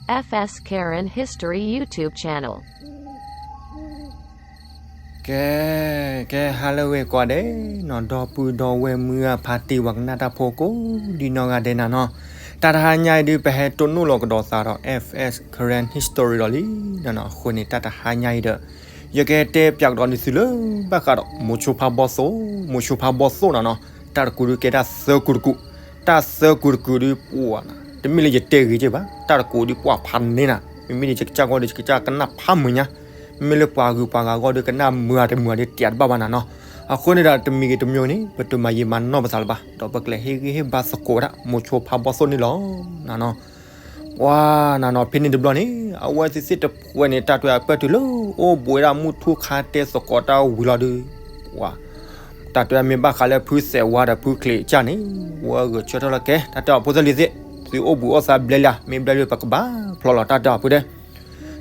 F S Karen History YouTube channel. ကဲ, ကဲ ဟါလၢအဂ့ၤကိးဂၤဒဲးနီၤ, ဒီပုၢ်ဒီဝဲၢ်မုၢ်အဖါတံၢ်ဝၤကနၣ်တၢ်ဖိကိးဒ်နီၢ်ဂၤဒဲးနၤနီၤ, တၢ်တဟါညါအံၤဒုး ပဟဲတိၢ်နီၣ်လီၤကဒီးသးဒီး F S Karen History ဒီးလံ, အဃိန့ၣ် တၢ်တဟါညါအံၤဒီး ယကတဲပၠးကဒီးန့ၢ်သုလၢ ဘၣ်ဃးဒီး မိၤဆိဖါဘီသိၣ်, မိၤဆိဖါဘီသိၣ်နၤနီၤ, တၢ်တကူးဒုးကဲတၢ်သၢကူးတကူး, တၢ်သၢကူးတကူးဒုးပှၤ, တမ့ၢ်လၢယတဲဂ့ၤက့ဘၣ်, တၢ်တကူးဒုးပှၤဖးန့ၢ်နၤ, မ့မ့ၢ်ဒ်ယကစၢ်ဂီၢ်ဒီး ယကစၢ်ကနၣ်ဖးမုာ်ညါ, မ့မ့ၢ်လၢပှၤဂုၤပှၤဂၤဂီၢ်ဒီး ကနၣ်မုာ်တမုာ်ဒီး တၢ်တဘၣ်ဘၣ်နၤနီၤ, အဃိန့ၣ်ဒီး တမံၤဂ့ၤတမံၤဂ့ၤန့ၣ် ပတမၤယံာ်မၤနီၢ်ပသးလၢၤဘၣ်, ဒီးပကလဲၤဟ့ၣ်ဂံၢ်ဟ့ၣ်ဘါသကိးဝဲဒၣ် မိၤဆိဖါဘီသိၣ်န့ၣ်လီၤ, နၤနီၤ. ပှၤနၤနီၤ ဖဲန့ၣ်တဘျီန့ၣ် အဝဲသ့ၣ်သ့ၣ်တဖုန့ၣ် တၢ်တွဲအပၢၢ်တုၤလၢ အိၣ်ဘှံးဝဲဒၣ်မုၢ်ထူၣ်ခါတဲသကိးတၢ်ဝံၤလီၤဒုး, ပှၤ တၢ်တွဲမ့ၢ်ဘၣ်ဃးလၢဖုသဲးဝါဒီးဖုချံးကၢ်န့ၣ် ဝဲဂဲၤဆၢထၢၣ်လီၤကဲ, တၢ်တဲအီၤဖိသၣ်လံၤသ့ၣ်, သုအိၣ်ဘှံးအိၣ်သါဘျဲလံဧါ, မ့ၢ်ဘျဲလံပကဘၣ်ဖျီလီၤ တၢ်တဲအီၤဖိဒဲး.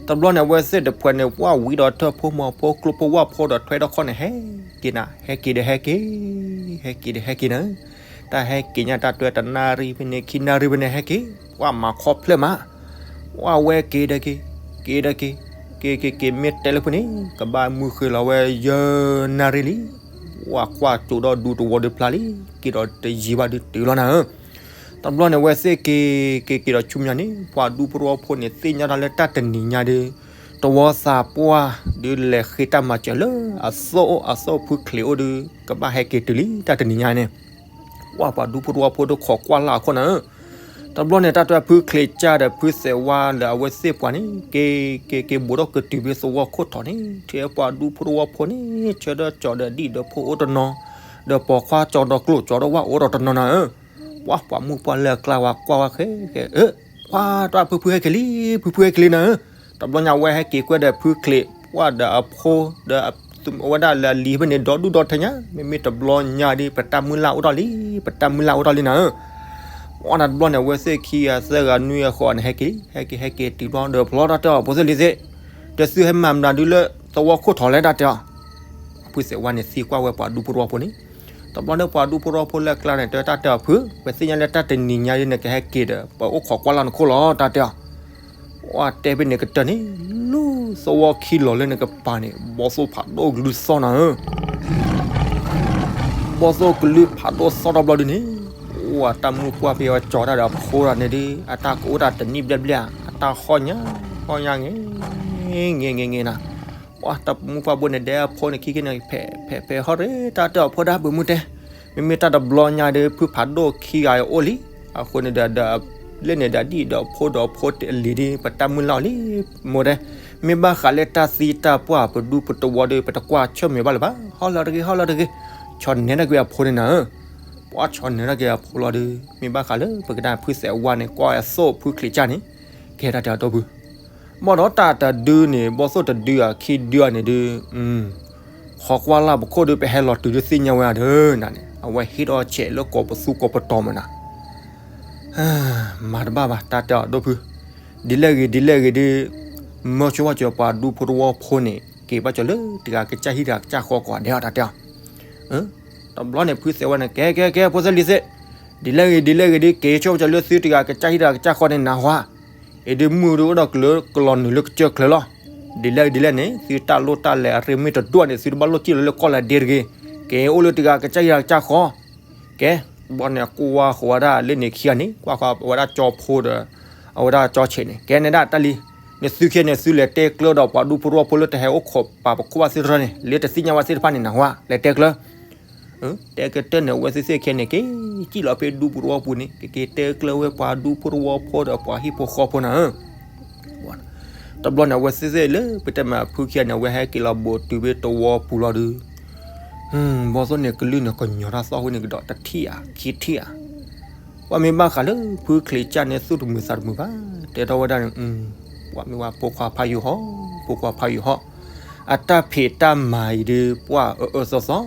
တဘျီန့ၣ် အဝဲသ့ၣ်တဖုန့ၣ် ပှၤဝံဒီးထၢၣ်ဖိမီၤဖိကျိဖိဝၣ်ဖိဒီးထွဲဒီးခီၣ်န့ၣ် ဟဲက့ၤနၤ, ဟဲက့ၤဒီးဟဲက့ၤ, ဟဲက့ၤဒီးဟဲက့ၤနၤ တၢ်ဟဲက့ၤညါတၢ်တွဲတနၣ်ရံၣ်ဖဲန့ၣ် ခံနၣ်ရံၣ်ဖဲန့ၣ် ဟဲက့ၤ, ပှၤမၤခီဖျၢၣ်မး, ပှၤဝဲက့ၤဒီးက့ၤ, က့ၤဒီးက့ၤ, က့ၤက့ၤက့ၤ မ့ၢ်တဲလၢဖဲန့ၣ် ကဘၣ်မုာ်ဃ့လီၤဝဲယဲၢ်နၣ်ရံၣ်လံ, ပှၤကွၢ်ကၠိဒီးဒူတဝီဒုးဖျါလံ, က့ၤဒီးတယံာ်ဘၣ်ဒုးတုၤလီၤနၤဧၢ. တဘျီန့ၣ် အဝဲသ့ၣ်က့ၤ, က့ၤက့ၤဒီးဆူမဲာ်ညါန့ၣ် ပှၤဒူဖိတဝီဖိန့ၣ် သ့ၣ်ညါတၢ်လၢတၢ်တနံၤညါဒုး တဝီသးပှၢ်ဒုးလဲၤဃ့တၢ်မၤစၢၤလၢအသိၣ်အိၣ်အသိၣ်ဖုချံးအိၣ်ဒုး ကဘၣ်ဟဲက့ၤတုၤလံ တၢ်တနံၤညါန့ၣ်, ပှၤပှၤဒူဖိတဝီဖိဒုးခိးကွၢ်လၢ်အခိၣ်နၤဧၢ. တဘျီန့ၣ် တၢ်တဲဖုချံးကၢ်ဒီးဖုသဲးဝါဒီးအဝဲသ့ၣ်ပှၤန့ၣ် က့ၤက့ၤက့ၤဘူးထီၣ်ကတုၤဖဲသဝီခိၣ်ထီၣ်န့ၣ် ထဲပှၤဒူဖိတဝီဖိန့ၣ် ဆၢထၢၣ်ကၠီၤဒီးဒံၣ်ဒီးဖိအိၣ်တနီၤ, ဒီးပိာ်ခွါကၠီၤဒီးကျိၣ်ကၠီၤဒီးဝၣ်အိၣ်ဒီးတနီၤနၤဧၢ. ပှၤပှၤမုၣ်ပှၢ်လၢအကျါဝဲကွၢ်ဝဲဃဲဃဲ, ပှၤတၢ်ဖုဖုဟဲက့ၤလံ, ဖုဖုဟဲက့ၤလံနၤဧၢ. တဘျီညါဝဲဟဲက့ၤကွဲဒီးဖုချံး ပှၤဒီးအဖိဒီး အဝဲဒၣ်လၢအလံၤဖဲန့ၣ် ဒီဒူၣ်ဒီထၢညါ, မ့မ့ၢ်တဘျီညါဒ် ပတၢ်မုၢ်လၢ်အိၣ်ထီၣ်လံ, ပတၢ်မုၢ်လၢ်အိၣ်ထီၣ်လံနၤဧၢ. ပှၤန့ၣ်တဘျီန့ၣ် အဝဲသ့ၣ်ခံဂၤသၢဂၤနွံဂၤဃိးဂၤန့ၣ် ဟဲက့ၤ, ဟဲက့ၤဟဲက့ၤတုၤဘျီဒီးဖျီတၢ်တဲအီၤဖိသၣ်လံၤသ့ၣ်, ဒီးသုဟဲမၤမနုၤဒုးလၢသဝီခိၣ်ထီၣ်လဲၣ်တၢ်တဲအီၤ. ဖုသဲးဝါန့ၣ်သံကွၢ်ဝဲပှၤဒူဖိတဝီဖိန့ၣ်, တဘျီန့ၣ်ပှၤဒူဖိတဝီဖိလၢအကျါန့ၣ် တဲတၢ်တဲအီၤဖု, ပသ့ၣ်ညါလၢတၢ်တနံၤညါဒ်န့ၣ် ကဟဲက့ၤဒီး ပအိၣ်ခိးကွၢ်လၢ်နခိၣ်လီၤ တၢ်တဲအီၤ. ပှၤတဲဖဲန့ၣ်ကတၢၢ်န့ၣ် လူၤသဝီခံလီၤလၢန့ၣ်ကပၤန့ၣ် ဘီသိၣ်ဖးဒိၣ်ကလုၢ်သီၣ်နၤဧၢ. ဘီသိၣ်ကလုၢ်ဖးဒိၣ်သီၣ်ထီၣ်ဘျီဒုးန့ၣ်, ပှၤတၢ်မုၢ်ပှၢ်ဖဲအဝဲကၠီၤတၢ်ဒီးအဖိဒီးန့ၣ်ဒုး အတၢ်ကအိၣ်တၢ်တနံၣ်ဘျဲၣ်ဘျဲၣ်ဧါ, အတၢ်ဟီၣ်ညါ, ဟီၣ်ညါဂ့ၤ, ဂ့ၤဂ့ၤဂ့ၤဂ့ၤနၤ. ပှၤတၢ်မုၢ်ပှၢ်ဘိန့ၣ်ဒဲးအဖိန့ၣ်ခံက့န့ၣ် ဖဲးဖဲးဟီၣ်ရ့ၣ် တၢ်တဲအီၤဖိဒၣ်ပမုၢ်တဲ, မ့မ့ၢ်တၢ်တဘျီညါဒုး ဖုဖးဒိၣ်ခံဂၤအိၣ်လံ, အဃိန့ၣ်ဒီး လၢန့ၣ်ဒီးဒံၣ်ဒီးဖိဒီးဖိတလံၤဒုး ပတၢ်မုၢ်လၢ်အိၣ်လံ, မိၢ်တဲ, မ့ၢ်ဘၣ်ဃးလၢတၢ်သံတၢ်ပှၢ်ပဒူပတဝီဒုး ပတကွၢ်ဆၢၣ်မဲာ်ဘၣ်လၢၤဘၣ်, ဟီၣ်လီၤတဂ့ၤ ဟီၣ်လီၤတဂ့ၤ, ဆီၣ်နဲၤတၢ်ကွံာ်အဖိန့ၣ်နၤဧၢ. ပှၤဆီၣ်နဲၤတၢ်ကွံာ်အဖိလီၤဒုး မ့ၢ်ဘၣ်ဃးလၢပကနၣ်ဖုသဲးဝါန့ၣ် ကွၢ်အသိၣ်ဖုချံးကၢ်န့ၣ်, ကဲတၢ်တဲအီၤဒီပုၢ် ဘၣ်ဒီးတၢ်တဒုန့ၣ် ဘီသိၣ်တဒုအခံဒုအန့ၣ်ဒုး, ခိးကွၢ်လၢ်ပခိၣ်ဒုး ပဟဲလီၤတုၤဒုးသ့ၣ်ညါဝဲဒၣ်ဒီးနၤန့ၣ် အဝဲဟ့ၣ်ထီၣ်ဆဲးလၢကိးပသူကိးပတီၤမးနၤ, မၤတဘၣ်ဘၣ် တၢ်တဲအီၤဒီပုၢ်, ဒ်လဲၣ်ဂ့ၤဒ်လဲၣ်ဂ့ၤဒုး, မၢဆိဝဲကၠီၤပှၤဒူဖိတဝီဖိန့ၣ် က့ၤဘၣ်ကၠီၤလၢတဂၤကစၢ်ဟံၣ်တဂၤကစၢ်ဃီကိးဂၤဒဲးအီၤ တၢ်တဲအီၤ တဘျီန့ၣ် ဖုသဲးဝါန့ၣ် ကဲ ကဲ ကဲ ဖိသၣ်လံၤသ့ၣ်, ဒ်လဲၣ်ဂ့ၤ ဒ်လဲၣ်ဂ့ၤဒုး က့ၤဆိကၠီၤလၢသုတဂၤကစၢ်ဟံၣ်တဂၤကစၢ်ဃီန့ၣ်နၢ်ဟူဧါ, အံၤဒုးမုၢ်ဒုးအိၣ်ဒီးကလုာ်ကလီၤနုာ်လၢကစၢၢ်ချၢလီၤ, ဒ်လဲၣ်ဂ့ၤဒ်လဲၣ်န့ၣ် သုတၢ်လိၣ်တၢ်လဲၤအရ့မ့ၢ်တဒိၣ်န့ၣ် သုတဘၣ်လိၣ်စံၣ်လီၤလၢကီၢ်လၢဒ့တဂ့ၤ, က့ၤအိၣ်လၢတဂၤကစၢ်ဟံၣ်တဂၤကစၢ်ဃီ, ကဲ, တဘျီန့ၣ် ကွၢ်ဃီၤဝဲဒၣ်လၢန့ၣ်ခံဂၤန့ၣ် ကွၢ်ဃီၤဝဲဒၣ်ကၠီဖိဒီး အဝဲဒၣ်ကၠီဆဲးန့ၣ် ကဲန့ၣ်ဒၣ်တၢ်လံ, နသုခံဂၤန့ၣ် သုလဲၤတဲကျၢဒီးပှၤဒူဖိတဝီဖိလၢတဟဲအိၣ်ခိးပာ်ပခိၣ်ဘၣ်သ့ၣ်တဖၣ်န့ၣ်နၢ်ဟူဧါ, လဲၤတဲကျၢ, တဲကတၢၢ်န့ၣ် အဝဲသ့ၣ်သ့ၣ်ခံဂၤန့ၣ် က့ၤစံၣ်လီၤဖဲဒူဖိတဝီပူၤန့ၣ် ကက့ၤတဲကျၢဝဲပှၤဒူဖိတဝီဖိဒီးပှၤဟံၣ်ဖိဃီဖိနၤဧၢ တဘျီန့ၣ် အဝဲသ့ၣ်သ့ၣ်လၢပတဲမးဖုခံဂၤန့ၣ် အဝဲဟဲက့ၤလီၤဘူးတုၤဖဲတဝီပူၤလီၤဒုး, ဘီသိၣ်န့ၣ်ကလုၢ်န့ၣ် ကညီၤတၢ်သီၣ်ဝဲန့ၣ်ကဒီးတထံၣ်ဧါ ခံထံၣ်ဧါ, ပှၤမ့ၢ်ဘၣ်ဃးလၢဖုချံးကၢ်န့ၣ် သူၣ်တမုာ်သးတမုာ်ဘၣ်, တဲထီၣ်ဝဲဒၣ်န့ၣ်, ပှၤမ့ၢ်ဝဲဖိခွါဖးယိာ်ဟီၣ် ဖိခွါဖးယိာ်ဟီၣ်, အတၢ်ဖံးတၢ်မၤအံၤဒုး ပှၤအၢအၢသီသီ,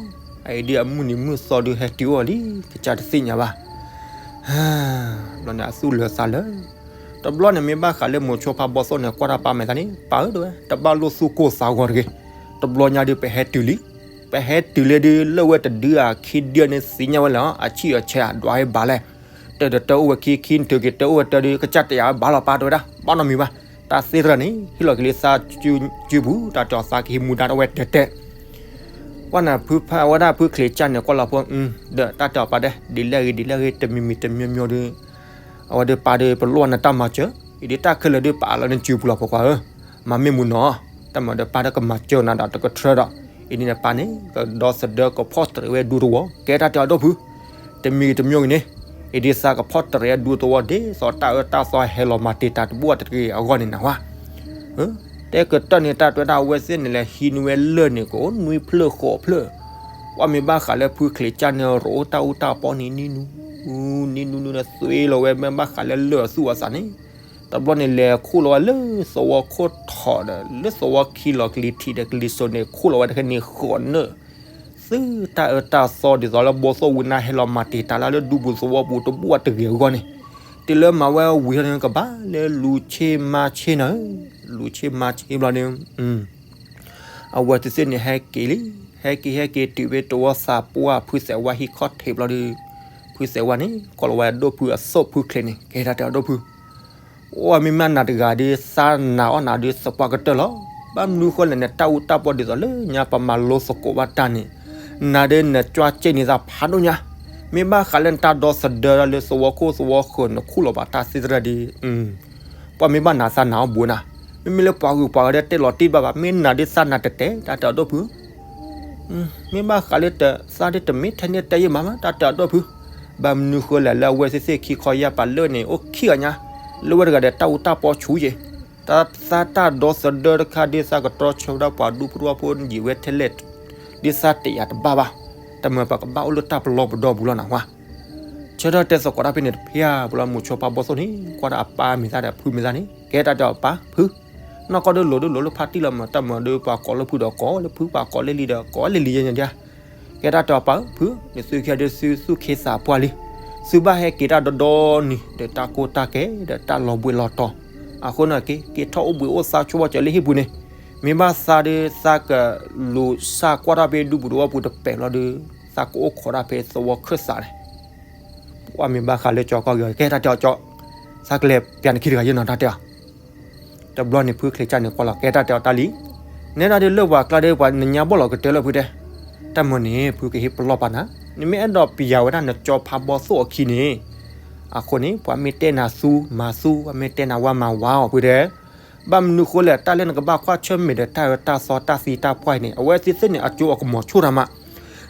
အအံၤဒုးအမုၢ်နံၤမုၢ်သီဒုးဟဲတုၤအိၣ်လံ ကစၢ်တသ့ၣ်ညါဘၣ် ဘျီန့ၣ် အသူၣ်လၢာ်သးလၢာ်, တဘျီန့ၣ်မ့ၢ်ဘၣ်ဃးလၢမိၤဆိဖးဘီသိၣ်န့ၣ် ကွၢ်တၢ်ပာ်မဲာ်သးန့ၣ် ပာ်ဧၢတဲဝဲ တဘၣ်လိၣ်သူၣ်ကိၢ်သးဂီၤတဂ့ၤ, တဘျီညါဒုးပဟဲတုၤလံ, ပဟဲတုၤလၢဒုး လၢဝဲတဒုအခံဒုန့ၣ်သ့ၣ်ညါဝဲလၢ အဆံၣ်အဆဲးဒွးဟဲဘၣ်လဲၣ်, ပ တၢ်တၢ်အိၣ်ဝဲခံခံ နထုးက့ၤတၢ်အိၣ်ဝဲတၢ်ဒီး ကစၢ်တဲယၤဘၣ်လီၤပၢ် တဲဝဲဒၣ် ဘၣ်နီတမံၤဘၣ်. တၢ်သ့ၣ်တဖၣ်န့ၣ် ဟ့ၣ်လီၤက့ၤလံသးစုပူၤ တၢ်တဲအီၤ သးကဟံးမူဒါတဝဲတဲတဲ ကွၢ်နၤဖုဖးဝဲဒၣ်ဖုချ့ကၢ်န့ၣ် ကွၢ်လီၤဖိ ဒီးတၢ်တဲအီၤပၢ်ဒဲး ဒ်လဲၣ်ဂ့ၤ ဒ်လဲၣ်ဂ့ၤ တမံၤမံၤတမံၤမံၤဒီး အဝဲဒီးပၢ်ဒီး ပလိၣ်နတၢ်မၤစၢၤ အံၤဒ်တၢ်ခဲလၢာ်ဒီး ပအးလီၤနစုပူၤလီၤဖိခွါဧၢ, မၤမ့ၢ်မူနီၤ, တၢ်မၤဒီးပၢ်ဒီးကမၤစၢၤနၤဒီးတကထြၢဒီး အံၤဒ်န့ၣ်ပၢ်န့ၣ် ကဒီသဒၢကဖီၣ်တရံးဝဲဒူသဝီ ကဲတၢ်တဲအီၤဒိၣ်ဖု တမံၤတမံၤဂ့ၤန့ၣ် အံၤဒ်သးကဖီၣ်တရံးဝဲဒူသဝီ ဒ်သိးတၢ်အၢတၢ်သီဟဲလီၤမၤတံာ်တာ်တဘူၣ်တဂ့ၤအဂီၢ်န့ၣ်နၢ်ဟူဧါ. တဲကတၢၢ်န့ၣ် တၢ်တဲဝဲဒၣ်အဝဲသ့ၣ်န့ၣ် လဲၤဟံးန့ၢ်ဝဲလၢၢ်န့ၣ် ကအိၣ်နွံဖျၢၣ်ဃိးဖျၢၣ်, ပှၤမ့ၢ်ဘၣ်ဃးလၢဖုချ့ကၢ်န့ၣ် ရိအိၣ်တၢ်အူတၢ်ပီန့ၣ် နံၣ်နူ နံၣ်နူနူန့ၣ် သွံလီၤဝဲ မ့ၢ်ဘၣ်ဃးလၢလၢၢ်အသူၣ်အသးန့ၣ်, တဘျီန့ၣ်လဲၤခိၣ်လီၤဝဲလၢသဝီခိၣ်ထီၣ်ဒီး လၢသဝီခံလီၤကလံၤထံးဒီးကလံၤစိးန့ၣ် ခိၣ်လီၤဝဲတခါန့ၣ်ဃိးနၢၣ် သုတၢ်အၢတၢ်သီဒ်သိးလၢဘီသိၣ်ဝံၤနါ ဟဲလီၤမၤတံာ်တာ်လၢလၢဒူပူၤသဝီပူၤတဘူၣ်အတဂ့ၤအဂီၢ်န့ၣ်, တုၤလၢမၤဝဲဝံၤန့ၣ် ကဘၣ်လၢလူၤဆ့မၤဆ့နၤဧၢ, လူၤဆ့မၤဆ့ဘျီန့ၣ် အဝဲသ့ၣ်သ့ၣ်န့ၣ် ဟဲက့ၤလံ, ဟဲက့ၤဟဲက့ၤတုၤဖဲတဝီသးပှၢ်ဖုသဲးဝါဟံၣ်ခီၣ်ထံးဘျီဒီး ဖုသဲးဝါန့ၣ် ကွၢ်လီၤဝဲဒိၣ်ဖုအသိၣ်ဖုချ့န့ၣ် ကဲတၢ်တဲအီၤဒိၣ်ဖု အိၣ်မ့ၢ်မးနၤတဂၤဒီး သးနာ်အီၣ်နၤဒီးသပှၢ်ကတၢၢ်လီၤ. ဘၣ်မနုၤဃိလဲၣ် နတၢ်အူတၢ်ပီဒ်သိးလၢညါပမၤလိသကိးဘၣ်တၢ်န့ၣ်, နၤဒီးနကွၢ်စ့ၢ်န့ၢ်သးဖးဒိၣ်ညါ, မ့ၢ်ဘၣ်ဃးလၢနတၢ်ဒီသဒၢလၢသဝီခိၣ်သဝီဃၢၤ နခူၣ်လီၤဘၣ်တၢ်သ့ၣ်သရၣ်ဒီး ပှၤမ့ၢ်ဘၣ်နၤသးနာ်အီၣ်ဘူးနၤ, မ့မ့ၢ်လၢပှၤဂုၤပှၤဂၤဒီးတဲလီၤတံၢ်ဘၣ်ဘၣ် မ့ၢ်နၤဒီးသးနာ်တဲာ်တဲာ် တၢ်တဲအီၤဒိၣ်ဖု မ့ၢ်ဘၣ်ဃးလၢတသးဒ်တမ့ၢ်ထဲန့ၣ်တဲယဲၢ်မးမး တၢ်တဲအီၤဒိၣ်ဖု, ဘၣ်မနုၤဃိလဲၣ် လၢအဝဲသ့ၣ်သ့ၣ်ခံခီယၢ်ပာ်လၢန့ၣ် အိၣ်ခံဂၤညါ, လၢဝဲတဂၤဒီးတၢ်အူတၢ်ပီဆူၣ်ယဲၢ်, တၢ်သးတၢ်ဒီသဒၢတခါဒ်သးကတြီဆၢဝဲဒၣ်ပှၤဒူဖိတဝီဖိယံာ်ဝဲထဲလဲၣ်, ဒ်သးတဲယၤတဘၣ်ဘၣ်, တမၢ်ပကဘၣ်အိၣ်လၢတၢ်ပလီၢ်ပဒီပူၤလီၤနၢ်ဟူဧါ ဆၢထၢၣ်တဲသကိးတၢ်ဖဲန့ၣ်တဖၣ် ပှၤလၢမိၤဆိဖးဘီသိၣ်န့ၣ် ကွၢ်ဒီးအပၢ်မ့ၢ်သးဒီးဖုမ့ၢ်သးန့ၣ် ကဲတၢ်တဲအီၤပၢ်ဖု, နီၢ်ကီၢ်ဒုးလိၤဒုးလိၤလၢဖါတံၢ်လီၤမး တၢ်မၤဒီးပှၤကိးလၢဖုဒီးကိးလၢဖု ပှၤကိးလၢလံၤယဲၢ်ညါဒၣ်, ကဲတၢ်တဲအီၤပၢ်ဖု, နသုခံဂၤဒီးသုသူၣ်ခ့သးပှၢ်လံ, သုဘၣ်ဟဲက့ၤတၢ်ဒီဒီနံၤ ဒီးတၢ်ကိၢ်တၢ်ကဲ ဒီးတၢ်လီၤဘှံးလီၤတီၤ, အဃိန့ၣ်က့ၤ က့ၤထီၣ်အိၣ်ဘှံးအိၣ်သါဆိဝဲကၢၤလၢဟံၣ်ပူၤန့ၣ်, မ့ၢ်ဘၣ်သးဒီးသးကလူၤစၢ်ကွၢ်ထီၣ်ဖဲဒူပူၤတဝီပူၤတပဲာ်ဘျီဒီး သးကအိၣ်ခိးတၢ်ဖဲသဝီခၢၣ်သးန့ၣ် ပှၤမ့ၢ်ဘၣ်ဃးလၢကၠီကီၢ်ဂ့ၤ ကဲတၢ်တဲအီၤကၠီ, သးကလဲၤပျးနခံတဂၤယဲၢ်နီၤ တၢ်တဲအီၤ, တဘျီန့ၣ်ဖုချ့ကၢ်န့ၣ်ကွၢ်လီၤ ကဲတၢ်တဲအီၤတၢ်လံ, နဲဒၣ်ဒီးလၢပှၤကျါဒီးပှၤနညါဘီၣ်လီၤကတၢၢ်လၢဖုတဲ, တၢ်မၤန့ၣ် ဖုကဟ့ၣ်ပလီၢ်ပာ်နၤ, နမ့ၢ်အဲၣ်ဒိးပျးဝဲဒၣ်နကၠီဖးဘီသိၣ်အခံန့ၣ်, အဃိန့ၣ် ပှၤမ့ၢ်တဲနၤသူမၤသူ ပှၤမ့ၢ်တဲနၤဝါမၤဝါအီၤဖုတဲ ဘၣ်မနုၤဃိလဲၣ် တၢ်လၢနကဘၣ်ကွၢ်ဆၢၣ်မဲာ်ဒီးတၢ်အၢတၢ်သီတၢ်သံတၢ်ပှၢ်အံၤန့ၣ် အဝဲသ့ၣ်သ့ၣ်န့ၣ် အကၠိအကမီၤဆိၣ်တၢ်မး,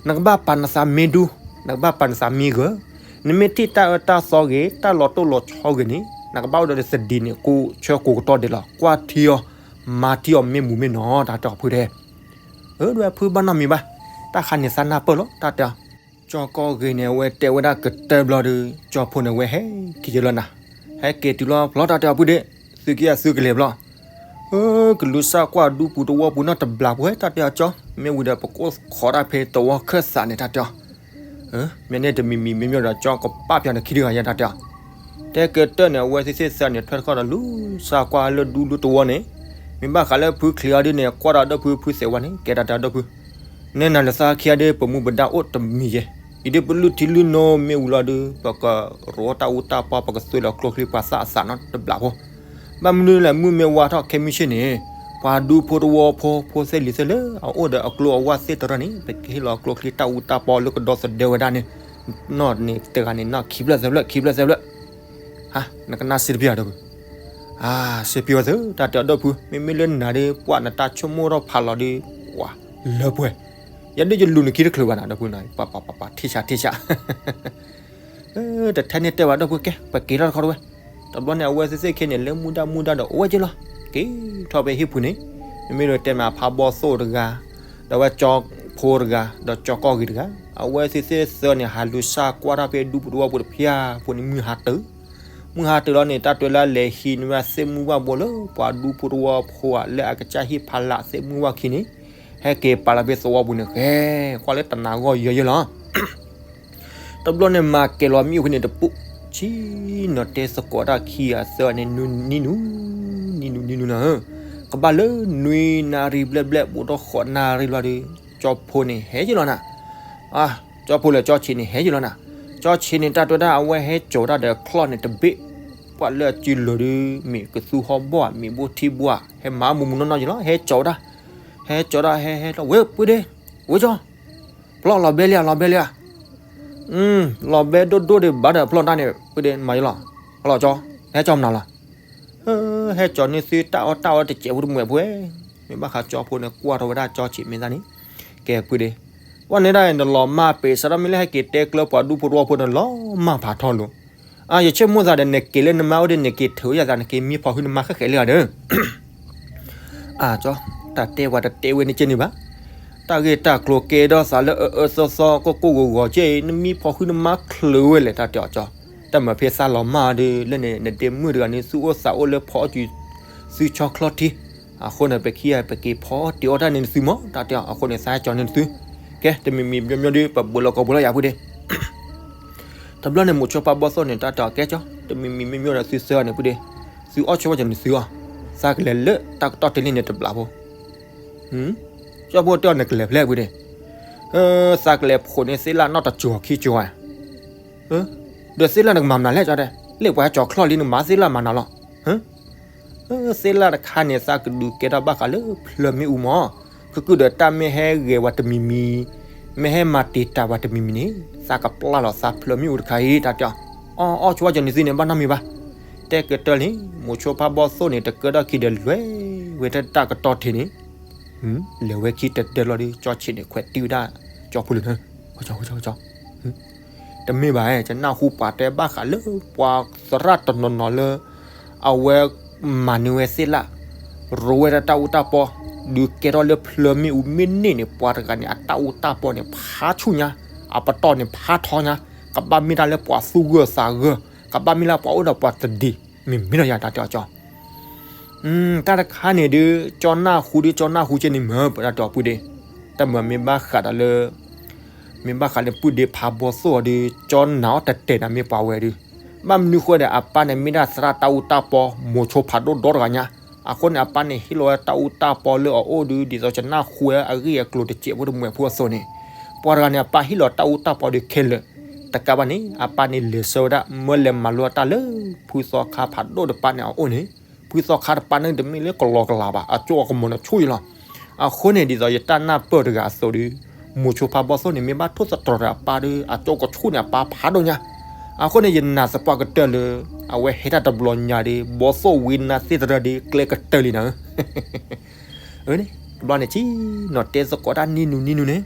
နကဘၣ်ပာ်နသးမ့ၢ်ဒူ, နကဘၣ်ပာ်နသးမ့ၢ်ဂၢၤ, နမ့ၢ်ထံၣ်တၢ်အၢတၢ်သီဂ့ၤ တၢ်လီၤတိၢ်လီၤဆီဂ့ၤန့ၣ် နကဘၣ်အိၣ်ဒီးသဒံးန့ၣ် ကိးဆၢကိးကတီၢ်ဒဲးလီၤ ကွၢ်ထံအီၤ, မၤထံအီၤမ့ၢ်မူမ့ၢ်နီၤ တၢ်တဲအီၤဖုတဲ အၢ ဒွဲၣ်ဖုဘၣ်နီတမံၤဘၣ်, တၢ်ခါန့ၣ်သးနၢ်ပၢၢ်လီၤ တၢ်တဲအီၤ, ကၠီကီၢ်ဂ့ၤန့ၣ် အဝဲတဲဝဲဒၣ်ကတၢၢ်ဘျီဒီး ကၠီဖိန့ၣ် အဝဲဟဲက့ၤယဲၢ်လီၤနၤ, ဟဲက့ၤတုၤလီၤဖျီတၢ်တဲအီၤဖုဒ့ၣ်, သုက့ယၤသုကလဲၤဘျီ, အၢ ကလူၤစၢ်ကွၢ်ဒူပူၤတဝီပူၤနီတဘျီဖိ တၢ်တဲအီၤကၠီ, မ့ၢ်ဝံၤဒီးပကအိၣ်ခိးတၢ်ဖဲသဝီခၢၣ်သးန့ၣ် တၢ်တဲအီၤ မ့ၢ်န့ၣ်တမံၤမံၤမ့ၢ်မ့ၢ်ဒီး ကၠီကပာ်ပျးနခံတဂၤယဲၢ်တၢ်တဲအီၤ, တဲကတၢၢ်န့ၣ် အဝဲသ့ၣ်သ့ၣ်သၢန့ၣ် ထွဲတခီဒီးလူၤစၢ်ကွၢ်လၢဒူလၢတဝီန့ၣ်, မ့ၢ်ဘၣ်ဃးလၢဖုချ့အီၤဒ်န့ၣ် ကွၢ်တၢ်ဒီးဖု ဖုသဲးဝါန့ၣ် ကဲတၢ်တဲအီၤဒီးဖု, နဲနၤလၢသးခံဂၤဒီး ပမူပဒါအိၣ်တမံၤယဲၢ်, အံၤဒ်ပလုၢ်ထံလုၢ်နိမ့ၢ်ဝံၤလီၤဒီး ပကရိတၢ်အူတၢ်ပီ ပကသွဲလီၤကျိချံပှၤသၣ်အသးနီတဘျီဖိ ဘၣ်မနုၤလဲၣ်မုၢ်မ့ၢ်ဝါထီၣ်ခဲမုၢ်ဆ့ၣ်န့ၣ်, ပှၤဒူဖိတဝီဖိ ဖိသ့ၣ်လံၤသ့ၣ်လၢအအိၣ်ဒီးအကျိအဝၢ်သ့ၣ်တရၢန့ၣ် ပကဟ့ၣ်လီၤကျိချံတၢ်အူတၢ်ပီလၢကဒီသဒၢဝဲဒၣ်န့ၣ်, နီၢ်န့ၣ်တဂၤန့ၣ်နီၢ် ခံဖျၢၣ်သၢဖျၢၣ် ခံဖျၢၣ်သၢဖျၢၣ်, ဟါ နကနၣ်စ့တပျၢ်ဒီးဖု, ဟါ စ့ပျၢ်ဝဲသၢ တၢ်တဲအီၤဒီးဖု မ့မ့ၢ်လၢနၤဒီး ပှၤနတၢ်ဆိကမိၣ်ထီၣ်ဖးလီၤဒီး ပှၤလၢပှဲၤ, ယၤဒ်ယလူၤနခံတချုးဘၣ်နၤဒီးဖုနီၤ ပှၤပှၤပှၤပှၤထံၣ်ဆးထံၣ်ဆး တထဲန့ၣ်တဲဘၣ်ဒီးဖုကဲ ပက့ၤထီၣ်တခီတဝဲ, တဘျီန့ၣ် အဝဲသ့ၣ်သ့ၣ်ခဲန့ၣ် လၢမူဒါမူဒါဒီးအိၣ်ဝဲက့ၤလီၤ, က့ၤထီၣ်ဖဲဟံၣ်ပူၤန့ၣ်, မ့မ့ၢ်ဒီးတဲမးဖးဘီသိၣ်တဂၤ, ဒီးဝဲကၠီဖိတဂၤ ဒီးကၠီကီၢ်ဂ့ၤတဂၤ, အဝဲသ့ၣ်သ့ၣ်သၢန့ၣ် ဟးလူၤစၢ်ကွၢ်ထီၣ်ဖဲဒူပူၤတဝီပူၤတဖၠၣ်ဖိန့ၣ် မုၢ်ဟါတုၤ မုၢ်ဟါတုၤလီၤန့ၣ် တၢ်တဲလၢလဲၤဟံးန့ၢ်ဝဲသ့ၣ်မုၢ်ဝၣ်ဘိလၢ ပှၤဒူဖိတဝီဖိဧါ လၢအကစၢ်ဟ့ၣ်ဖးလးသ့ၣ်မုၢ်ဝၣ်ခံန့ၣ်, ဟဲက့ၤပာ်လီၤဖဲသဝီပူၤန့ၣ် ဃဲကွၢ်လၢတနၤဂီၢ်ယဲၢ်ယဲၢ်လီၤ. တဘျီန့ၣ်မၤကဲၤလီၤမ့ၣ်အူဖဲန့ၣ်တပူၤ, ဆံနီၤတဲသကိးတၢ်ခံဂၤသၢဂၤန့ၣ် နံၤနူ, နံၤနူ နံၤနူ နံၤနူနၤဧၢ, ကဘၣ်လၢနွံနၣ်ရံၣ်ဘျဲၣ်ဘျဲၣ် ဘူးထီၣ်ဃိးနၣ်ရံၣ်လီၤဒီး ကၠီဖိန့ၣ်ဟဲယဲၢ်လီၤနၤ, အါ, ကၠီဖိလၢကၠီဆံးန့ၣ်ဟဲယဲၢ်လီၤနၤ, ကၠီဆံးန့ၣ် တၢ်တဲဝဲဒၣ် အဝဲဟဲစိာ်တၢ်ဒီးချီၣ်န့ၣ်တဘ့ၣ်, ပှၤလၢအစုလၢာ်ဒီး မ့ၢ်ကသူဟီၣ်ဘီၣ် မ့ၢ်ဘိထံဘိဧါ, ဟဲမၤမူးမူးနီၢ်နီၢ်က့ၤလီၤ, ဟဲစိာ်တၢ်, ဟဲစိာ်တၢ် ဟဲဟဲလီၤဝဲ ပုၢ်ဒ့, ဝဲကၠီ, ဖျီၣ်လီၤဘဲလံဧါ လီၤဘဲလံဧါ, လီၤဘဲဒိၣ်ဒိၣ်ဒံးဘၣ်ဒီးဖျီၣ်တၢ်န့ၣ် ပုၢ်ဒ့မၤယလီၤ, လီၤကၠီ, ဟဲကၠီမနုၤလီၤ, ဟဲကၠီန့ၢ်သုတၢ်အီၣ်တၢ်အီတစဲးဖိတမှဲးဖိ, မ့ၢ်ဘၣ်ဃးကၠီဖိန့ၣ် ကွၢ်ထီၣ်ဝဲဒၣ်ကၠီဆံးမ့ၢ်သၣ်န့ၣ်, ကဲပုၢ်ဒ့, ပှၤန့ၣ်ဒၣ်နလီၤမၢ်ပ့ၤစးထီၣ်မ့ၢ်လၢ ဟဲက့ၤတဲကျၢပှၤဒူဖိတဝီဖိန့ၣ် လီၤမၢ်ဖးထီလီၤ, အါ ယဆိကမိၣ်သးဒီး နက့ၤလၢနမါအိၣ်ဒီး နက့ၤထုးယၤသး နက့ၤမံဖီဃုနမါဃဲးဃဲးလံဧါဒီး အၢ ကၠီ, တၢ်တဲဝဲတတဲဝဲန့ၣ်ကဲန့ၣ်ဘၣ်, တၢ်ဂ့ၢ်တၢ်ကျိၤကဲဒီးသးလၢအအၢသီသီ ကိၢ်ကိၢ်ဂီၤဂီၤကဲအံၤ နမံဖီဃုနမါချုးဝဲလဲၣ် တၢ်တဲအီၤကၠီ, တၢ်မၤဖဲသးလီၤမၢ်အီၤဒီး လၢန့ၣ် နဒ့မုၣ်တဂၤန့ၣ် သူၣ်အိၣ်သးအိၣ်လၢဖီအီၣ်က့ၤ သုဆီချီထံ, အဃိန့ၣ် ပခံဂၤပက့ၤဖီအီၣ်တ့ၤအီၣ်တၢ်န့ၣ်နသုမး တၢ်တဲအီၤ, အဃိန့ၣ် သးဟဲကၠီန့ၢ်နသု, ကဲ တမံၤမံၤမံၤမံၤဒီး ပဘူးလီၤကီးဘူးလီၤယၤပုၢ်ဒ့ တဘျီန့ၣ် မိၤဆိဖါဘီသိၣ်န့ၣ် တၢ်တဲအီၤကဲကၠီ, တမံၤမံၤမံၤမံၤဒီး သုသၢဂၤန့ၣ်ပုၢ်ဒ့, သုအီၣ်ဆိဝဲကၠီန့ၢ်သုအီၤ, သးကလဲၤလၢတၢ်ကတီၢ်တလ့ၢ်န့ၣ်တဘျီဖိ, ကၠီဖိတဲအီၤ နကလဲၤဖဲလဲၣ်ပုၢ်ဒ့, သးကလဲၤဖိးန့ၢ်သ့ၣ်လၣ်နီၢ်တစိၤခံစိၤဧါ, ဒီးသ့ၣ်လၣ်နကမၤမနုၤလဲၣ်ကၠီတဲ, လၢပှၤဟဲကၠီချီၣ်လံ နမၤသ့ၣ်လၣ်မၤနၤလီၤ သ့ၣ်လၣ်တခါန့ၣ် သးကဒုးကဲထီၣ်ဘၣ်ဃးလၢဖျၢၣ်မ့ၣ်အူမး, ကကုၢ်ဒီးတၢ်မ့ၢ်ဟဲဂဲၤဝဲတမံၤမံၤ, မ့ၢ်ဟဲမၤတံာ်တာ်ဝဲတမံၤမံၤန့ၣ် သးကပျၢ်လီၤသးဖျၢၣ်မ့ၣ်အူတခါအံၤ တၢ်တဲအီၤ, အီၣ် အီၣ်ဆိဝဲကၠီန့ၢ်သုန့ၣ် ဘၣ်နီတမံၤဘၣ်, တဲကတၢၢ်လံ, မိၤဆိဖါဘီသိၣ်န့ၣ် တကၢထီၣ်ခံဒီးလဲၤဝဲတၢ်ကတီၢ်ထံးန့ၣ်, လဲၤဝဲခံတတၢၢ်လီၤဒီး ကၠီဆံးန့ၣ် ခွဲးတံၢ်ဝဲဒၣ် ကၠီဖိလၢာ်, ကၠီ ကၠီ ကၠီ တမ့ၢ်ဘၣ်, ယနၢ်ဟူပှၤတဲဘၣ်ဃးလၢ ပှၤသရၣ်တနီၤနီၤလၢ အဝဲမၤန့ၢ်ဝဲသ့ၣ်လၣ်, ရိဝဲဒၣ်တၢ်အူတၢ်ပီ, ဒုးကဲထီၣ်လၢဖျၢၣ်မ့ၣ်အူမ့ၢ်န့ၢ်န့ၣ် ပှၤတဂၤန့ၣ် အတၢ်အူတၢ်ပီန့ၣ် ဖးဆူၣ်ညါ, အပတီၢ်န့ၣ် ဖးထီညါ, ကဘၣ်မ့ၢ်ဒၣ်လၢပှၤသူၣ်ဂၢၢ်သးဂၢၢ်, ကဘၣ်မ့ၢ်လၢပှၤအိၣ်ဒီးပှၤတဒ့, မ့ၢ်မ့ၢ်ဒီးယၤ တၢ်တဲအီၤကၠီ တၢ်တခါန့ၣ်ဒုး ကၠီနၢ်ဟူဒုး ကၠီနၢ်ဟူကဲန့ၣ်မ့ၢ် ပတၢ်တဲအီၤပုၢ်ဒ့, တၢ်မၤမ့ၢ်ဘၣ်ဃးဒီးလၢ မ့ၢ်ဘၣ်ဃးလၢပုၢ်ဒ့ဖးဘီသိၣ်အီၤဒီး ကၠီနာ်အီၤတတဲာ်နၤမ့ၢ်ပှၤဝဲဒုး, ဘၣ်မနုၤဃိဒီး အပၢ်န့ၣ်မ့ၢ်ဒၣ်သရၣ်တၢ်အူတၢ်ပီ မိၤဆိဖးဒိၣ်ဒီတဂၤညါ, အဃိန့ၣ် အပၢ်န့ၣ်ဟ့ၣ်လီၤဝဲတၢ်အူတၢ်ပီလၢအအိၣ်ဒုး ဒ်သိးကၠီနၢ်ဟူဝဲအဂ့ၢ်အကျိၤတစဲးဖိတမှဲးဖိအသိးန့ၣ်, ပှၤတဂၤန့ၣ် အပၢ်ဟ့ၣ်လီၤတၢ်အူတၢ်ပီဒုးခဲလၢာ်, တကးဘၣ်န့ၣ် အပၢ်န့ၣ်လဲၤဆှၢဝဲဒၣ် မၢလဲၤမၤလိတၢ်လၢ ဖုသီခါဖးဒိၣ်တပၢ်န့ၣ်အအိၣ်န့ၣ်, ဖုသီခါတပၢ်န့ၣ်တမ့ၢ်လၢကလီကလီဘၣ် အကၠိအကမီၤန့ၣ်ဆူၣ်အံၤလီၤ, အဃိန့ၣ် ဒ်သိးယတၢ်နၢ်ပၢၢ်တဂၤအသိးဒီး, မိၤဆိဖးဘီသိၣ်န့ၣ် မ့ၢ်ဘၣ်ထိၣ်သတြီၤဒီးအပၢ်ဒီး အကၠိကဆူၣ်န့ၣ် အပၢ်ဖးဒိၣ်ညါ, အဃိန့ၣ် ယနာ်သပှၢ်ကတၢၢ်လၢ အဝဲဟဲတၢ်တဘျီညါဒီး ဘီသိၣ်ဝံနါသ့ၣ်တရၢဒီး ကျဲကတၢၢ်လံနၤဧၢ, အန့ၣ် တဘျီန့ၣ် ဆံနီၤတဲသကိးတၢ်နံၤနူၤနံၤနူၤန့ၣ်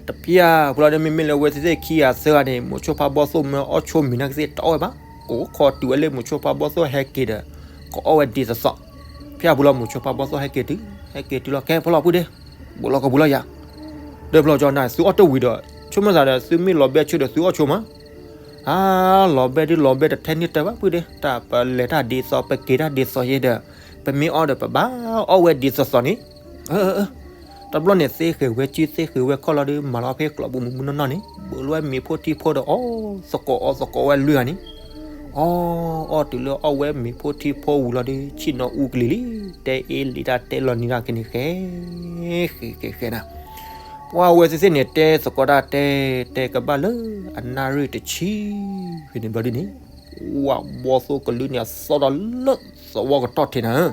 တဖျၢၣ်ပူၤလီၤဒီးမ့မ့ၢ်လၢဝဲသ့ၣ်ခံဂၤသၢဂၤန့ၣ် မိၤဆိဖးဘီသိၣ်မၢအီၣ်ဆိမံၤနာ်ကသ့ၣ်တအီၣ်ဝဲဘၣ်, ကိးခီတုၤဝဲလၢမိၤဆိဖးဘီသိၣ်ဟဲက့ၤဒီး ကအီၣ်ဝဲဒ်သိးသိး, ဖၠၣ်ပူၤလီၤ မိၤဆိဖးဘီသိၣ်ဟဲက့ၤတုၤ, ဟဲက့ၤတုၤလီၤ ကဲဖီလီၤပုၢ်ဒ့, ဘူးလီၤကီးဘူးလီၤယၤ, ဒီးဖျီကၠီနၤ သုအီၣ်တဝံၤဒီး ဆိကမိၣ်သးဒီး သုမ့ၢ်လီၤဘဲဆၢဒီးသုအီၣ်ဆိမး အါ လီၤဘဲဒုးလီၤဘဲတထဲန့ၢ်တၢ်ဘၣ်ပုၢ်ဒ့ တၢ်ပလဲၤတၢ်ဒ်သိး ပက့ၤတၢ်ဒ်သိးယဲဒီး ပမ့ၢ်အီၣ်ဒီးပဘၣ်အီၣ်ဝဲဒ်သိးသိးန့ၣ်, တဘျီန့ၣ် သ့ဃဲၤဝဲစု သ့ဃဲၤဝဲခီၣ်လီၤဒီး မၤလီၤဖဲကျိးပူၤမူးမူးနီၢ်နီၢ်န့ၣ် ဘူးလီၤဝဲမ့ၤဖိထံဖိဒီးအီၣ်သကိးအီၣ်သကိးဝဲလွံၢ်ဂၤန့ၣ်, အီၣ် အီၣ်တုၤလၢအီၣ်ဝဲမ့ၤဖိထံဖိဝံၤလီၤဒီး ဆ့ၣ်နီၤအူကလံၤလံ, တဲအ့လံတၢ်တဲလီၤနံၤတၢ်ကန့ၣ် ဃဲ ဃဲ ဃဲ ဃဲနၤ ပှၤဝဲသ့ၣ်သ့ၣ်န့ၣ် တဲသကိးတၢ်တဲ တဲကဘၣ်လၢအနၣ်ရံၣ်တဆံ ဖဲန့ၣ်ဘျီဒ်န့ၣ်, ဝၣ်ဘီသိၣ်ကလုၢ်န့ၣ် အသီၣ်ဒီးလၢသဝီကတီၢ်ထံးနၤဧ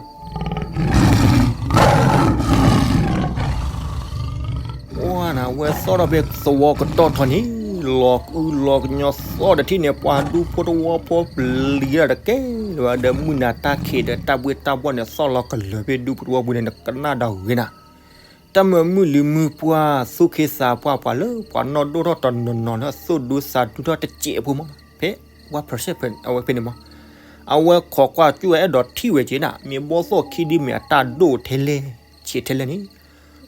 ၢ, ဝၣ်နၤ ဝဲသီၣ်ဒီးဖဲသဝီကတီၢ်ထီန့ၣ် လီၤအုလီၤကညီသီၣ်ဒီးထံၣ်န့ၣ် ပှၤဒူဖိတဝီဖိပျံၤတၢ်တကဲလၢၤဘၣ်ဒီး မုၢ်နၤတၢ်ခံးဒီးတၢ်ဘှ့ၣ်တၢ်ဘှီၣ်န့ၣ် သီၣ်လီၤကလၢၤဖဲဒူဖိတဝီပူၤန့ၣ် နကနၣ်ဒီးဂ့ၤနၤ တၢ်မၤမုၢ်လံၤမုၢ်ပှၢ် သူၣ်ခ့သးပှၢ်ပှၤလၢ ပှၤနီၢ်ဒိၣ်ထီၣ်တနီၤနီၤလၢ သူၣ်ဒူသးဒူထီၣ်တစဲးဖိမး ဖဲ ဝၣ် percent အဝဲဖဲန့ၣ်မး အဝဲခိးကွၢ်ကၠူၣ်ဝဲအဲၣ်ဒိးထံၣ်ဝဲက့ၤနၤ မ့ၢ်ဘီသိၣ်ခံဒုမ့ၢ်အတၢ်ဒိၣ်ထဲလဲၣ် ဆံးထဲလဲၣ်န့ၣ်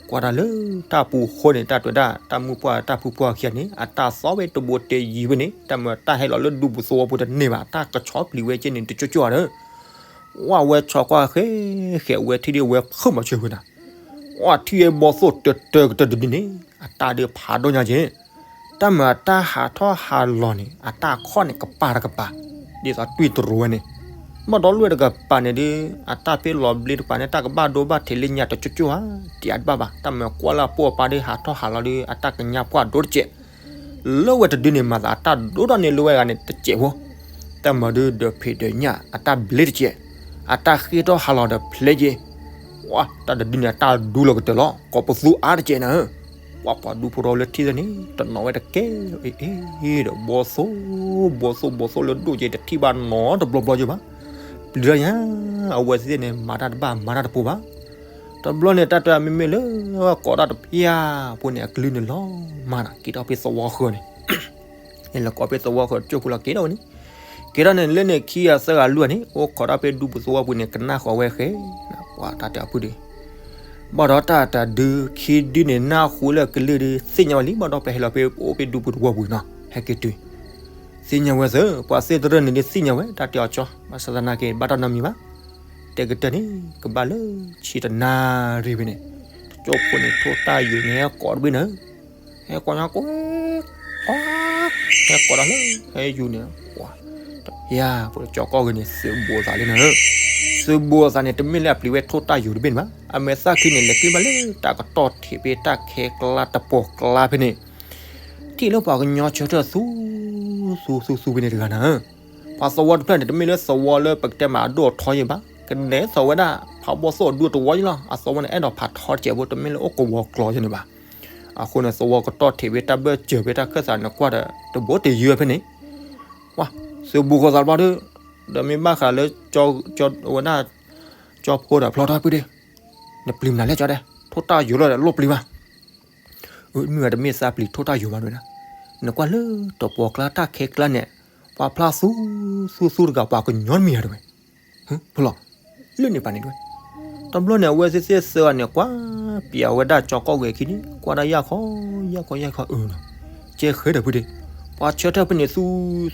ကွၢ်တၢ်လၢတၢ်ပူၤဃိန့ၣ် တၢ်တွဲၤဒၣ် တၢ်မုၢ်ပှၢ်တၢ်ဖုပှၢ်ခံဂၤန့ၣ် အတၢ်သီဝဲတဘိတယံၤဝဲန့ၣ် တၢ်မၤတၢ်ဟဲလီၤလၢဒူပူၤသဝီပူၤတန့ၢ်ဘၣ် တၢ်ကဆီပျံၤဝဲက့ၤန့ၣ် တကၠိကၠိဒီး ဝၣ်ဝဲဆီကွၢ်ဃဲဃဲဝဲထံၣ်ဒ်ဝဲဖုၣ်မၤစၢၤဝဲနၤ ဝၣ်ထံၣ်ဝဲဘီသိၣ်တၢတၢကတၢၢ်တဒုန့ၣ် အတၢ်ဒုးဖးဒိၣ်ညါက့ၤ တၢ်မၤတၢ်ဟးထီၣ်ဟးလီၤန့ၣ် အတၢ်ခီၣ်န့ၣ်ကပၤတကပၤ ဒ်သိးတွံၢ်တရူးဝဲန့ၣ် ဘၣ်ဒီးလွဲၢ်တကပၤန့ၣ်ဒုး အတၢ်ဖဲလီၤဘျ့တကပၤန့ၣ် တၢ်ကဘၣ်ဒိဘၣ်ထံးလၢညါတကၠိကၠိဧါ တယါတဘၣ်ဘၣ် တၢ်မၤကွၢ်လၢအပိၢ်အပၢ်ဒုးဟးထီၣ်ဟးလီၤဒုး အတၢ်ကညးပှၢ်ဒိတကဲး လၢဝဲတဒုန့ၣ် မၤသးအတၢ်ဒိၣ်ထီၣ်န့ၢ်လၢဝဲဂၤန့ၣ်တစဲးဖိ, တၢ်မၤဒုဒီးဖံးဒီးညၣ် အတၢ်ဘျ့တစဲး, အတၢ်ဃ့ထီၣ်ဟးလီၤဒီးဖျဲက့ၤ, တၢ်တဒုန့ၣ် အတၢ်ဒူလီၤကတၢၢ်လီၤ, ကိးပသူအါတစဲးနၤဧၢ. ပှၤပှၤဒူဖိထီၣ်လၢထံၣ်သ့ၣ်န့ၣ် တနီၤဝဲတကဲ, အ့ အ့ ဒီးဘီသိၣ်, ဘီသိၣ် ဘီသိၣ်လၢဒိၣ်က့ၤ တထံၣ်ဘၣ်နီတဘျီဘျီက့ၤဘၣ်, ပျံၤထီၣ်ညါ, အဝဲသ့ၣ်န့ၣ် မၤတၢ်တဘၣ် မၤတၢ်တပူၤဘၣ်. တဘျီန့ၣ် တၢ်တဲမ့မ့ၢ်လၢ ကိးတၢ်တဖၠၣ်ဖိန့ၣ် အကလုၢ်န့ၣ်လီၤမၢ်နီၤ, က့ၤထီၣ်ဖဲသဝီဃၢၤန့ၣ်, လဲၤကိးဖဲသဝီဃၢၤတကၠိၢ်ဖိလီၤ က့ၤထီၣ်ဝဲန့ၣ်, က့ၤထီၣ်န့ၣ် လၢန့ၣ်ခံဂၤသၢဂၤလွံၢ်ဂၤန့ၣ် အိၣ်ခိးတၢ်ဖဲဒူပူၤသဝီပူၤန့ၣ် ကနၣ်ဃီၤဝဲဃဲ, ပှၤတၢ်တဲအီၤဖုဒုး ဘၣ်ဒီးတၢ်တဒုခံဒုန့ၣ် နၢ်ဟူလၢကလုၢ်ဒုး သ့ၣ်ညါဝဲလံ ဘၣ်ဒီးပဟဲလီၤဖဲအိၣ်ဖဲဒူပူၤသဝီပူၤနီၤ, ဟဲက့ၤတုၤ, သ့ၣ်ညါဝဲသၢ, ပှၤသ့ၣ်တရၢၢ်န့ၣ်ဒုးသ့ၣ်ညါဝဲ တၢ်တဲအီၤကၠီ, ဘၣ်ဆၣ်သနာ်က့ ဘၣ်တၢ်နီတမံၤဘၣ်, တဲကတၢၢ်န့ၣ် ကဘၣ်လၢဆံတနၣ်ရံၣ်ဖဲန့ၣ်, တကၠိၢ်ဖိန့ၣ် ထိၣ်တၢ်ယိာ်န့ၣ် ဟဲကိးတဘ့ၣ်နၤ ဟဲကိးညါကိး, ဟဲကိးဒီးလၢ ဟဲယူၤန့ၣ်, ယၤ ပကၠီကီၢ်ဂ့ၤန့ၣ် သုးဘူးအသးလံနၤ, သုးဘူးအသးန့ၣ် တမ့ၢ်လၢအပျံၤဝဲထိၣ်တၢ်ယိာ်တဘ့ၣ်န့ၣ်ဘၣ်, အမဲာ်သၣ်ခံန့ၣ် လဲၤက့ၤဘၣ်လၢတၢ်ကတီၢ်ထံးဖဲတၢ်ခဲကျါတပီၤကျါဖဲန့ၣ်, ထံၣ်လၢပှၤကညီဆၢထၢၣ်သူ, သူသူသူဖဲန့ၣ်တဂၤနၤ, ပှၤသဝီတဖျၢၣ်န့ၣ် တမ့ၢ်လၢသဝီလၢပကတဲမးအဒိၣ်အထီယဲၢ်ဘၣ်, ကနဲသိးဝဲဒၣ် ဖးဘီသိၣ်အဒူတဝီယဲၢ်လီၤ, အသဝီန့ၣ် အဲၣ်ဒိးဖးထီတစဲးဖိ တမ့ၢ်လၢအိၣ်ကဝီၤကျီၤယဲၢ်န့ၣ်ဘၣ်. အဃိန့ၣ် သဝီကတီၢ်ထံးဖဲတၢ်ဘၢၣ်စၢၤဖဲတၢ်ခၢၣ်သးန့ၣ် ကွၢ်ဒီး တဘိတယၢဖဲန့ၣ်, သုးဘူးဃီသးတဘျီဒီး, ဒီးမ့ၢ်ဘၣ်ဃးလၢ ဝဲဒၣ် ကၠီဖိဒီးဖျီထီၣ်ဖုဒ့, နပျံၤမနုၤလဲၣ်ကၠီတဲ, ထိၣ်တၢ်ယိာ်လီၤဒီးလိၣ်ပျံၤဘၣ် မ့ၢ်ဝဲတမ့ၢ်သးပျံၤထိၣ်တၢ်ယိာ်မးဒ်ဝဲဒၣ်, နကွၢ်လၢတပီၤကျါတၢ်ခဲကျါန့ၣ်, ပှၤဖျါသူ, သူသူတဂၤ ပှၤကညီတမံၤဧါတဝဲ, ဖဲလီၤ, လၢန့ၣ်ပာ်န့ၣ်တဝဲ, တဘျီန့ၣ် အဝဲသ့ၣ်သ့ၣ်သၢဂၤန့ၣ် ကွၢ်ပၠးဝဲဒၣ်ကၠီကီၢ်ဂ့ၤခံန့ၣ် ကွၢ်ဒၣ်ယၢ်ခီ, ယၢ်ခီယၢ်ခီအၢနီၤ, ကဲဃဲဒီးဖုဒ့, ပှၤဆၢထၢၣ်ဖဲန့ၣ်သူ,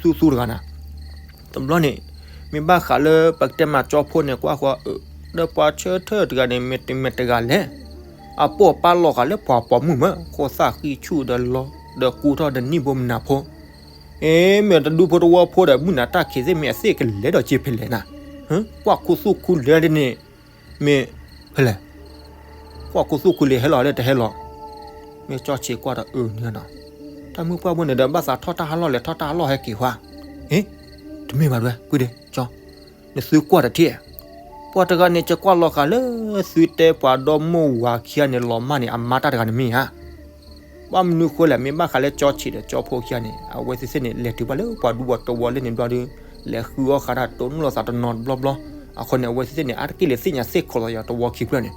သူသူတဂၤနၤ တဘျီန့ၣ်, မ့ၢ်ဘၣ်ဃးလၢပကတဲမးကၠီဖိန့ၣ် ကွၢ်ဃီအၢ, ဒီးပှၤဆၢထၢၣ်တဂၤန့ၣ် မ့ၢ်တမ့ၢ်တဂၤလဲၣ်, အပိာ်အပၢ်လီၤဃာ်လၢပှၤပိာ်မုၣ်မး ခိၣ်သၣ်ဃံဆူၣ်ဒီးလီၤ, ဒီးကူထီၣ်ဒီးနံၣ်ဖိမနၤဖိ, အ့ မ့ၢ်တဒူဖိတဝီဖိဒီး မုၢ်နၤတၢ်ခံးသ့ၣ် မ့ၢ်အသ့ၣ်ကလဲၤဒီးက့ၤဖဲလဲၣ်နၤ, ကွၢ်ခူသူၣ်ခူလဲၤဒ်န့ၣ်, မ့ၢ်ဖဲလဲၣ် ကွၢ်ခူသူၣ်ခူလဲၤ ဟဲလီၤလၢတဟဲလီၤ, မ့ၢ်ကၠီဆံးကွၢ်ဒီးအၢန့ၣ်နီၤ, တၢ်မုၢ်ပှၢ်ဖိန့ၣ်ဒီး ဘၣ်သးထီၣ်တၢ်ဟးလီၢ်လဲၤထီၣ်တၢ်ဟးလီၢ်ဟဲက့ၤဟါ, အ့ တမ့ၢ်ဘၣ်ဒဝဲ ကွံဒ့ ကၠီ, နသုကွၢ်တထံၣ်, ပှၤတဂၤန့ၣ် ကကွၢ်လီၤဃာ်လၢသုတဲပှၤဒီမိၢ်ဝၤခံဂၤန့ၣ် လီၤမၢ်န့ၣ် အမါတၢ်တဂၤန့ၣ်မ့ၢ်ဧါ ဘၣ်မနုၤဃိလဲၣ် မ့ၢ်ဘၣ်ဃးလၢကၠီဆံးဒီးကၠီဖိခံဂၤန့ၣ် အဝဲသ့ၣ်သ့ၣ်န့ၣ် လဲၤတုၤဘၣ်လၢပှၤဒူပှၤတဝီလၢန့ၣ်ဘျီဒီး လဲၤဃုအီၣ်ဃာ်တၢ်တိၢ်နီၣ်လိာ်သးတနီၤတဘျီဘျီ, အဃိန့ၣ် အဝဲသ့ၣ်သ့ၣ်န့ၣ် အါတက့ၢ်လဲၤသ့ၣ်ညါသ့ၣ်ခိးလီၤယၤတဝီခံဖျၢၣ်န့ၣ်,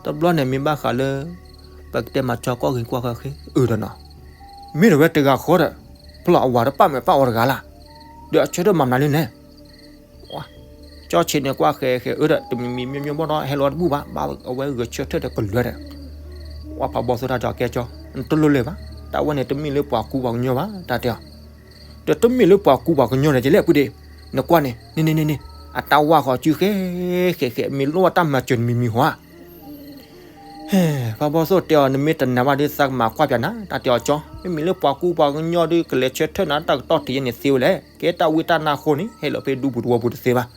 တဘျီန့ၣ် မ့ၢ်ဘၣ်ဃးလၢ ပကတဲမးကၠီကီၢ်ဂ့ၤကွၢ်ဃီဃ့အၢဒီးနီၤ, မ့ၢ်ဒီးဝဲတဂၤဃီဒီး ဖဲလီၤအဝၤတပာ်မဲာ်ပာ်အီၤတဂၤလၢ်, ဒီးအဆၢထၢၣ်မၤမနုၤလဲၣ် ကၠီဆံးန့ၣ်ကွၢ်ဃဲဃဲအၢဒီး တမံၤမံၤမ့ၢ်မ့ၢ်ဘၣ်ဒီး ဟဲလီၤတဘူၣ်ဘၣ် ဘၣ်အဝဲဂဲၤဆၢထၢၣ်ဒီးကလုၢ်ဒီး, ဝဲဖးဘီသိၣ်တၢ်တဲအီၤ ကဲကၠီ, နတလိၣ်လၢၤဘၣ်, တၢ်ဝဲန့ၣ် တမ့ၢ်လၢပှၤကူပှၤကညီဘၣ် တၢ်တဲအီၤ, ဒီးတမ့ၢ်လၢပှၤကူပှၤကညီန့ၣ် ကလဲၣ်ဖုဒ့, နကွၢ်န့ၣ် န့ၣ်န့ၣ်န့ၣ်န့ၣ်, အတၢ်ဝါဃီၤစုဃဲဃဲဃဲ မ့ၢ်လိၣ်ဘၣ်တၢ်မၤစၢၤတမံၤမံၤဟီဧါ ဖးဘီသိၣ်တဲအီၤ နမ့ၢ်တနာ်ဘၣ်ဒီး သးကမၤကွၢ်ပၠးနၤ တၢ်တဲအီၤကၠီ, မ့မ့ၢ်လၢပှၤကူပှၤကညီဒီး ကလဲၤဆၢထၢၣ်နၤတၢ်ကတီၢ်ထံးယဲန့ၣ်သ့ဝဲလဲၣ်, ကဲတၢ်ဝံတၢ်နါအဃိန့ၣ် ဟဲလီၤဖဲဒူပူၤတဝီပူၤတသ့ဘၣ်,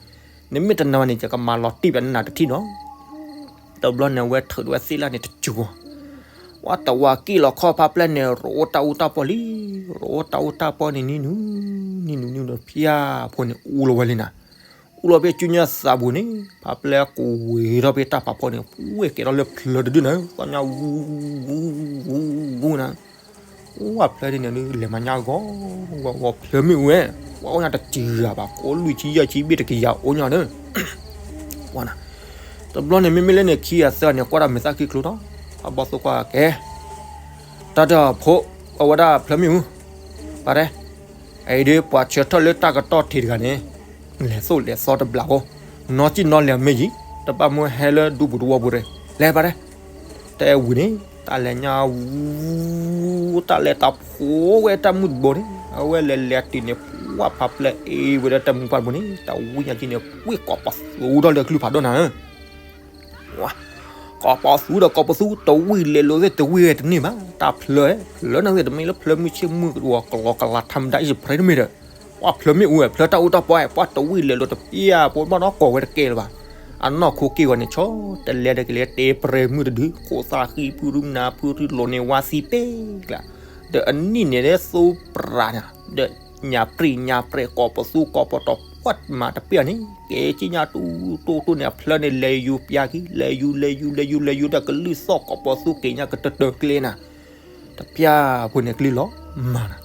နမ့ၢ်တနာ်ဘၣ်န့ၣ် ယကမၤလီၤတံၢ်ပၠးနၤတထံၣ်နီၤ တဘျီန့ၣ် အဝဲထုးဒီးဝဲသ့ၣ်လၢ်န့ၣ်တစူၤ, ဝဲတဝၤကံၣ်လီၤခီၣ်ဖးပျဲၢ်န့ၣ် ရိးတၢ်အူတၢ်ပီၢ်လံ, ရိးတၢ်အူတၢ်ပီၢ်န့ၣ် နံၤနူၤ, နံၤနူၤနံၤနူၤ ဖၠၣ်ဖိန့ၣ် အူလီၤဝဲလံနၤ, အူလီၤဖဲစုညါသးပူၤန့ၣ် ဖးပျဲၢ်ကဝ့ၤထီၣ်ဖဲတၢ်ဖးဖီန့ၣ် ဝဲကဲထီၣ်လၢဖျၢၣ်တဒုနၤ, သီညါဝူဝူဝူဝူနၤ ဝဲဖျၢၣ်ဒ်န့ၣ်ဒုး လဲၤမၤညါဂီၤဂီၤဂီၤ ဖျၢၣ်မ့ၣ်အူဝဲ, ပှၤအိၣ်ညါတစံၤဂၤဘၣ် ကိးလွံၢ်ဆံယဲၢ်ဆံဘ့ၣ်တကယၤအိၣ်ညါဒီး, တဘျီန့ၣ် မ့မ့ၢ်လၢန့ၣ်ခံဂၤသၢဂၤန့ၣ် ကွၢ်တၢ်မဲာ်သၣ်ခံကျိထီၣ်, ဖးဘီသိၣ်ကွၢ်ကဲ, တၢ်တဖိ အဝဲဒၣ်ဖျၢၣ်မ့ၣ်အူ, ပာ်တဲ, အအံၤဒုး ပှၤဆၢထၢၣ်လၢတၢ်ကတီၢ်ထံးတဂၤန့ၣ် လဲၤသိၣ်လဲၤသီတဘျီဖိ, နီၢ်ကံၣ်နီၢ်လဲၤမ့ၢ်ယံၤ တဘၣ်မ့ၢ်ဟဲလၢဒူပူၤတဝီပူၤဒီး လဲၤပာ်တဲ, တဲဝံၤန့ၣ် တၢ်လဲၤညါဝူ, တၢ်လဲၤတၢ်ဖိဝဲတၢ်မုၢ်တဘိန့ၣ် အဝဲလဲၤလဲၤတုၤန့ၣ် ပှၢ်ဖးပျဲၢ်အ့ၣ်ဝဲဒၣ်တၢ်မုၢ်ပှၢ်တဘိန့ၣ် တၢ်ဝံၣ်ညါကံန့ၣ် ဝံၣ်ကိးပသူထီၣ်လၢကလုၢ်ဖးဒိၣ်နၤဧၢ ကိးပသူဒီးကိးပသူ တဝံၣ်လဲၤလိာ်သ့ၣ်တဝံၣ်ဝဲတန့ၢ်ဘၣ် တၢ်ဖျၢၣ်, ဖျၢၣ်န့ၣ်သ့ၣ်တမ့ၢ်လၢဖျၢၣ်မုၢ်ဆ့ၣ်မုၢ်ကဝီၤကလီကလး ထါမတၤအံၣ်စဖရ့တမ့ၢ်ဒီး, ပှၤဖျၢၣ်မ့ၣ်အူဝဲ ဖျၢၣ်တၢ်အူတၢ်ပီၢ်ဝဲ ပှၤတဝံၣ်လဲၤလိာ်တပျၢ်ဖိဘၣ်ဒီးကိးဝဲတကဲလၢၤဘၣ်. အနီၢ်ခိက့ၢ်ဂီၤန့ၣ် ဆီတလဲဒီးကလဲၤတဲပြဲၤမုၢ်တဒု ခိၣ်သၣ်ဃံဖုရူနၤဖုရူလိၤန့ၣ် ဝါသံပဲကျါ, ဒီးအနံၣ်န့ၣ်လၢသူပြးန့ၣ် ဒီးညၣ်ပြံၣ်ညၣ်ပြဲး ကိးပသူကိးပတီၢ် ပှၢ်မၤတပ့ၢ်အီၤန့ၣ် ကဲက့ညါတူတူတူန့ၣ် အဖျၢၣ်န့ၣ် လဲၤယူၤပျၢ်ခံ လဲၤယူၤ လဲၤယူၤ လဲၤယူၤ လဲၤယူၤ ဒီးကလုၢ်သီၣ်ကိးပသူက့ၤညါကတၢၢ်တၢၢ်ကျဲနၤ, တပျၢ်ဖိန့ၣ် ကလုၢ်လီၤမၢ်နၤ,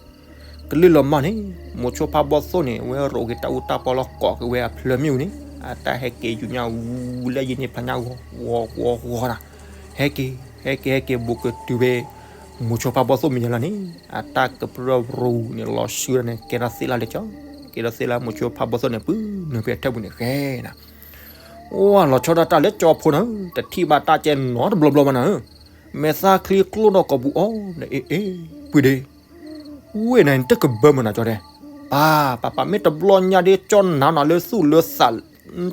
ကလုၢ်လီၤမၢ်န့ၣ် မိၤဆိဖါဘီသိၣ်န့ၣ် ဝဲရိးက့ၤတၢ်အူတၢ်ပီလီၤ ကိးက့ၤဝဲအဖျၢၣ်မ့ၣ်အူန့ၣ် အတၢ်ဟဲက့ၤယူၤညါဝူလၢယံၤန့ၣ် ဖျါညါဂီၤဂီၤဂီၤဂီၤနၤ, ဟဲက့ၤ ဟဲက့ၤ ဟဲက့ၤ ဟဲက့ၤ ဘူးကတုၤဖဲ မိၤဆိဖါဘီသိၣ်မဲာ်ညါလီၤန့ၣ် အတၢ်ကပြုၢ်ရူၤန့ၣ် လီၤဆှုဒီးန့ၣ် ကဲထီၣ်သ့ၣ်လၢ်လၢကၠီ, ကဲထီၣ်သ့ၣ်လၢမိၤဆိဖါဘီသိၣ်န့ၣ် ပုၢ်နုာ်ဖဲအထၢၣ်ပူၤန့ၣ်ဃဲနၤ, အိၣ်လီၤဆီဒၣ်တၢ်လၢကၠီဖိနၤ, တထံၣ်ဘၣ်တၢ်ကဲနီတဘျီဘျီဘၣ်နၤဧၢ, မဲာ်သၣ်ချံကျိဒီးကိာ်ပူၤအီၤဒီး အ့ အ့ ပုၢ်ဒ့ ဝ့ၢ်နၤန့ၣ်တကဘၢမုၢ်နၤကၠီဒဲး, ပၢ် ပၢ် ပၢ် မ့ၢ်တဘျီညါဒ်ကၠီနၤနၤလၢသူၣ်လၢသး,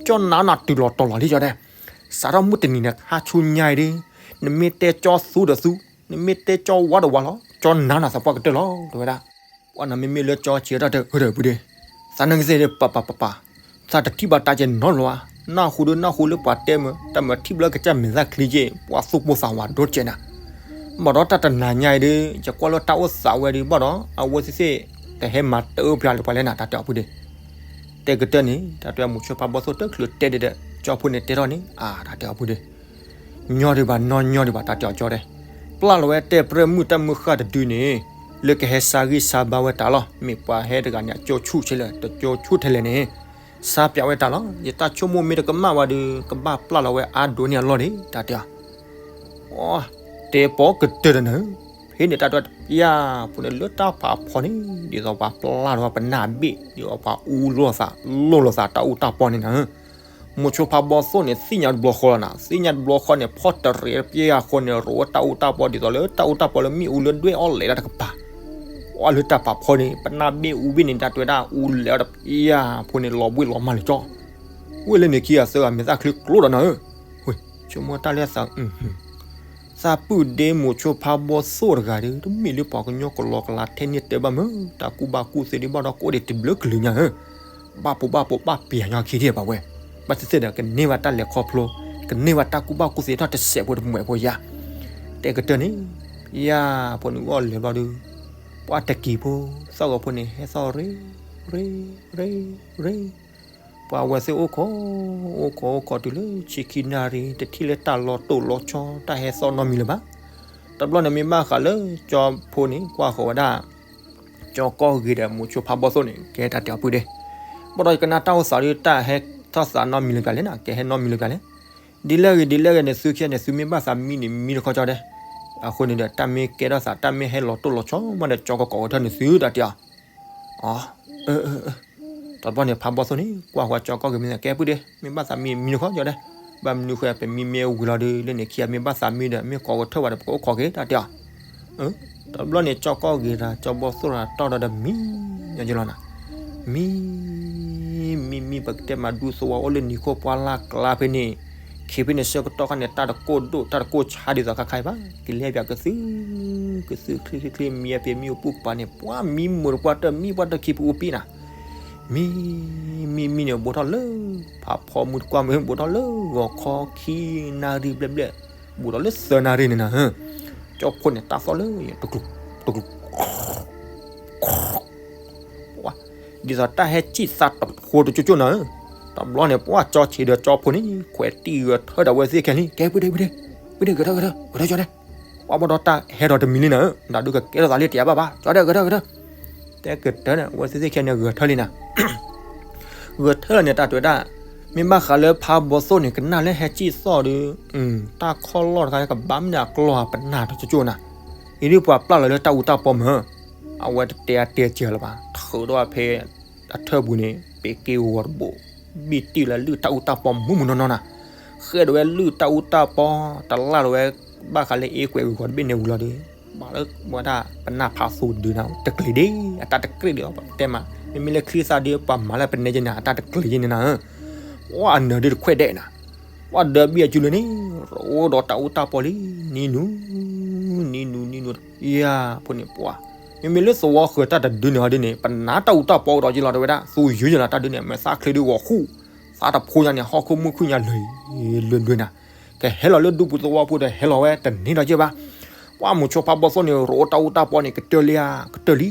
ကၠီနၤနၤတုၤလီၤတီၤလီၤလံကၠီဒဲး, စးထီၣ်မုၢ်တနံၤန့ၣ် ဟါဆူညါအံၤဒ်, နမ့ၢ်တဲကၠီသူဒီးသူ, နမ့ၢ်တဲကၠီဝါဒီးဝါလီၤ, ကၠီနၤနၤသးပှၢ်ကတၢၢ်လီၤ တဲဝဲဒၣ်, ပှၢ်နၤမ့မ့ၢ်လၢကၠီဆံးတၢ်တၢၢ် ဟၢဒီးပုၢ်ဒ့, သးနကသ့ၣ်ဒ် ပၢ် ပၢ် ပၢ် ပၢ်, သးတထံၣ်ဘၣ်တၢ်ကဲနီတဘျီဘၣ်, နၢ်ဟူဒ်နၢ်ဟူလၢပှၤတဲမုာ် တၢ်မုာ်ထံၣ်ဘျီကစၢ်မဲာ်သၣ်ချံက့ ပှၤသူၣ်ပိၢ်သးဝးဒိၣ်ကဲနၤ, ဘၣ်ဒီးတၢ်တနၤညါအံၤဒ် ယကွၢ်လၢတၢ်အိၣ်သးဝဲဒ်ဘၣ်ဒီး အဝဲသ့ၣ်သ့ၣ် တဟဲမၤတၢ်အၢၣ်ပှၤလၢပှၤလဲၣ်နၤ တၢ်တဲအီၤပုၢ်ဒ့, တဲကတၢၢ်န့ၣ် တၢ်တဲမိၤဆိဖါဘီသိၣ်တချုးတဲဒ်ဒီး ကၠီဖိန့ၣ်တဲထီၣ်န့ၣ် အါ တၢ်တဲအီၤပုၢ်ဒ့ ညီဒံးဘၣ် နီၢ်ညီဒံးဘၣ် တၢ်တဲအီၤကၠီဒဲး, ပျၢ်လီၤဝဲတဲပြၢမုၣ်တၢ်မုၢ်ဃၢ်တဒုန့ၣ်, လၢကဟဲဆါဂံၢ်ဆါဘါဝဲတၢ်လီၤ, မ့ၢ်ပှၤဟဲတဂၤန့ၣ် အကၠိဆူၣ်ဆဲလဲၣ် တကၠိဆူၣ်ထဲလဲၣ်န့ၣ်, ဆါပၠးဝဲတၢ်လီၤ, ယတၢ်ဆိကမိၣ်မ့ၢ်တကမၣ်ဝဲဒီး ကဘၣ်ပျၢ်လီၤဝဲအါဒိၣ်န့ၢ်အလီၢ်ဒံး တၢ်တဲအီၤ တဲပိာ်ကတၢၢ်တနၢၤ, ဖဲန့ၣ်တၢ်တဲတပျၢ်ဖိန့ၣ်လၢတၢ်ဖးဖီန့ၣ် ဒ်သိးပှၤပျၢ်လီၤပနၢ်ဘ့ၣ် ဒ်သိးပှၤအူလိာ်သးလိာ်လိာ်သးတၢ်အူတၢ်ပီန့ၣ်နၤ, မိၤဆိဖးဘီသိၣ်န့ၣ် သ့ၣ်ညါတဘျီဃီလီၤနၤ, သ့ၣ်ညါတဘျီဃီန့ၣ် ဖီၣ်တရံးတပျၢ်အဃိန့ၣ် ရိးဝဲတၢ်အူတၢ်ပီ ဒ်သိးလၢတၢ်အူတၢ်ပီလၢမ့ၣ်အူလၢဒွဲၣ်အီၣ်လဲၤတၢ်တကပၤ, ပှၤလၢတၢ်ဖးဖီန့ၣ် ပနၢ်ဘ့ၣ်အူဘ့ၣ်န့ၣ် တၢ်တဲဝဲဒၣ်အူလဲၤအီၤတပျၢ်ဖိန့ၣ် လီၤဘှံးလီၤမၢ်လၢကၠီ ဝ့ၢ်လၢန့ၣ်ခံဂၤသၢဂၤမဲာ်သၣ်ချံကျိဒီးနၤဧၢ, ဝ့ၢ် ဆိကမိၣ်တၢ်လၢသး သးပုၢ်ဒ့မိၤဆိဖးဘီသိၣ်တဂၤဒီး တမ့ၢ်လၢပှၤကညီကလီကလီထဲန့ၣ်တဲဘၣ်မုၢ် တၢ်ကူၣ်ဘၣ်ကူၣ်သ့ဒ်ဘၣ်ဒီးကိးဒံးတဘျုးကလုာ်ညါဧၢ, ဘၣ်ပိာ်ဘၣ်ပိာ်ဘၣ်ပျံၤညီခံထံၣ်ဘၣ်ဝဲ, ဘၣ်သ့ၣ်သ့ၣ်ဒီး ကန့ၢ်ဘၣ်တၢ်လဲၤခီဖျိ, ကန့ၢ်ဘၣ်တၢ်ကူၣ်ဘၣ်ကူၣ်သ့ထီၣ်တစဲးဖိတမှဲးဖိယါ, တဲကတၢၢ်န့ၣ်, ယါဖိန့ၣ်အီၣ်လဲၤဘျီဒီး, ပှၤတကံၤဖိ, သီၣ်ဂီၤဖိန့ၣ် ဟဲသီၣ်ရ့, ရ့, ရ့, ရ့ ပှၤဝဲသ့ၣ်အိၣ်ခိး, အိၣ်ခိးအိၣ်ခိးတုၤလၢဆံခံနၣ်ရံၣ် တထံၣ်လၢတၢ်လီၤတိၢ်လီၤဆီ တၢ်ဟဲသီၣ်နီတမံၤလၢၤဘၣ်. တဘျီန့ၣ်မ့ၢ်ဘၣ်ဃးလၢကၠီဖိန့ၣ် ကွၢ်ဃီၤဝဲဒၣ် ကၠီကီၢ်ဂ့ၤဒီးမိၤဆိဖးဘီသိၣ်န့ၣ် ကဲတၢ်တဲအီၤပုၢ်ဒ့, ဘၣ်ဒီးယကနၣ်တၢ်အိၣ်သးဒီး တၢ်ဟဲထီၣ်သးနီတမံၤလၢၤပျၢၤလဲၣ်နၤ, ကဲဟဲနီတမံၤလၢၤပျၢၤလဲၣ်. ဒ်လဲၣ်ဂ့ၤ ဒ်လဲၣ်ဂ့ၤန့ၣ် သုခံဂၤန့ၣ် သုမ့ၢ်ဘၣ်သးမံန့ၣ် မံတခီကၠီဒဲး. အဃိန့ၣ်ဒီး တၢ်မ့ၢ်ကဲထီၣ်သး တၢ်မ့ၢ်ဟဲလီၤတိၢ်လီၤဆီမးဒီး ကၠီကကိးဝဲထၢၣ်န့ၣ်သုတၢ်တဲအီၤ အ တဘျီန့ၣ် ဖးဘီသိၣ်န့ၣ် ကွၢ်ဃီၤကၠီကီၢ်ဂ့ၤမ့ၢ်သး ကဲပုၢ်ဒ့ မ့ၢ်ဘၣ်သးမံန့ၣ် မံတခီကၠီဒဲး. ဘၣ်မနုၤဃိ ပမံမ့ၢ်ဝံၤလီၤဒီး လၢန့ၣ်ခံဂၤမ့ၢ်ဘၣ်သးမံဒီး မ့ၢ်ကိးကထၢၣ်ဘၣ်ဒီး ပကအိၣ်ခိးက့ၤတၢ်တဲအီၤ တဘျီန့ၣ် ကၠီကီၢ်ဂ့ၤဒီး ကၠီဘီသိၣ်ဒီး တီၢ်ဒီးမံညီကလီၤနၤ. မံ မံ မံ ပကတဲမၤဒူသဝီအိၣ်လၢနံၤခိၣ်ပှၢ်လၢ်ကျါဖဲန့ၣ်, ခံဖဲန့ၣ်ဆၢကတီၢ်ခါန့ၣ် တၢ်တကိၢ်ဒိၣ် တၢ်တကိၢ်ဆါဒ်သိးခါခါအံၤဘၣ်. ကလဲၤပၠးကသု ကသုချ့ချ့ချ့ မံအပ့ၤမံအိၣ်ပူၤကပၤန့ၣ် ပှၤမံမုာ်တပှၢ်တၢၢ် မံပှၢ်တၢၢ်ခံပူၤအိၣ်ပ့ၤနၤ. မံ မံ မံန့ၣ် ဘူးထီၣ်လၢ ဖးဖီမုၢ်တကွၢ်မုၢ် ဘူးထီၣ်လၢ ဂီၤခီခံနၣ်ရံၣ်ဘျဲၣ်ဘျဲၣ်, ဘူးထီၣ်လၢသၢနၣ်ရံၣ်န့ၣ်နၤ. ကၠီဖိန့ၣ် တၢ်သီၣ်လၢ တကျူး တကျူး ဒ်သိးတၢ်ဟဲစံၣ်သးတဖိတကၠိကၠိနၤဧၢ. တဘျီန့ၣ် ပှၤကၠီဆံးဒီးကၠီဖိန့ၣ် ခွဲးတံၢ်ဂဲၤထၢၣ်ဒီးဝဲသ့ၣ်ခဲလံ ကဲပုၢ်ဒ့ ပုၢ်ဒ့ ပုၢ်ဒ့ ဂဲၤထၢၣ် ဂဲၤထၢၣ် ဂဲၤထၢၣ်ကၠီဒဲး. ပှၤဘၣ်ဒီးတၢ်ဟဲဒီးတမံၤလံနၤဧၢ, နဒုးကကဲထီၣ်သးလံတယၤဘၣ်ဘၣ် ကၠီဒဲး ဂဲၤထၢၣ် ဂဲၤထၢၣ်. တဲကတၢၢ်န့ၣ် အဝဲသ့ၣ်သ့ၣ်ခဲန့ၣ် ဂဲၤထၢၣ်လံနၤ ဂဲၤထၢၣ်လီၤန့ၣ် တၢ်တဲဝဲဒၣ်, မ့ၢ်ဘၣ်ဃးလၢဖးဘီသိၣ်န့ၣ် ကနၣ်လၢဟဲစံၣ်သီၣ်ဒီး, တၢ်ခီၣ်လီၢ်တခါကဘၣ်မနုၤအကျီၢ်ပနၢ်တကၠိကၠိနၤ, အံၤဒ်ပှၤပျၢ်လီၤလၢတၢ်အူတၢ်ပီမၢ်, အဝဲတတဲအတဲစၢၤလၢၤဘၣ်, ထုးဒီးဖဲအထၢၣ်ပူၤန့ၣ် ပ့ၤက့ၤဂီၤတဘိး, ဘံၣ်တံၢ်လၢလုၢ်တၢ်အူတၢ်ပီမူးမူးနီၢ်နီၢ်နၤ, ဃဲၣ်ဒိးဝဲလုၢ်တၢ်အူတၢ်ပီ, တလၢ်လီၤဝဲ, ဘၣ်ဃးလၢအ့ကွဲးဂီၤတဘ့ၣ်န့ၣ်ဝံၤလီၤဒီး ဘၣ်လၢဝဲဒၣ်ပနၢ်ဖးသိဒုနၤ တကျ့ၤဒ့, အတၢ်တကျ့ၤဒံး ပတဲမး, မ့မ့ၢ်လၢချံသၣ်ဒုး ပှၤမၤလၢပနဲက့နၤ အတၢ်တကျ့ၤက့န့ၣ်နၤဧၢ, ပှၤအနၢၤဒုးတခွဲးဒဲးနၤ, ပှၤဒၢးဘံၣ်အစုလၢန့ၣ်, ရိဒီးတၢ်အူတၢ်ပီလံ, နံၤနူၤ, နံၤနူၤ နံၤနူၤ, ယၤဖိန့ၣ်ပှၤ, မ့မ့ၢ်လၢသဝီဃၢၤတၢ်တဒုန့ၣ်ဟီဒုန့ၣ် ပနၢ်တၢ်အူတၢ်ပီအိၣ်ဒီးယလီၤတဲဝဲဒၣ် သူယုၢ်ယလီၤတၢ်ဒုန့ၣ် မဲာ်သၣ်ချ့ဒုဂီၤဃူ, သးတဖိညါန့ၣ် ဟီၣ်ခိၣ်မုၢ်ခုၣ်ညါလၢာ်, လၢာ်လၢာ်နၤ ကဟဲလီၤလၢဒူပူၤသဝီပူၤဒီးဟဲလီၤဝဲတန့ၢ်ဒီးယဲဘၣ်, ပ ပှၤမိၤဆိဖးဘီသိၣ်န့ၣ် ရိးတၢ်အူတၢ်ပီန့ၣ် ကတၢၢ်လံဧါ, ကတၢၢ်လံ.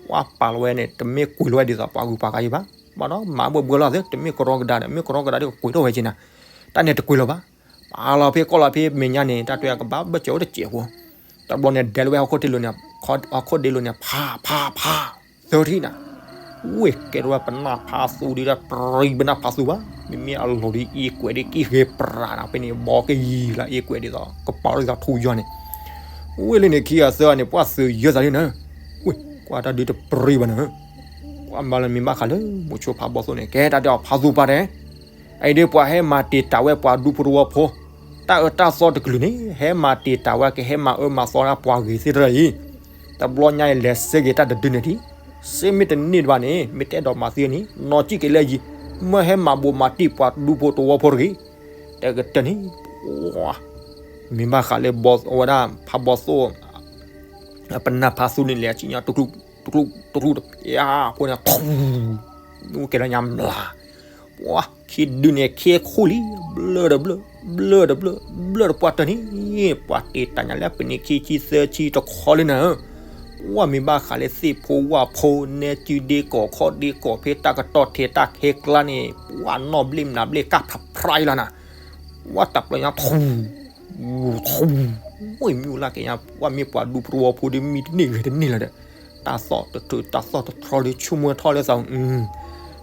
ပှၤပာ်လီၤဝဲန့ၣ် တမ့ၢ်ကွံာ်လီၤဝဲဒ်သိးပှၤဂုၤပှၤဂၤယံၤဘၣ်. ဘၣ်ဒီးမၤဘၣ်ဘှီလီၤသ့, တမ့ၢ်ကရီကဒါဒီး, မ့ၢ်ကရီကဒါဒီးကကွံာ်ထီၣ်ဝဲက့ၤနၤ. တၢ်န့ၣ်တကွံာ်လီၤဘၣ်. ပာ်လီၤဖဲကီၢ်လီၤဖဲမဲာ်ညါန့ၣ် တၢ်တဲအကဘၣ်ဘၣ်စၢၤအိၣ်တစဲးဖိ. တဘျီန့ၣ်ဒဲလီၤဝဲဟီၣ်ခိၣ်ဒ့လိၤန့ၣ်, ဟီၣ်ခိၣ်ဒ့လိၤန့ၣ် ဖးဖးဖး သၢထံၣ်နၤ. ဝ့ၢ်ကဲထီၣ်ဝဲပနၢ်ဖးသူဒ်ဒီး ပြံပနၢ်ဖးသူဘၣ်. မ့မ့ၢ်အလီၢ်ဒ်အ့ကွဲးဒ်ကံၢ်ဃဲပြးနၤ ဖဲန့ၣ် ဘီကယံၤလၢအ့ကွဲးဒ်သိး ကပၤဒ်သိးထူယွၤန့ၣ်. ဝ့ၢ်လၢန့ၣ်ခံဂၤသၢဂၤန့ၣ် ပှၤသုးယၢသးလံနၤ. ဝ့ၢ်ကွၢ်တၢ်ဒုတပြံဘၣ်နၤ. ပှၤမၤလၢမ့ၢ်ဘၣ်ဃးလၢ မိၤဆိဖးဘီသိၣ်န့ၣ် ကဲတၢ်တဲအီၤဖးသူပှၤတဲ အံၤဒ်ပှၤဟဲမၤတ့ၢ်တာ်ဝဲပှၤဒူဖိတဝီဖိ, တၢ်အၢတၢ်သီတကလုာ်န့ၣ် ဟဲမၤတ့ၢ်တာ်ဝဲ ကဟဲမၤအၢမၤသီဒၣ်ပှၤဂ့ၤသ့ၣ်တဖၣ်အံၤ, တဘျီညါအံၤလဲၤစဲက့ၤတၢ်တဒုန့ၣ်ဒံး, စ့မ့ၢ်တန့ၢ်တဘၣ်န့ၣ် မ့ၢ်တအဲၣ်ဒိးမၤသံန့ၣ် နီၢ်ကံၣ်က့ၤလၢယံၤ, မၢဟဲမၤဘိးမၤတံၢ်ပှၤဒူဖိတဝီဖိတဂ့ၤ, တကတၢၢ်န့ၣ်, ပှၤ, မ့ၢ်ဘၣ်ဃးလၢဘီအဝဲဒၣ် ဖးဘီသိၣ် ပနၢ်ဖးသူန့ၣ်လဲၤစံၣ်ညီၣ် တကျူၢ်, တကျူၢ်, တကျူၢ်တပျၢ်ဖိန့ၣ်, ကဲလၢညါမျး, ပှၤ, ခံဒုန့ၣ်ခဲခိၣ်လံ, ဘျၢၣ်တဘျၢၣ်, ဘျၢၣ်တဘျၢၣ်, ဘျၢၣ်တပှၢ်တၢၢ်န့ၣ်, ပှၤတ့ၢ်တၢ်ညါလၢပနံၣ်ခံဆံသၢဆံတခီလံနၤဧၢ, ပှၤမ့ၢ်ဘၣ်ဃးလၢသ့ၣ်ဖိဝၣ်ဖိ နဲကုဒ့ကီၢ်ခီဒ့ကီၢ်ဖဲတၢ်ကတီၢ်ထဲတၢ်ခဲကျါန့ၣ် ပှၤနီၣ်ဘျ့ၣ်မျးဘျ့ၣ်ကၢ်ဖးဖျါအံၤလီၤနၤ, ပှၤတပျၢ်ညါထူ ထူဝ့ၢ်မံၤလၢက့ၤညါ ပှၤမ့ၢ်ပှၤဒူဖိတဝီဖိဒီးမံတန့ၢ်ဂ့ၤတန့ၢ်လၢၤဒီး, တၢ်သီၣ်တထြၢးတၢ်သီၣ်တထြီဒီး ဆိကမိၣ်ထီၣ်လၢသး,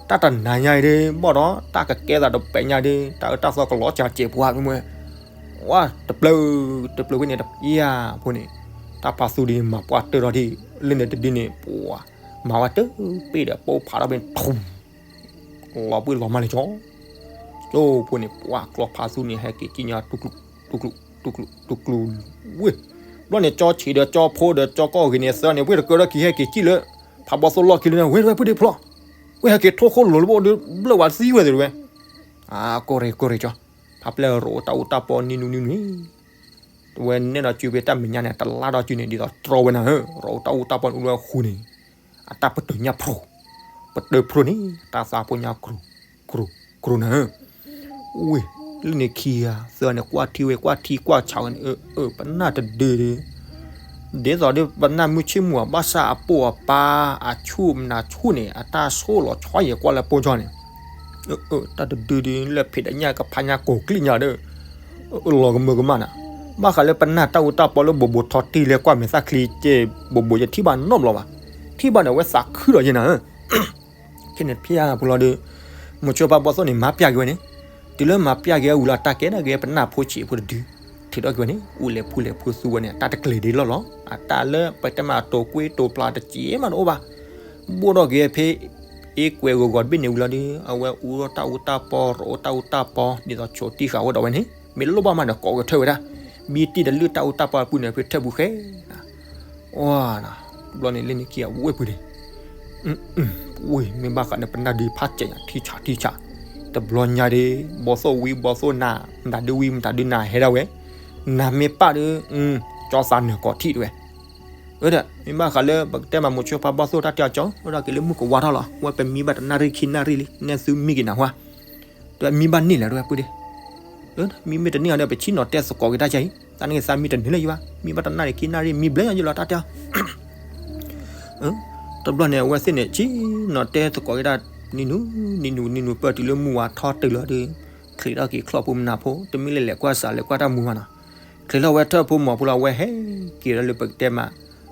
တၢ်တနၤညါအံၤဒီး ဘၣ်ဒီး တၢ်ကကဲသးတပဲာ်ညါဒီး တၢ်အၢတၢ်သီကလီၤစှၤစဲးပှၤမ့ၢ်, ဝါ တပျၢၤ, တပျၢၤဖဲန့ၣ်တပျၢ်ဖိန့ၣ်, တၢ်ဖးသူဒ်န့ၣ် မၤပှၤတၢၢ်ထီၣ်ဒ် လၢန့ၣ်တဒုန့ၣ် ပှၤ, မၤဝဲတၢၢ်ပ့ၢ်ဒီးပိၢ်ဖးထီၣ်ဖဲန့ၣ် ထူ လီၤပှ့ၤလီၤမၢ်လၢကၠီ, ကၠိဖိန့ၣ် ပှၤကျီဖးသူန့ၣ် ဟဲက့ၤကံၣ်ညီ တူၢ်ကျူၢ်, တူၢ်ကျူၢ်, တူၢ်ကျူၢ်, ဝ့ၢ်, ဘျီန့ၣ် ကၠီဆံးဒီးကၠီဖိဒီးကၠီကီၢ်ဂ့ၤန့ၣ်သၢန့ၣ် ဝ့ၢ်တကၢထီၣ်က့ၤဟဲက့ၤကံၣ်လၢ ဖးဘီသိၣ်လီၢ်ခံလၢန့ၣ် ဝ့ၢ်တဝဲဖုဒ့ဖျီ, ဝ့ၢ်ဟဲက့ၤထိၣ်ခိၣ်လိၤလၢဘၣ်ဒီး ဘျၢၣ်ဝဲသံဝဲသ့ၣ်တဝဲ, အါ ကီၢ်ရ့ၣ်ကီၢ်ရ့ၣ်ကၠီ, ဖးပျဲၢ်ရိးတၢ်အူတၢ်ပီနံၤနူနံၤနွံ တဝဲနဲၣ်ဒီးစုဖဲတၢ်မဲာ်ညါန့ၣ် တလါဒီးစုန့ၣ် ဒ်သိးတြီဝဲနၤဧၢ, ရိးတၢ်အူတၢ်ပီန့ၣ်အိၣ်လၢဃူန့ၣ်, အတၢ်ပတုာ်ညၣ်ဖျိ, ပတုာ်ဖျိန့ၣ် တၢ်သးဖိညါ ကြိၤ, ကြိၤနၤဧၢ, ဝ့ၢ်, လၢန့ၣ်ခံဂၤသၢဂၤန့ၣ် ကွၢ်ထံဝဲ ကွၢ်ထံကွၢ်ဆးဝဲန့ၣ် အၢ ပနၢ်တဒုဒီး ဒ်သိးဒီးပနၢ်မုၢ်ဆ့ၣ်မုၢ်အဘၣ်ဆၣ်အပိၢ်အပၢ် အဆူၣ်မနၤဆူၣ်န့ၣ် အတၢ်ဆိၣ်လီၤဆီယဲၢ်ကွၢ်လၢပိၢ်ကၠီန့ၣ်, အၢ တၢ်တဒုဒီး လၢဖံးတညၣ်ကဖးညါကိးကျံၣ်ညါဒီး လီၤကမၢကမၣ်နၤ, ဘၣ်ဃးလၢပနၢ်တၢ်အူတၢ်ပီလၢဘိးဘိးထီတံၢ်လၢကွၢ်မဲာ်သၣ်ချံကဲ ဘိးဘိးယထံၣ်ဘၣ်နီတဘျီဘၣ်, ထံၣ်ဘၣ်န့ၣ်အဝဲသးခုဒီးယဲနၤဧၢ ခဲန့ၣ်ဖဲအပူၤလီၤဒီး မိၤဆိဖးဘီသိၣ်န့ၣ် မၤပျၢ်က့ၤဝဲန့ၣ်, တုၤလၢမၤပျၢ်က့ၤအဝံၤလီၤ တၢ်ကဲဒၣ်က့ၤပနၢ်ဖိဆံးဖိတဒု, ထုးထီၣ်က့ၤဝဲန့ၣ် အူလဲၤဖူလဲၤဖူသူဝဲန့ၣ် တၢ်တကျ့ၤဒ်လီၢ်လီၤ, အတၢ်လၢပတဲမးတိာ်ကွ့တိာ်ပျၢ်တစဲးမးတအိၣ်ဘၣ်, ဘိၣ်ထီၣ်က့ၤဖဲ အ့ကွဲးဂီၤဂီၤတဘ့ၣ်န့ၣ်ဝံၤလီၤဒီး အဝဲအူထီၣ်တၢ်အူတၢ်ပီ ရိးအူတၢ်အူတၢ်ပီ ဒ်သိးဆိးတံၢ်ဃာ်ဝဲဒီးဝဲန့ၣ် မ့ၢ်လိၣ်ဘၣ်မးဒီးကိးကထၢၣ်ဝဲဒၣ်, ဘံတံၢ်တလုၢ်တၢ်အူတၢ်ပီအပုၢ်န့ၣ် ဖဲထၢၣ်ပူၤဃဲ ဝါ, ဘျီန့ၣ်လၢန့ၣ်ခံဂၤဝ့ၢ်ပူၤန့ၣ်, ဝ့ၢ် မ့ၢ်ဘၣ်ဃးန့ၣ် ပနၢ်ဒုးဖးစဲးညါထံဆးထံဆး, တဘျီညါဒီး ဘီသိၣ်ဝံဘီသိၣ်နၤ, မတၤဒုးဝံမတၤဒုးနၤဟဲဒၣ်ဝဲ, နၤမ့ၢ်ပၢ်ဒီး ကၠီသးနၢၤကိးထံၣ်တဝဲ, အၢ ဒီး မ့ၢ်ဘၣ်ဃးလၢပကတဲမးမိၤဆိဖးဘီသိၣ်တၢ်တဲအီၤကၠီ အိၣ်ဒၣ်က့ၤလၢမုၢ်ကဝါထီၣ်လီၤ, ဝဲပမံဘၣ်တနၣ်ရံၣ်ခံနၣ်ရံၣ်လံ နဲၣ်သုမံက့ၤနၤဟါ တမံဘၣ်န့ၢ်လဲၣ်တဝဲပုၢ်ဒ့, မံမ့ၢ်တန့ၢ်အီၤဒီး ပဆံၣ်နီၤတဲသကိးက့ၤတၢ်ယါအံၤ သးန့ၣ်သးမံတန့ၢ်လၢၤယံၤဘၣ်, မံဘၣ်တနၣ်ရံၣ်ခံနၣ်ရံၣ် မံဘျဲၣ်ညါယလီၤတၢ်တဲအီၤ, တဘျီန့ၣ် အဝဲသ့ၣ်န့ၣ် ဆံၣ်နီၤတဲသကိးက့ၤတၢ် နံၤနူၤ နံၤနူၤ နံၤနူၤ ပၢၢ်တုၤလၢမုၢ်ဝါထီၣ်တုၤလီၤဒီး ချံးထီၣ်က့ၤချီၣ်ဖိမနၤဖိ တမ့ၢ်လၢလဲၤကွၢ်စးလဲၤကွၢ်တၢ်မူဘၣ်နီၤ, ချံးထီၣ်ဝဲထၢၣ်ဖိမီၤဖိလီၤ အဝဲဟဲက့ၤဒီးလၢပကတဲမး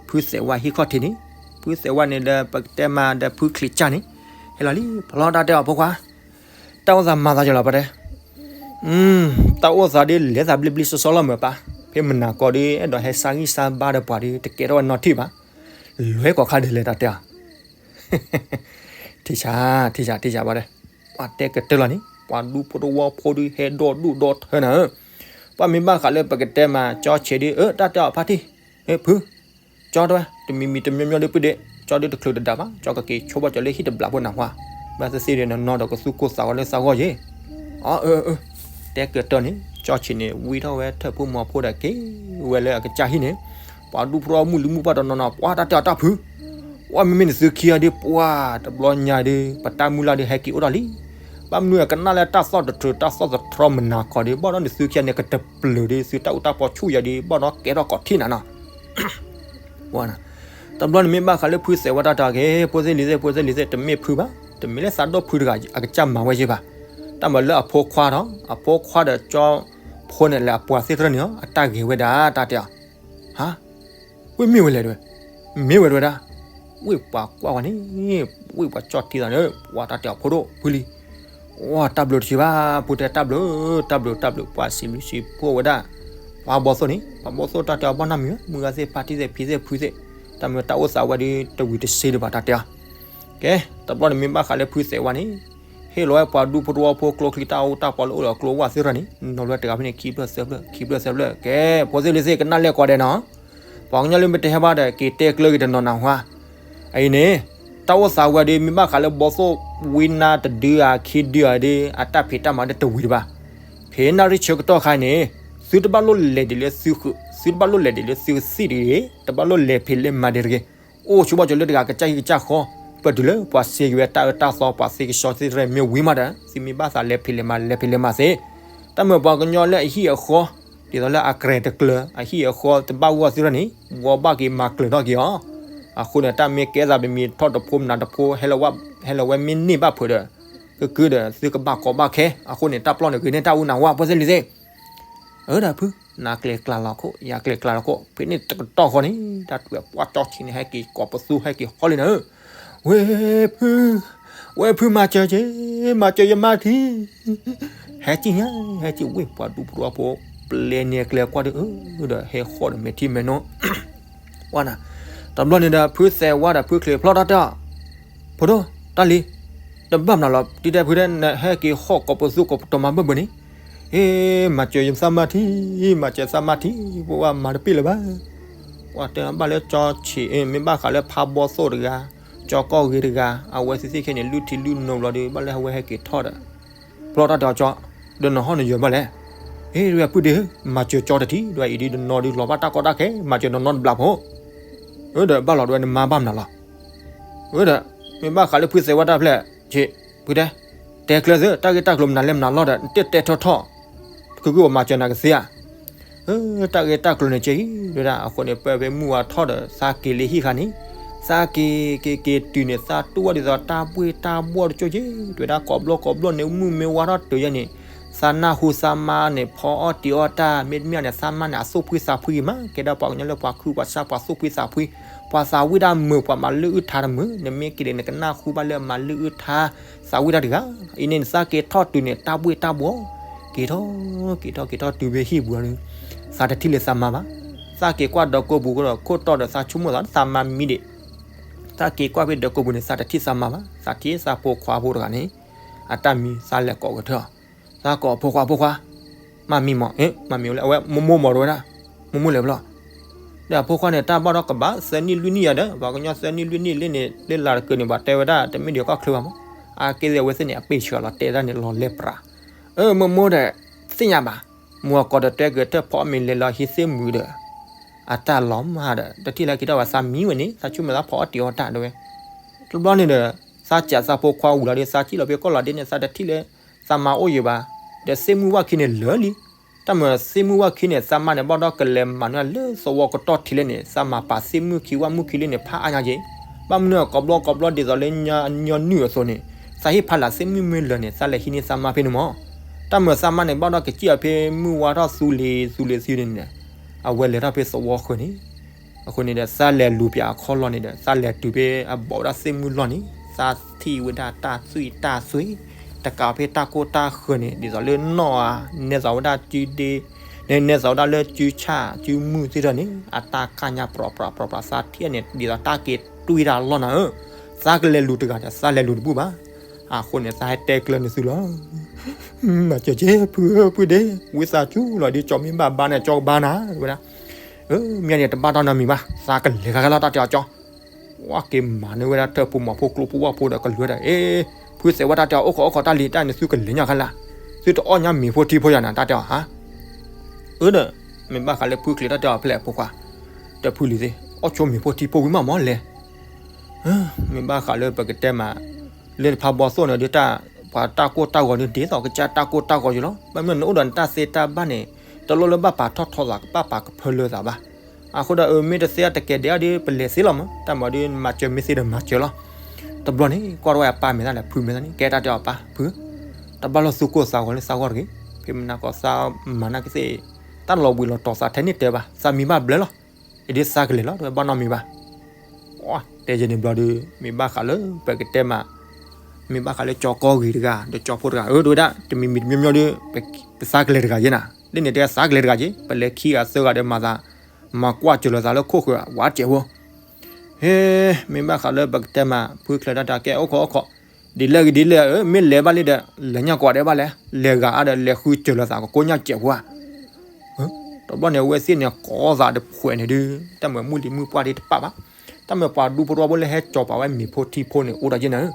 ဖုသဲးဝါဟံၣ်ခီၣ်ထံးန့ၣ်, ဖုသဲးဝါန့ၣ်ဒီးပကတဲမးဒီးဖုချံးကၢ်န့ၣ်, ဟဲလီၤလံ ဖျီတၢ်တဲအီၤဖိခွါ တၢ်အိၣ်သးမၤသးယလီၤပတဲ, တၢ်အိၣ်သးဒ်လဲၤသးဘျ့ဘျ့စီစီလီၤမၢ်ပၢ်, ဖဲမနၤကီၢ်ဒီး အဲၣ်ဒိးဟဲဆါဂံၢ်ဆါဘါဒီးပှၤဒီး တကဲထီၣ်ဝဲနီထံၣ်ဘၣ်, လွဲၢ်ကီၢ်ခါဒ်လဲၣ်တၢ်တဲအီၤ, ထံၣ်ဆါ ထံၣ်ဆါ ထံၣ်ဆါဘၣ်ဒီး, ပှၤတဲကတၢၢ်လီၤန့ၣ် ပှၤဒူဖိတဝီဖိဒီး ဟဲဒီဒူၣ်ဒီထၢနၤဧၢ, ပှၤမ့ၢ်ဘၣ်ဃးလၢပကတဲမး ကၠီဆံးဒီး အၢ တၢ်တဲအီၤဖါတံၢ်, ဖု ကၠီတဝဲ တမံၤမံၤတမံၤမံၤဒီးပုၢ်ဒ့, ကၠီဒီးတချုးတဒၣ်ဘၣ်, ကၠီကက့ၤဆိဘၣ်ကၠီလၢဟံၣ်တဘျီဖိနၢ်ဟူဧါ, ဘၣ်သ့ၣ်သ့ၣ်ဒီးနနီဒီးကသူၣ်ကိၢ်သးဂီၤလၢသးဂီၢ်ယ့ၣ်, အၢ အၢ အၢ, တဲကတၢၢ်န့ၣ် ကၠီဆံးန့ၣ် ဝံထီၣ်ဝဲထၢၣ်ဖိမီၤဖိဒီးက့ၤဝဲလၢအကစၢ်ဟံၣ်န့ၣ်, ပှၤဒူဖိတဝီမုၢ်လံၤမုၢ်ပှၢ်တနီၤနီၤ ပှၤတၢ်တဲအီၤတၢ်ဖု ပှၤမ့မ့ၢ်နသုခံဂၤဒီး ပှၤတဘျီညါဒီး ပတၢ်မုၢ်လၢ်ဒီးဟဲက့ၤအိၣ်ထီၣ်လံ, ဘၣ်မနုၤအကနၣ်လၢတၢ်သီၣ်တထြၢးတၢ်သီၣ်တထြီမနၤခီဒီး ဘၣ်ဒီးနသုခံဂၤန့ၣ် ကတပျၢၤဒီးသုတၢ်အူတၢ်ပီဆူၣ်ယၤဒီး ဘၣ်ဒီးကဲထီၣ်ကိးထံၣ်နၤနီၤ, ဝဲနၤ, တဘျီန့ၣ်မ့ၢ်ဘၣ်ဃးလၢဖုသဲးဝဲတၢ်တဲအီၤက့ၤ ဖိသ့ၣ်လံၤသ့ၣ် ဖိသ့ၣ်လံၤသ့ၣ် တမ့ၢ်ဖုဘၣ်, တမ့ၢ်လၢသးဒိၣ်ဖုတဂၤအကစၢ်မၤဝဲယ့ၢ်ဘၣ်. တၢ်မၤလၢအဖိခွါဒီး အဖိခွါဒီးကၠီဖိန့ၣ် လၢအပှၤသ့ၣ်တဖၣ်န့ၣ် အတၢ်ဂဲၤဝဲဒၣ်တၢ်တဲအီၤ, ဟါ ဝ့ၢ်မ့ၢ်ဝဲလဲၣ်တဲဝဲ, မ့ၢ်ဝဲတဲဝဲဒၣ်, ဝ့ၢ်ပှၤကွၢ်ဝဲန့ၣ်, ဝ့ၢ်ပှၤကၠီၣ်ထံသးန့ၣ် ပှၤတၢ်တဲအီၤဖိဒိၣ်ဖုလံ, ဝဲတၢ်ဘျုးတဆံးဘၣ် ဖုတဲတၢ်ဘျုး, တၢ်ဘျုး တၢ်ဘျုး ပှၤစံးဘျုးစံးဖှိၣ်ဝဲဒၣ်, ပှၤဘီသိၣ်န့ၣ် ပှၤဘီသိၣ်တၢ်တဲအီၤဘၣ်နီတမံၤ မုၢ်ဂၤသ့ၣ် ဖါတံၢ်သ့ၣ် ဖံသ့ၣ် ဖုသ့ၣ်, တၢ်မ့ၢ်တၢ်အိၣ်သးဝဲဒီးတဝံၤတစ့ဒံးဘၣ်တၢ်တဲအီၤ, ကဲ, တဘျီန့ၣ်မ့ၢ်ဘၣ်ဃးလၢဖုသဲးဝဲန့ၣ်, ဟ့ၣ်လီၤဝဲပှၤဒူဖိတဝီဖိ ကျိချံတၢ်အိၣ်တၢ်ပှၤလၢအိၣ်ဒီးကျိဝဲသ့ၣ်တဖၣ်န့ၣ် နီၤလၢတဂၤဖဲန့ၣ် ခံဖျၢၣ်သၢဖျၢၣ် ခံဖျၢၣ်သၢဖျၢၣ်, ကဲ, ဖိသ့ၣ်လံၤသ့ၣ် ကနၣ်လဲၣ်ကိးဂၤဒဲးနီၤ, ပှၤကညီလၢမ့ၢ်တဟဲဘၣ်ဒီး က့ၤတဲကျၢၤက့ၤတနီၤနၤဟါ, အအံၤန့ၣ်, တၢ်အိၣ်သးဝဲဒီး မ့ၢ်ဘၣ်ဃးလၢဘီသိၣ်ဝံနါတဒုဧါ ခံဒုဧါဒီး အတၢ်ဖံးတၢ်မၤဒီးတဝံၤဒံးဘၣ်, ဖဲနၣ်ရံၣ်ဆၢကတီၢ်ခါအံၤန့ၣ်, သုတဘၣ်လိၣ်လဲၤဒံးလၢသုဃုာ် သုတဘၣ်လိၣ်လဲၤဒံးလၢသုကသံၣ်တဂ့ၤ, တဘၣ်လိၣ်လဲၤဖံးလဲၤမၤဒံးတဂ့ၤ, အိၣ်ဆိဘၣ်ကၠီၤလၢတဂၤကစၢ်ဟံၣ်ကစၢ်ဃီ, ပတုၤလၢပှၤစ့က့ၤဝဲတၢ်အၢတၢ်သီ ပှၤသ့ကဆှီသ့ၣ်တဖၣ်မ့ၢ်ဝံၤမးဒီး သုမ့ၢ်ဘၣ်သးလဲၤဖံးလဲၤမၤ လဲၤဖံးလဲၤမၤသ့, တၢ်မ့ၢ်ပှၤကညီလၢအဟံၣ်အဃီ, ဒ်သိးလၢအကြဲၤတကျၢၤ အဟံၣ်အဃီတဘၣ်ဂီၢ်သ့ၣ်တဖၣ်န့ၣ်, ဂီၢ်ဘၣ်က့ၤမၤကျၢၤထီၣ်က့ၤအီၤ, အဃိန့ၣ် တၢ်မ့ၢ်ကဲသးပမံၤထီၣ်တဖိမနုၤတဖိ ဟဲလီၤဝဲမ့ၢ်န့ၢ်ဘၣ်ဖုးဒီး, ကကုဒီး သုကဘၣ်ကီဘၣ်ခဲ, အဃိန့ၣ် တၢ်ပျီန့ၣ်ဂ့ၤန့ၢ်တၢ်အူနၢ်ဝါ ဖိသ့ၣ်လံၤသ့ၣ် အၢဒီးဖု, နကျဲၤကျါလီၤခိၣ် ယကျဲၤကျါလီၤခိၣ် ဖဲန့ၣ်တကတီၢ်ဃီန့ၣ် တၢ်တဝဲပှၢ်ကၠီၣ်ဆံးန့ၣ် ဟဲက့ၤကိးပသူဟဲက့ၤဟီလံနၤဧၢ, ဝ့ၢ်ဖု, ဝ့ၢ်ဖုမၤစၢၤက့ၤ, မၤစၢၤယမါထံ, ဟဲကံၣ်ညါ, ဟဲကံၣ်ဝ့ၢ်ပှၤဒူဖိတဝီဖိ, ပျဲန့ၢ်ကျဲကွၢ်ဒီးအၢ, ဒီးဟဲဃီဒီးမဲာ်ထံမဲာ်နိ ဝဲနၤ, တဘျီန့ၣ်ဒီး ဖုသဲးဝါဒီးဖုချ့ဖျီတၢ်တဲအီၤ, ဖိဒိၣ်, တၢ်လံၤ, တဘၣ်မနုၤလီၤ တံၤတဲဖုတဲ နဟဲက့ၤဟီၣ်ကိးပသူကိးပတီၤမၤဘၢၣ်ဘၢၣ်န့ၣ်, ဟ့ၣ်, မၤစၢၤယသးမါထံ, မၤစၢၤသးမါထံ, ပဝဲမၤတပ့ၢ်လၢၤဘၣ်, ပှၤတဲဘၣ်လၢကၠီဆံး မ့ၢ်ဘၣ်ဃးလၢဖးဘီသိၣ်တဂၤ, ကၠီကီၢ်ဂ့ၤတဂၤ, အဝဲသ့ၣ်သ့ၣ်ခဲန့ၣ် လုၢ်ထံလုၢ်နိဘျီဒီး ဘၣ်လၢအဝဲဟဲက့ၤထီၣ်ဒီး ဖျီတၢ်တဲအီၤကၠီ, ဒီးနဟီၣ်နယၢၤဘၣ်လဲၣ်, ဟ့ၣ် ဒဝဲပုၢ်ဒ့, မၤစၢၤကၠီတထံၣ် ဒဝဲအံၤဒ်နနီၤဒုးလီၤဘၣ်တၢ်ကီတၢ်ခဲ မၤစၢၤနနီတဘျီဖိ, အၢ ဒီးဘၣ်လီၤဒဝဲနမါဘၣ်မနုၤလီၤ, အၢ ဒီး မ့ၢ်ဘၣ်ဃးလၢဖုသဲးဝဲတၢ်ဖျဲၣ်, ဆံး, ဖုတဲ, တဲကျၢၤသု တၢ်ဂ့ၢ်တၢ်ကျိၤမနုၤလဲၣ်မနုၤလီၤဒီး နတတဲထီၣ်ထီၣ်, ကကုကမၤစၢၤနၤကသ့ဧါ တၢ်ဂ့ၢ်တၢ်ကျိၤန့ၣ်ကဲအံၤ တဲဝဲဒၣ်အဃိန့ၣ် ပၢၢ်ဖဲမုၢ်ဝါထီၣ်ဒီး သးက့ၤလၢဟံၣ်ဃါန့ၣ်, သးက့ၤက့ၤက့ၤတုၤန့ၣ် သးတူၢ်ဝဲဒ်သိးတၢ်ဘှ့ၣ်တၢ်ဘှီၣ်တကၠိက့ၤ တဲဝဲဒၣ်ကိးဘျီကိးဘျီန့ၣ် မုၢ်မ့ၢ်ဝါထီၣ်တုၤယဲန့ၣ်, သးနၢ်ဟူသးမါန့ၣ် ဖီအီၣ်တံၤအီၣ်တၢ် မ့တမ့ၢ်န့ၣ် သးမါန့ၣ် အသူၣ်ဖှံသးဖှံဂ့ၤမး ကဲဒၣ်ပှၤကညီလၢပှၤခုပှၤဆါပှၤသူၣ်ဖှံသးဖှံ, ပှၤသးဝံၣ်တၢ်မုာ် ပှၤမၤလုၢ်အုၣ်ထါတမုာ် နမ့ၢ်က့ၤဒီး နကနၢ်ဟူဘၣ်လၢအမၤလုၢ်အုၣ်ထါ သးဝံၣ်တၢ်တဂၤ, အံၤန့ၣ် သးက့ၤထီၣ်တုၤန့ၣ် တၢ်ဘှ့ၣ်တၢ်ဘှီၣ်, က့ၤထီၣ် က့ၤထီၣ် က့ၤထီၣ်တုၤဖဲဟံၣ်ပူၤန့ၣ်, သးတထံၣ်လၢသးမါဘၣ်, သးက့ၤကွၢ်ဒီးကိာ်ပူၤဒီး ခိၣ်တီဒီး သးဆိကမိၣ်သး သးမါမံဒံး, သးက့ၤကွၢ်ဖဲဒီးကိာ်ပူၤန့ၣ် သးတထံၣ်သးမါဘၣ်, သးထံၣ်သးဖိခွါဖိတဂၤန့ၣ်, အတၢ်မံ သးလဲၤကိးကထၢၣ်အီၤ, သးကိးအဖိခွါ ဖိခွါ, မၤမံမး, မၤမံဝဲလၢ အဝဲမိၢ်မိၢ်မးတဲဝဲဒၣ်, မိၢ်မိၢ်လဲၤဖဲလဲၣ်, ဒီးအဖိခွါန့ၣ် တၢ်ဘၣ်ဒီးကဘၣ်သၢနံၣ်လွံၢ်နံၣ်ယၤဒီး ပှၤကညီသၢနံၣ်လွံၢ်နံၣ်လၢန့ၣ် လၢလၢ်တကၢန့ၣ် ပှၤတဲဝဲဒၣ်တမ့ၢ်ဒံးကီၢ်ချၢဘၣ်မး, အါက့ၢ်သ့ၣ်အဝဲသ့ၣ်န့ၣ် အပ့ၢ်ဆှၢလီၤတဲဒၣ်န့ၣ်လီၤလဲပြး, အၢ မိၢ်မိၢ်ဒီး, သ့ၣ်ညါဘၣ်, မုၢ်အကိးဒီးတဲကထၢၣ်ဖီအီၣ်မ့ၤလဲၤလီၤဟံးသ့ၣ်မုာ်ဒီး, အတၢ်လီၤမၢ်ဒီး တထံၣ်လၢက့ၤထီၣ်ဘၣ် သးမံဝဲန့ၣ် သးဆိကမိၣ်သးဖီအီၣ်တံၤအီၣ်တၢ်တဲဝဲ, တဘျီန့ၣ်ဒီး, သးစးသးဖိခွါဝံၤလီၤဒီး သးထံၣ်လီၤဖဲကီၢ်လီၤဒ့န့ၣ် သးတထံၣ်လၢ, သးမါအိၣ်ယံၤဘၣ်, ဒီးသ့ၣ်မုၢ်ဝၣ်ခံန့ၣ်လၢာ်လံ တၢ်မၤသ့ၣ်မုၢ်ဝၣ်ခံန့ၣ် သးမါန့ၣ် ဘၣ်ဒီးကလဲၤမၤနုၤလၢသဝီကတီၢ်ထံးလဲၣ်န့ၣ် သးမၤပာ်သ့ၣ်မုၢ်ခံဝၣ်မုၢ်ခံလၢန့ၣ် ဖးအါညါက့ၤ, ဘၣ်မနုၤကိးဘျီကိးဘျီဒ်သိးလၢ ညီနုၢ်အသိးန့ၣ်, သးဟ့ၣ်ဖးလၢသ့ၣ်မုၢ်မ့ၢ်လၢာ်န့ၣ် သးလဲၤဟံးန့ၢ်သးမါဖဲန့ၣ်မး, တၢ်မၤသးမါန့ၣ် ဘၣ်ဒီးကစံၣ်အီၤဖဲမုၢ်ဝါထီၣ်သူလ့ၤသူလ့ၤသံန့ၣ်, အဝဲလဲၤထီၣ်ဖဲသဝီဃၢၤန့ၣ် အဃိန့ၣ်ဒီး သးလဲၤလူၤပၠးအခီၣ်လီၢ်န့ၣ်ဒီး သးလဲၤတုၤဖဲအဘီၣ်ဝဲဒၣ်သ့ၣ်မုၢ်လီၢ်န့ၣ် သးထံၣ်ဝဲဒၣ်တၢ်သွံၣ်တၢ်သွဲၣ်, တကးဖဲတၢ်ကိၢ်တၢ်ဃၢၤန့ၣ် ဒ်သိးလၢနီၣ်ဧါ, နဲသိးဝဲဒၣ်စုဒ့, နဲသိးဝဲဒၣ်လၢစုဆၣ်စုမုၢ်သ့ၣ်တဖၣ်န့ၣ် အတၢ်ကၢ်ညါပြီပြီပြီပြီ သးထံၣ်န့ၣ် ဒ်သိးတၢ်က့ၤတွံၢ်တၢ်လီၢ်နၤဧၢ, သးကလဲၤလူၤတဂၤဒီး သးလဲၤလူၤတဘူၣ်ဘၣ်, အဃိန့ၣ် သးဟဲတဲကျၢၤန့ၢ်သုလီၤ မၤစၢၤက့ၤ ဖုဧၢ ဖုဒ့, ဝံသးစူၤလီၤ ဒ်ကၠီမ့ၢ်ဘၣ်ဘါန့ၣ် ကၠီကဘါနၤ တဲဝဲဒၣ်, မ့ၢ်န့ၣ် တဘၣ်တၢ်နီတမံၤဘၣ် သးကလဲၤခါခဲလီၤ တၢ်တဲအီၤကၠီ, ဝဲက့ၤမၤန့ၢ်ဝဲဒၣ်ထၢၣ်ဖိမီၤဖိကျိဖိဝၣ်ဖိဒီးကလုၢ်ဒီး အ့, ဖုသဲးဝဲတၢ်တဲအီၤ အိၣ်ခိးအိၣ်ခိးတၢ်လံၤ တၢ်န့ၣ်သုကလဲၤညါခဲလၢာ်, သုတအီၣ်ညါမ့ၤဖိထံဖိယၤန့ၣ် တၢ်တဲအီၤဧါ, အၢဒီး, မ့ၢ်ဘၣ်ဃးလၢဖုချ့တၢ်တဲအီၤဖဲလဲၣ်ဖိခွါ, ဒီးဖုလံၤသ့ၣ် အီၣ်ဆိမ့ၤဖိထံဖိဝံၤမးမးလဲၤ မ့ၢ်ဘၣ်ဃးလၢပကတဲမး, လၢတဖးဘီသိၣ်န့ၣ်ဒီး ပှၤတၢ်ကိၢ်တၢ်ဂီၤန့ၣ် ဒ်သိးကစၢ်တၢ်ကိၢ်တၢ်ဂီၤယံၤလီၤ. ဘၣ်မနုၤနအိၣ်ဒီးနတၢ်သ့တၢ်ဘၣ်န့ၣ် တလိၣ်လၢဘၣ်ပာ်ထီၣ်ထီသး ဘၣ်ပာ်ကဖၢလၢသးဘၣ်. အဃိဒီးအမ့ၢ်တသ့အတကဲဒဲးအီၤဒီး ပလဲၤသ့လီၤမး, တၢ်မၤဒီးမၤစၢၤမ့ၢ်သ့ဒီးမၤစၢၤလီၤ. တဘျီန့ၣ် ကွၢ်ထီၣ်ဝဲအပၢ်မဲာ်သၣ်လဲၣ် ဖုမဲာ်သၣ်န့ၣ် ကဲတၢ်တဲအီၤပၢ် ဖု, တဘၣ်လီၤသူၣ်ကိၢ်သးဂီၤလၢသးဂီၢ်တဂ့ၤ, ဖဲမနၤကီးသးမၤနာ်က့သ့ၣ်, တၢ်လီၤဘှံးလီၤတီၤသးထဲန့ၣ်တဲဘၣ်, သးမံဘၣ်ဘျဲလီၤ, အဒုးသးကလဲၤလီၤ တဝဲဘၣ်နီတမံၤဘၣ်. တဲယဲန့ၣ်ဘျီဒီး မ့ၢ်ဘၣ်ဃးလၢပကတဲမး, မ့ၢ်ဘၣ်ဃးလၢကၠီကီၢ်ဂ့ၤတဂၤ ဒီးကၠီဖိတဂၤ အၢ တဝဲဒၣ် တမံၤမံၤတမံၤမံၤဒီး ပသးကလဲၤတဂၤယဲနၤ, လၢန့ၣ်တဲသးကလဲၤတဂၤယဲ, ပလဲၤခံဂၤသၢဂၤဒီးမၤသး, မၤကွၢ်စၢၤလီၤသးလၢခိၣ်ဃၢၤဝးစဲးဖိ ဟ့, မ့ၢ်ဘၣ်ဃးလၢပကတဲမး ဖုချၢတၢ်တၢ်ကဲအိၣ်ခိးအိၣ်ခိး, ဒ်လဲၣ်ဂ့ၤဒ်လဲၣ်ဧၢ, မ့ၢ်လဲၤဘၣ်လံဒီး လဲၤညါကိးဂၤဒဲးဘၣ်လဲၣ်, လဲၤဂၤအါဒီးလဲၤဃုစၢၤလီၤသးကကိးညါစဲးဖိဧါ. တဘျီန့ၣ် အဝဲသ့ၣ်န့ၣ် ကိးသးတဖှဲးန့ၣ်ဒုး, တၢ်မ့ၢ်မုၢ်လံၤမုၢ်ပှၢ်ဒ်တပာ်ဘၣ်, တၢ်မ့ၢ်ပှၤဒူဖိတဝီဖိလၢဟဲကၠီၤပာ်ဝဲမ့ၤဖိထံဖိန့ၣ် အိၣ်ဒီးယဲနၤဧၢ,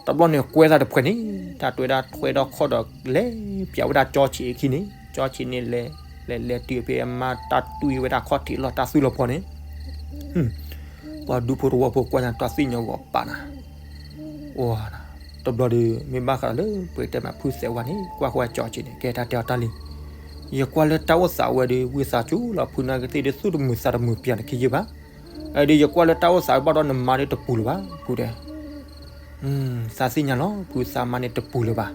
တဘျီန့ၣ် ကွဲသးတဖှဲးန့ၣ် တၢ်တွဲဒၣ်ထွဲဒီးခီၣ်ဒီးလဲၤပၠးဝဲဒၣ်ကၠီဆံးအခံန့ၣ်, ကၠီဆံးန့ၣ်လဲၤ, လဲၤလဲၤတုၤဖဲအမါတၢ်တွံၢ်ဝဲဒၣ် ခီၣ်ထံးလီၤတၢ်သွံၣ်လီၤဖီန့ၣ် ပှၤဒူဖိတဝီဖိကွၢ်ညါတၢ်သွံၣ်ညီဂီၤပာ်နၤ, အိ, တဘျီဒီး မ့ၢ်ဘၣ်ဃးလၢပကတဲမး ဖုသဲးဝါန့ၣ် ကွၢ်ဃီကၠီဆံးန့ၣ် ကဲတၢ်တဲအီၤတၢ်လံ, ယကွၢ်လၢတၢ်အိၣ်သးဝဲဒီး ဝံသးစူၤလီၤ ဖုနာ်က့သ့ၣ်ဒီး သူၣ်တမုာ်သးတမုာ်ပၠးနခံယုၢ်ဘၣ်, အဒုးယကွၢ်လၢတၢ်အိၣ်သးဝဲဘၣ်ဒီးနမါဒီးတပူၤလၢၤဘၣ် ဖုတဲ သးသ့ၣ်ညါလီၤ ဖုသးမါန့ၣ်တပူၤလၢၤဘၣ်,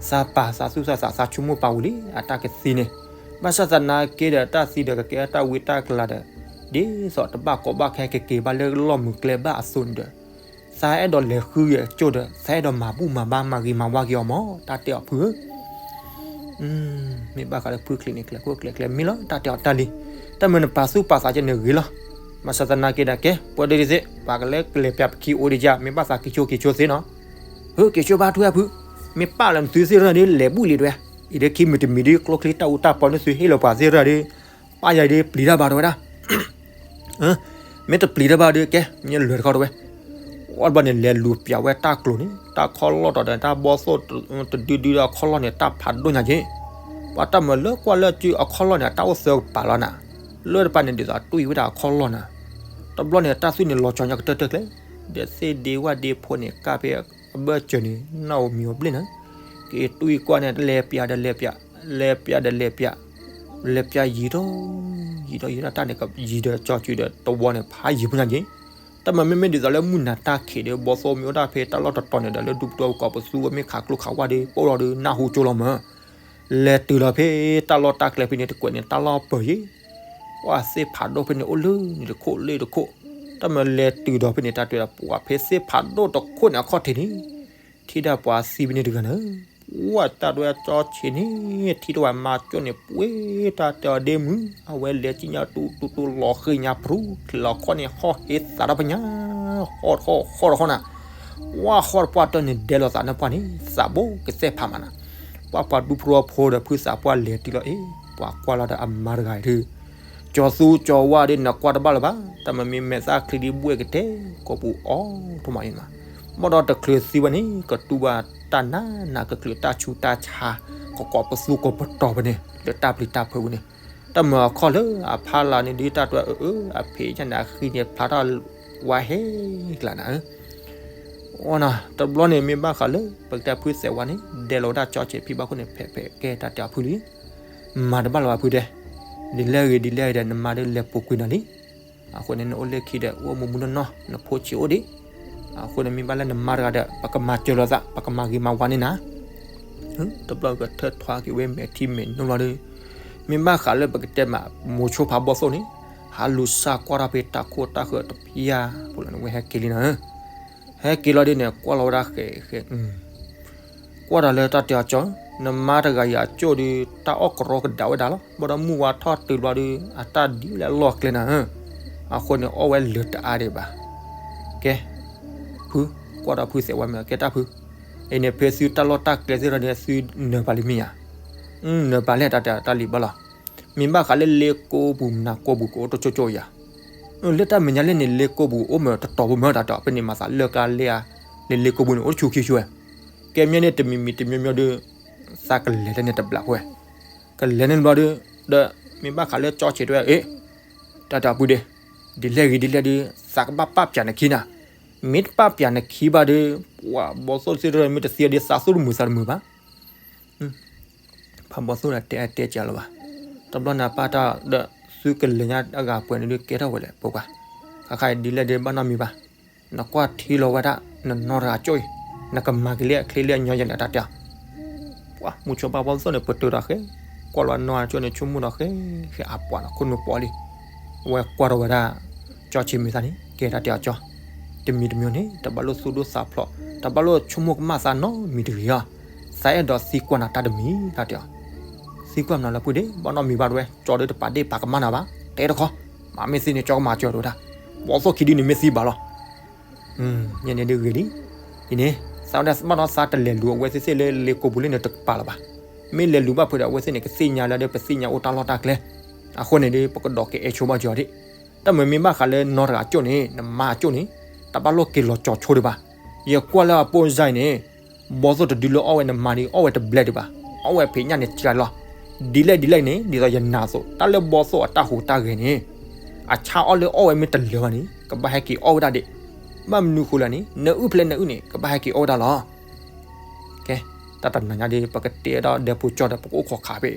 သးပာ်သးသူၣ်သးသး သးဆိကမိၣ်ပာ်ဝံၤလံ အတၢ်ကသံန့ၣ်, ဘၣ်ဆၣ်သနာ်က့ဒီး တၢ်သံဒီးကကဲတၢ်ဝံတၢ်ကလၤဒီး, ဒ်သိးတဘၣ်ကီဘၣ်ခဲကက့ၤဘၣ်လၢလီၢ်မုာ်ကျဲဘၣ်အသိးန့ၣ်ဒီး, သးအဲၣ်ဒိးလဲၤဃုယဲကၠိၣ်ဒီး သးအဲၣ်ဒိးမၤဘူၣ်မၤဘါမၤဂ့ၤမၤဝါက့ၤအီၤမး တၢ်တဲအီၤဖုဧၢ မ့ၢ်ဘၣ်ဃးလၢဖုချံးန့ၣ် ကျဲခိၣ်ကျဲကျဲမ့ၢ်လီၤ တၢ်တဲအီၤတၢ်လံ, တၢ်မ့ၢ်နပာ်သူၣ်ပာ်သးကဲန့ၣ်ဂ့ၤလီၤ, ဘၣ်ဆၣ်သနာ်က့ဒီးကဲ ပှၤဒ်သ့ၣ် ပှၤကလဲၤကလဲၤပၠးပခံအိၣ်ဒံးယါ မ့ၢ်ဘၣ်သးက့ၤဆိက့ၤဆိသ့နီၤ, ဟၢက့ၤဆိဘၣ်ထွဲအဖု, မ့ၢ်ပာ်လၢနသုသ့ၣ်ရၢဒီး လဲၤဘူၣ်လံတဝဲ, အံၤဒီးခံမံၤတမံၤဒီး ကျိချံတၢ်အူတၢ်ပီန့ၣ် သုဟ့ၣ်လီၤပှၤသ့ၣ်ရၢဒီး, ပာ်ယၤဒီးပျံၤတၢ်ဘၣ်တဝဲဒၣ် မ့ၢ်တပျံၤတၢ်ဘၣ်ဒီးကဲ မ့ၢ်လွဲၤတခီတဝဲ, အီၣ်တဘျီန့ၣ် လဲၤလူၤပၠးဝဲတၢ်ကျိၤန့ၣ် တၢ်ခီၣ်လီၢ်တီၤဒီး တၢ်ဘီၣ်သိၣ်တဒုဒုဒီးအခီၣ်လီၢ်န့ၣ် တၢ်ဖးဒိၣ်ညါက့ၤ, ပှၤတၢ်မၤလၢကွၢ်လၢအစုအခီၣ်လီၢ်န့ၣ် တၢ်အိၣ်သၢကပၤလီၤနၤ, လၢတပၤန့ၣ်ဒ်သိးတွံၢ်ဝဲဒၣ်အခီၣ်လီၢ်နၤ, တဘျီန့ၣ် တၢ်သွံၣ်န့ၣ်လီၤကၠီညါကတၢၢ်တၢၢ်ကျဲ, ဒီးသ့ၣ်ဒ့ဝၣ်ဒ့ဖိန့ၣ် ကၢ်ဖဲအဘၢၣ်စၢၤန့ၣ် နီၣ်ဧိၤမံၤဧိၤဘျ့ၣ်နၤ, က့ၤတွံၢ်ကွၢ်န့ၣ် လဲၤပၠးဒီးလဲၤပၠး, လဲၤပၠးဒီးလဲၤပၠး, လဲၤပၠးယံာ်ထီၣ်, ယံာ်ထီၣ်ယံာ်ထီၣ် တၢ်န့ၣ်ကယံာ်ဒီးကၠီစုၤဒီးတဝီန့ၣ် ဖးယံာ်ဖိညါက့ၤ, တၢ်မၤမ့မ့ၢ်ဒ်သိးလၢမုၢ်နၤတၢ်ခံးဒီး ဘီသိၣ်မ့ၢ်အိၣ်ဒၣ်ဖဲတၢ်လီၢ်တတီၤန့ၣ်ဒီး လၢဒူပတီၢ်ပကိးပသူဝဲမ့ၢ်ခးကျိခးဝါဒီး ပအိၣ်ဒီးနၢ်ဟူကၠိလီၤမး လဲၤတုၤလီၤဖဲတၢ်လီၢ်တၢ်ကျဲဖဲန့ၣ်တကွဲးန့ၣ် တၢ်လီၢ်ပၢၤယ့ၣ်, ပှၤသ့ၣ်ဖးဒိၣ်ဖဲန့ၣ်အိၣ်လၢန့ၣ်တခိၣ်လၢတခိၣ်, တၢ်မၤလဲၤတုၤဒီးဖဲန့ၣ် တၢ်တဲဒီး ပှၤဖဲသ့ၣ်ဖးဒိၣ်တခိၣ်န့ၣ်အခီၣ်ထံးန့ၣ် ထံၣ်ဒၣ်ပှၤသံဖဲန့ၣ်တဂၤန့ၣ်, ဝဲတၢ်ဒွဲၣ်ကၠီဆံးန့ၣ် ထံၣ်တဝဲမၤကၠိန့ၣ် ပှ့ၤတၢ်တဲအီၤဒ့မုၢ် အဝဲလဲၤကံၣ်ညါတူတူတူလီၤဃ့ၢ်ညါပရူၤ ချံးလီၤခီၣ်န့ၣ် ဟီၣ်ဟ့သးတၢ်ပညါ, ဟီၣ်တခီၣ်ဟီၣ်တခီၣ်နၤ ဝဲဟီၣ်တပှၢ်တၢၢ်န့ၣ် ဒဲးလိာ်သးန့ၣ်ပှၢ်န့ၣ် သးဘိကသဲၣ်ဖးမးနၤ, ပှၤပှၤဒူဖိတဝီဖိဒီးဖုသးပှၢ်လဲၤတုၤလီၤအ့ၣ်, ပှၤကွၢ်လီၤဒီးအမါတဂၤအံၤဒုး, ကၠီသူကၠီဝါဒီးနကွၢ်တဘၣ်လၢၤဘၣ်, တၢ်မၤမ့ၢ်မဲာ်သၣ်ချံဒ်ဘှဲၣ်ကတဲာ် ကိာ်ပူၤအီၤထီၣ်မးအံၤမး, ဘၣ်ဒီးတချုးသံဝဲန့ၣ် ကတူၢ်ဘၣ်တၢ်နးနးကချုးတၢ်ဆူးတၢ်ဆါ, ကကိးပသူကိးပတီၤဖဲန့ၣ် လၢတၢ်ပျံၤတၢ်ဖုးဝဲန့ၣ်, တၢ်မၤအခီၣ်လၢအဖီလာ်န့ၣ်ဒုး တၢ်တွဲအအၢ အဖံးညါန့ၣ် အဃံန့ၣ်ဖျါထီၣ်ဝါဟ့ကျါနၤဧၢ အီနၤ တဘျီန့ၣ်မ့ၢ်ဘၣ်ဃးလၢ ပကတဲဖုသဲးဝါန့ၣ် ဒဲးလီၤဝဲဒၣ်ကၠီဆံးဖံဘၣ်ခိၣ်န့ၣ် ဖဲဖဲကဲတၢ်တဲအဖုလံ, မၤတဘၣ်လၢၤဘၣ်ဖုတဲ, ဒ်လဲၣ်ဂ့ၤဒ်လဲၣ်ဂ့ၤဒီး နမါဒီးလဲၤပူၤကွံာ်နၤလံ, အဃိန့ၣ် နအိၣ်လၢခံဒီး အိၣ်မူမူနီၢ်နီၢ် နဖိဆံးအိၣ်ဒံး, အဃိန့ၣ် မ့ၢ်ဘၣ်လၢနမါတဂၤဒီး ပကမၤစၢၤလိာ်သး ပကမၤဂ့ၤမၤဝါန့ၢ်နၤ တဘျီကထၢၣ်ထွါက့ၤဝဲမဲာ်ထံမဲာ်နိလီၤဒီး, မ့ၢ်ဘၣ်ဃးလၢပကတဲမး မိၤဆိဖးဘီသိၣ်န့ၣ်, ဟးလူၤစၢ်ကွၢ်ထီၣ်ဖဲတၢ်ခိၣ်တၢ်ဃၢၤတဖျၢၣ်ဖိလီၤန့ၣ် ဝဲဟဲက့ၤလံနၤဧၢ, ဟဲက့ၤလီၤဒ်န့ၣ် ကွၢ်လီၤဝဲဒၣ်ဃဲးဃဲး, ကွၢ်ဒီးလၢတၢ်တဲအီၤကၠီ, နမါတဂၤအံၤအကၠိၣ်ဒီး တၢ်အီၣ်ကရီကဒါဝဲဒၣ်လီၤ, ဘၣ်ဒီးမုၢ်ဝါထီၣ်တုၤဘျီဒီး အတၢ်ဒံးဝဲလၢအလီၢ်ကျဲနၤဧၢ, အဃိန့ၣ် အီၣ်ဝဲလၢာ်တအါဒံးဘၣ်, ကဲ, ဖု, ကွၢ်ဒီးဖုသဲးဝါမ့ၢ်ကဲတၢ်ဖု, အံၤန့ၣ် ဖဲသုတၢ်လီၢ်တၢ်ကျဲသ့ၣ်ဒီးန့ၣ် သုနၢၤပာ်လံမ့ၢ်ဧါ, နၢၤပာ်လဲၣ်တၢ်တဲတၢ်လံၤဘၣ်လီၤ, မ့ၢ်ဘၣ်ဃးလၢလ့ကိပူၤ မနၤကိပူၤကအိၣ်တကၠိကၠိဧါ, လၢတၢ်မဲာ်ညါလဲၣ်န့ၣ် လ့ကိပူၤအိၣ်မ့ၢ်တတီၤဖိမ့ၢ်တၢ်တဲ ပန့ၣ်မၤသးလၢကါလ့ဧါ, လၢလ့ကိပူၤန့ၣ် အိၣ်တဆူခံဆူဝဲ, ကဲမ့ၢ်န့ၣ်တမံၤမံၤတမံၤမံၤဒီး သးကလဲၤလၢန့ၣ်တဘျီဖိဝဲ, ကလဲၤန့ၣ်တဘျီဒီး, ဒီးမ့ၢ်ဘၣ်ဃးလၢကၠီဆံးတဝဲ အ့ၣ်, တၢ်တဲအဖုဒ့, ဒ်လဲၣ်ဂ့ၤဒ်လဲၣ်ဒီး သးကဘၣ်ပာ်ပၠးနခံနၤ, မ့ၢ်တပာ်ပၠးနခံဘၣ်ဒီး, ပှၤဘီသိၣ်သ့ၣ်တဖၣ်မ့ၢ်တသံဒီး သးသူၣ်တမုာ်သးတမုာ်ဘၣ် ဖးဘီသိၣ်ဒီးတဲတဲကလီၤဘၣ်, တဘျီန့ၣ်အပၢ်တၢ်ဒီး သုကလဲၤညါအဂၤပှဲၤန့ၣ်ဒုးကဲထီၣ်ဝဲလဲၣ် ပှၤ, ခါခါအံၤဒ်လဲၣ်ဒုးဘၣ်နီတမံၤဘၣ်, နကွၢ်ထံလီၤဝဲဒၣ် နနီၢ်တဂၤကၠိၣ်အံၤ, နကမၤက့ၤလၢအချ့လၢအညီယဲလဲၣ် တၢ်တဲအီၤ. ပှၤမုဆိဖါဘီသိၣ်န့ၣ် ပတုာ်ဒီးဃဲ, ကွၢ်လီၤနီၢ်တဂၤကၠိၣ်န့ၣ် ဆိကမိၣ်ဒီးဃဲ, ဃဲအပှၤနီၢ်ခိၣ်နူာ်ပီၤလံ, အဝဲကွၢ်ထီၣ်ဝဲဒၣ် ကၠီဆံးမ့ၢ်သးန့ၣ် ကဲတၢ်တဲအီၤကၠီ, တမံၤတမံၤန့ၣ် တဘၣ်လိၣ်သူၣ်ဒိၣ်သးဖျိး, တဘၣ်လိၣ်ဆိကမိၣ်ကမၣ်သးနီတမံၤတဂ့ၤအီၤ, သးအဲၣ်ဒိးသံကွၢ်နၤတၢ်တမံၤ တၢ်တဲအီၤ. သံကွၢ်မနုၤလၢပုၢ်ဒ့ ဘၣ်နီတမံၤဘၣ်တဝဲ ကၠီဒုးတပာ်ဒ့ၣ်ပာ်ကမၣ်နၤဘၣ်, တဲတခီ, မ့ၢ်သံန့ၣ် ကၠီကမၤစၢၤတဝဲဒၣ်, ဘီသိၣ်ခံဒုန့ၣ်မ့ၢ်သံဘၣ်လီၤ. ညါန့ၣ်ဒုးဂ့ၤလံ, အံၤန့ၣ် သးဝဲဒၣ်ဘၣ်ဒီးသးတလဲၤလူၤအဝဲသ့ၣ်သ့ၣ်လၢလ့ကိာ်ပူၤလၢန့ၣ်တကပၤလၢၤဘၣ်, မ့ၢ်လဲၤလူၤဘၣ်ဖုးဒီးအဝဲသ့ၣ်န့ၣ် ကသ့ၣ်ညါလၢဒုးပသ့ၣ်ညါအိၣ်တၢ်လီၢ်တၢ်ကျဲ, အဃိန့ၣ်ဒုး ပကဒီးကအဲၣ်ဆိဘၣ်ကၠီဒ့ၣ်, တၢ်မုာ်မ့ၢ်ဘၣ်ဃးလၢနီၢ်တဂၤကၠိၣ်န့ၣ် နမါကၠိၣ်န့ၣ် တဘၣ်လိၣ်က့ၤလီၤကၠီဆိဒံးဘၣ်, ယကွၢ်လၢအပိၢ်စါအံၤန့ၣ် ဘီသိၣ်တဒုလၢအီၣ်ဝဲနမါဒုး အီၣ်ဝဲတဘျဲဒံးဘၣ်, အီၣ်ဝဲဖံးညၣ်န့ၣ်ကလီၤ, ဒ်လဲၣ်ဒ်လဲၣ်န့ၣ် ဒ်သိးယနာ်အသိး တၢ်လၢဘီသိၣ်အတၢ်ဟူးတၢ်ဂဲၤန့ၣ် အဆါအီၣ်လၢအီၣ်ဝဲမ့ၢ်တလၢာ်ဘၣ်န့ၣ် ကဘၣ်ဟဲက့ၤအီၣ်ဝဲဒၣ်ဒံး, ဘၣ်မနုၤဃိလဲၣ်န့ၣ် နအုၣ်ဖျဲးနအုၣ်န့ၣ် ကဘၣ်ဟဲက့ၤအီၣ်ဝဲဒၣ်လီၤ. ကဲ, တၢ်တနၤညါဒ် ပကတဲဒီးဒဲဖိကၠီဒီး ပကအိၣ်ခိးခးဖဲ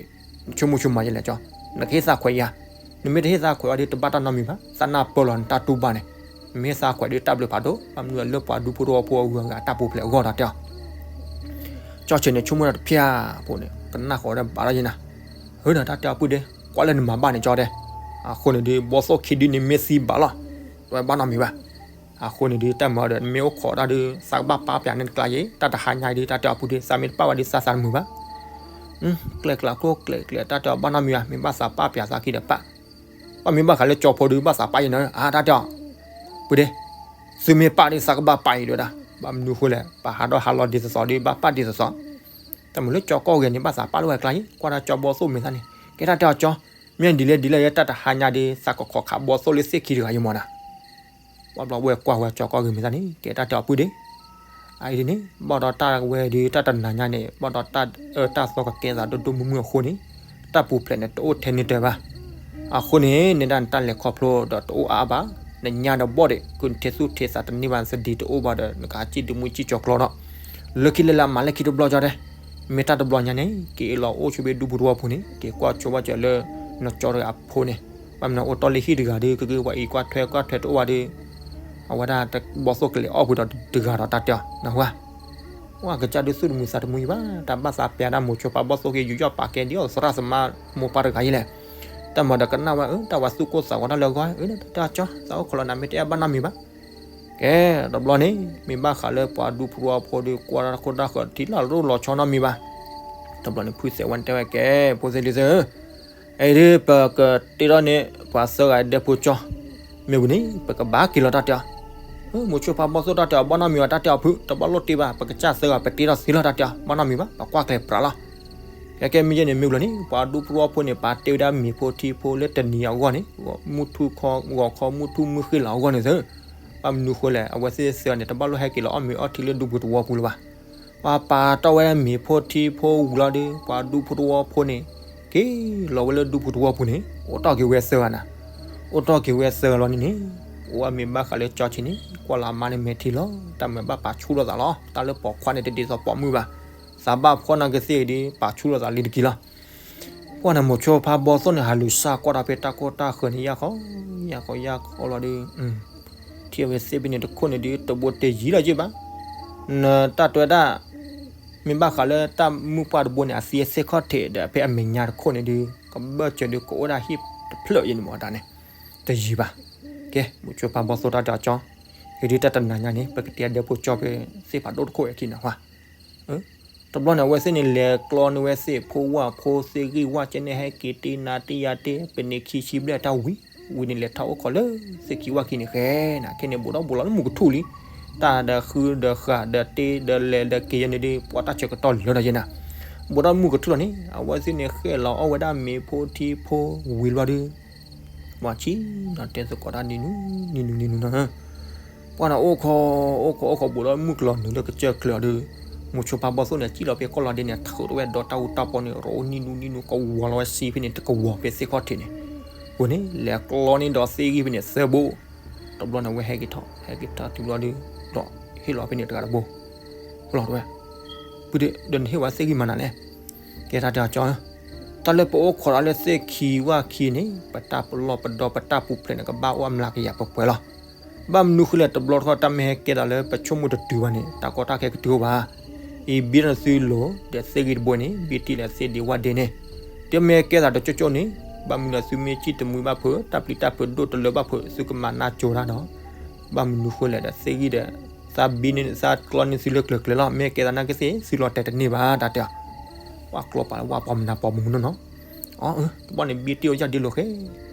နဆိကမိၣ်ဆိကမးယဲလဲၣ်ကၠီ, နကဟ့ၣ်သးခွဲးယၤ, နမ့ၢ်တဟ့ၣ်သးခွဲးအီၤဒ် တဘၣ်တၢ်နီတမံၤဘၣ်, သးနၢ်ပၢၢ်လီၤနတၢ်တူၢ်ဘၣ်န့ၣ်, နမ့ၢ်ဟ့ၣ်သးခွဲးဒ်တၢ်ဘျုးဖးဒိၣ် ဘၣ်မနုၤလၢပှၤဒူဖိသဝီဖိအဂုၤအဂၤတၢ်ပူၤဖျဲးအဂီၢ်တၢ်တဲအီၤ. ကၠီဆံးန့ၣ်ဆိကမိၣ်တၢ်တဖျၢၣ်ဖိန့ၣ် ကနၣ်ဃီၤဒီးဘၣ်ထီၣ်ယဲနၤ, ဟၢနၤတၢ်တဲအီၤပုၢ်ဒ့, ကွၢ်လၢနမၤဘၣ်န့ၣ်ကၠီတဲ, အဃိန့ၣ်ဒုး ဘီသိၣ်ခံဒုန့ၣ်မ့ၢ်သံဘၣ်လီၤ, တဝဲဘၣ်နီတမံၤဘၣ်. အဃိန့ၣ်ဒုး တၢ်မၤဒီး နမ့ၢ်အိၣ်ခိးတၢ်ဒုး သးကဘၣ်ပာ်ပၠးန့ၣ်တကျါယဲ, တၢ်တဟါညါဒုး တၢ်တဲအီၤပုၢ်ဒ့ သးမ့ၢ်တပာ်ဝဲဒုး သးသးတမုာ်ဘၣ်. ကျဲးကျဲးကျိၣ်ကျဲးကျဲး တၢ်တဲအီၤဘၣ်နီတမံၤဘၣ်, မ့ၢ်ဘၣ်သးပာ်ပၠးသးခံဒီးပာ်, ဘၣ်မ့ၢ်ဘၣ်ဃးလၢကၠီဖိဒုး ဘၣ်သးပာ်ယဲနၤ, အါ တၢ်တဲအီၤ, ပုၢ်ဒ့, သုမ့ၢ်ပာ်ဒုး သးကဘၣ်ပာ်အံၤဒဝဲဒၣ်, ဘၣ်မနုၤဃိလဲၣ် ပဟးဒီးဟးလီၤဒ်သိးသိးဒုး ဘၣ်ပာ်ဒ်သိးသိး, တၢ်မုာ်လၢကၠီကီၢ်ဂဲၤန့ၣ် ဘၣ်သးပာ်လၢဝဲကျါယဲ, ကွၢ်တၢ်ကၠီဘီသိၣ်မ့ၢ်သးန့ၣ် ကဲတၢ်တဲအီၤကၠီ, မ့ၢ်ဒ်လဲၣ်ဒ်လဲၣ်ယဲ တၢ်တဟါညါဒုး သးကခိးခးဘီသိၣ်လၢသ့ၣ်ခံတဂၤယဲမၢ်နၤ ဘၣ်ဘျီဝဲကွၢ်ဝဲကၠီကီၢ်ဂဲၤမ့ၢ်သးန့ၣ် ကဲတၢ်တဲအီၤပုၢ်ဒ့, အအံၤဒ်န့ၣ် ဘၣ်ဒီးတၢ်ဝဲဒုး တၢ်တနၤညါန့ၣ် ဘၣ်ဒီးတၢ်အၢတၢ်သီကကဲသးဒိၣ်ဒိၣ်မုၢ်မုၢ်အဃိန့ၣ် တၢ်ပူၤဖျဲးန့ၣ် တအိၣ်ထဲန့ၣ်တၢ်ဘၣ်. အဃိန့ၣ် နဒၣ်နတၢ်လဲၤခီဖျိဒီးတအိၣ်အါအါဘၣ်, နညါဒီးဘီၣ်ဒံး ကုၢ်နထဲသူၣ်ထဲသးတန့ၢ်ဘၣ် သဒံးတအိၣ်ဘၣ်ဒီး နကဟးစံၣ်ဒုးမူစံၣ်ကၠီၤကျီဒီး လၢခံလၢလၢအမၤလၢခံတဘျီကၠီတဲ, မ့ၢ်တၢ်တဘျီညါန့ၣ် က့ၤလီၤအိၣ်ဆိဘ့ၣ်ဒူဖိတဝီဖိန့ၣ် က့ၤကွၢ်ဆိဘၣ်စၢၤလၢ နကၠီတဂၤအဖိန့ၣ်, ဘၣ်မနုၤအိၣ်တီၢ်လၢဟံၣ်တဂၤဒီး ကက့ၤဝဲအံၤကွၢ်ထွဲကွၢ်ထွဲတအိၣ်ဘၣ်ဒီး အဝဲဒၣ်ဘီသိၣ်ကလဲၤအီၣ်ပှ့ၤဒီးတဂၤဒီးတၢ်တဲအီၤ နၢ်ဟူဧါ. ဝဲကစၢ်ဒုးသူၣ်တမုာ်သးတမုာ်အံၤဘၣ်, တၢ်ဘၣ်သးပျးတၢ်မိၤဆိဖါဘီသိၣ်က့ၤ ယူးယီၣ်ပာ်ကဲဒ်အီၤသရၣ်သမါမိၢ်ပၢ်တဂၤအံၤလဲၣ်. တၢ်မၤဒီးကနၣ်ဝဲ အၢ တၢ်ဝဲသူၣ်ကိၢ်သးဂီၤတၢ်လၢအဂီၢ်, အၢ တၢ်တဲအီၤကၠီ သးအိၣ်ခိးလီၤနၤမ့ၢ်တအဲၣ်ဘၣ်နီတမံၤဘၣ်. ကဲ တဘျီန့ၣ် မ့ၢ်ဘၣ်ဃးလၢပှၤဒူဖိတဝီဖိဒီး ကွၢ်တၢ်ခိၣ်တၢ်ဃၢၤထံလၢ်ရိၣ်လီၤဆီနီတမံၤဘၣ်. တဘျီန့ၣ် ဖုသဲးဝဲတဲဝဲ ကဲ ဖိသ့ၣ်လံၤသ့ၣ်ဧၢ, အံၤဒ်ပကတ့ထီၣ်န့ၣ် ပှၤသၢဂၤဒဲဖိကၠီ မ့ၢ်ဝံၤန့ၣ် ပကဘၣ်က့ၤလီၤတၢ်တဲအီၤ. မိၤဆိဖါဘီသိၣ်တၢ်တဲအီၤ ဘၣ်နီတမံၤဘၣ် တၢ်တဲအီၤဖု တဘၣ်လိၣ်တ့ဘၣ် ပကစၢ်သၢဂၤပတ့ထီၣ်သ့လီၤတၢ်တဲအီၤ ဘၣ်နီတမံၤဘၣ် ပကွၢ်ကျဲၤပြးလီၤ. ကဲကဲမ့ၢ်ယဲန့ၣ် မ့ၢ်ဝံၤလီၤန့ၣ် ပှၤဒူဖိတဝီဖိန့ၣ် ပာ်တ့ဝဲဒၣ်မ့ၤဖိထံဖိလၢတနံၤအဂီၢ်န့ၣ် မုၢ်ထူၣ်ခီ ဂီၤခီမုၢ်ထူၣ်မုၢ်ဃ့ၢ်လီၤအဂီၢ်န့ၣ်သ့ၣ် ဘၣ်မနုၤဃိလဲၣ် အဝဲသ့ၣ်သၢဂၤန့ၣ် တဘၣ်လိၣ်ဟဲက့ၤလီၤအီၣ်မ့ၤအီထံလၢဒူပူၤသဝီပူၤလၢၤဘၣ်. ပှၤပာ်တ့ၢ်ဝဲဒၣ်မ့ၤဖိထံဖိဝံၤလီၤဒီး ပှၤဒူဖိတဝီဖိန့ၣ် က့ၤလီၤဝဲလၢဒူပူၤသဝီပူၤန့ၣ် အိၣ်တ့ၢ်က့ၤဝဲသၢဂၤနၤ. အိၣ်တ့ၢ်က့ၤဝဲသၢဂၤလီၤန့ၣ်န့ၣ် အိၣ်ဝဲမ့ၢ်ဘၣ်ဃးလၢကၠီဆံးန့ၣ် ကွၢ်လီၤအမါန့ၣ်မဲာ်ထံလီၤ တၢ်မၤဘၣ်ပာ်ဆူၣ်လိာ်သးလီၤ တၢ်လၢပိာ်ခွါန့ၣ်တဒ်သိးပိာ်မုၣ်ဘၣ်. သးဘၣ်ဖှီၣ်နာ်က့ၤသ့ၣ်ဒီး ပာ်ဆူၣ်လိာ်သးလံတက့ၢ်လီၤ. ပှၢ်န့ၣ် မိၤဆိဖါဘီသိၣ်န့ၣ် ဟးလူၤစၢ်ကွၢ်တၢ်ဖဲတၢ်ခိၣ်တၢ်ဃၢၤန့ၣ် ယၢ်ခီ ယၢ်ခီယၢ်ခီလီၤဒီး ထံၣ်ဝဲသ့ၣ်ဖဲန့ၣ်တခိၣ်န့ၣ်ဒုး တဘိတယံၤလီၤယ့ၢ်ဘၣ်. နတၢ်တဲဝဲဒၣ် မ့ၢ်ဘၣ်ဃးလၢတၢ်မုၣ်ပှၢ်တဘိန့ၣ် အသံအသ့ၣ်ခီၣ်ထံးဒီး ဖဲအမဲာ်ညါတခိၣ်န့ၣ်ဒုး ကဘၢၣ်စၢၤဒုး ကအိၣ်ဒၣ်ဟံၣ်တဖျၢၣ်ယဲန့ၣ်မ့ၢ်တၢ်န့ၣ် တယံၤဘၣ်. ကဲ မိၤဆိဖါဘီသိၣ်တၢ်တဲအီၤကၠီ အံၤဒုးတၢ်တနၤညါန့ၣ် ပကတဲဒဲဖိကၠီဖဲသ့ၣ်ဖးဒိၣ်တခိၣ်အခံနၢ်ဟူဧါ. တဘျီန့ၣ် အဝဲသ့ၣ်န့ၣ် လဲၤကျီန့ၢ်ဝဲသ့ၣ်ဖိဝၣ်ဖိသ့ၣ်ဂံၢ်ဝၣ်ကဲန့ၣ် ဟဲက့ၤတ့နၤတ့ယၤတ့ ပနံးခံဆံဘျဲၣ်တၢ်ဝံၤ ဝံၤန့ၣ် လဲၤထီၣ်အိၣ်ခိးလၢသ့ၣ်ခံဝၣ်ခံန့ၣ် ဃဲနၤ ခဲန့ၣ်ဘူးဒီးဘူးလီၤလၢမုၢ်ကထူၣ်လံ. တၢ်ဒီးဃုဒီးဃာ်ဒီးတ့ဒီးလဲၤဒီးက့ၤယဲန့ၣ်ဒုး ပှၤတၢ်ဆၢကတီၢ်လၢာ်ဒီးယဲနၤ. ဘူးဒီးမုၢ်ကထူၣ်လီၤန့ၣ် အဝဲသ့ၣ်န့ၣ် ဃဲလီၤအီၣ်ဝဲဒၣ်မ့ၤဖိထံဖိဝံၤလီၤဒီး ပှၤဆံးနီၤတဲသကိးတၢ်နံၤနူၤ နံၤနူၤနံၤနူၤနီၤ ပှၢ်န့ၣ်အိၣ်ခိး အိၣ်ခိးအိၣ်ခိးဘူးဒီးမုၢ်ကလီၤနုာ်လၢကစၢၢ်ချၢအီၤဒီး မိၤဆိဖါဘီသိၣ်န့ၣ် စံၣ်လီၤဖဲကီၢ်လီၤဒ့န့ၣ် ထုးထီၣ်ဝဲဒီးတၢ်အူတၢ်ပီန့ၣ် ရိးနံၤနူၤနံၤနူၤ ကဝီၤလီၤဝဲစ့ဖဲန့ၣ် တကဝီၤဖဲသ့ၣ်ခီၣ်ထံးန့ၣ် အဃိန့ၣ် လဲၤကျီန့ၢ်ဒီးသ့ၣ်ဂံၢ်ဖဲန့ၣ်သၢဘိ တဘျီန့ၣ် အဝဲဟဲက့ၤထီၣ် ဟဲက့ၤထီၣ်တုၤဘျီဒီး ဒီးဟ့ၣ်လီၤဖဲန့ၣ်တဂၤတဘိ လီၤတဝဲ ပုၢ်ဒီးနဟ့ၣ်ဝဲသ့ၣ်ဂံၢ်မၤနၤလဲၣ်. ကဲတၢ်တဲအီၤကၠီဧၢ, တၢ်လၢပအိၣ်ခိးဒီးလၢသ့ၣ်ခံဝၣ်ခံန့ၣ် ပတၢ်ပလီၢ်ပဒီပတၢ်ပူၤဖျဲးန့ၣ် ကဘၣ်အိၣ်အမျးကယၤပှဲၤပှဲၤလီၤ. ဘၣ်မနုၤဃိလဲၣ် တဘျီတခီၣ်တၢ်မ့ၢ်ဟဲကဲသးလၢပဆိကမိၣ်တတုၤဘၣ်န့ၣ် တၢ်ကီတၢ်ခဲကတုၤအိၣ်ဘၣ်. အံၤဘံထီၣ်သုလိၤဒီးသ့ၣ်ဂ့ၤတဘိန့ၣ် ဘံတံၢ်လၢသ့ၣ်ဒံးဝၣ်ဒ့န့ၣ် တမ့ၢ်ကဲသးတကၠိကၠိန့ၣ် ဘၣ်မနုၤလၢသုမ့ၢ်စံၣ်တမှံဘၣ်ဖုး တၢ်ပျံၤတၢ်ဖုးဒိၣ်တလၢဘၣ်ဖုး သုကမၤနၢ်ကၠိတၢ်ဒီး ဘၣ်မနုၤဃိလဲၣ်ဒီးသ့ၣ်ဂ့ၤဒီး သးဘံန့ၣ်သးကျီန့ၢ်သုလၢကျၢၤကျၢၤလီၤ မ့ၢ်ကဲသးနာ်က့သ့ၣ် သုလီၤတဲာ်တန့ၢ်ဘၣ်တၢ်တဲအီၤ. ပှၤကျီပာ်လၢဝါပှၤမနုၤပှၤမနုၤနီၤနီၤ. အၢ တဘျီန့ၣ်ဘံတံၢ်အိၣ်ယၢ်ဒ့လိာ်ဃဲ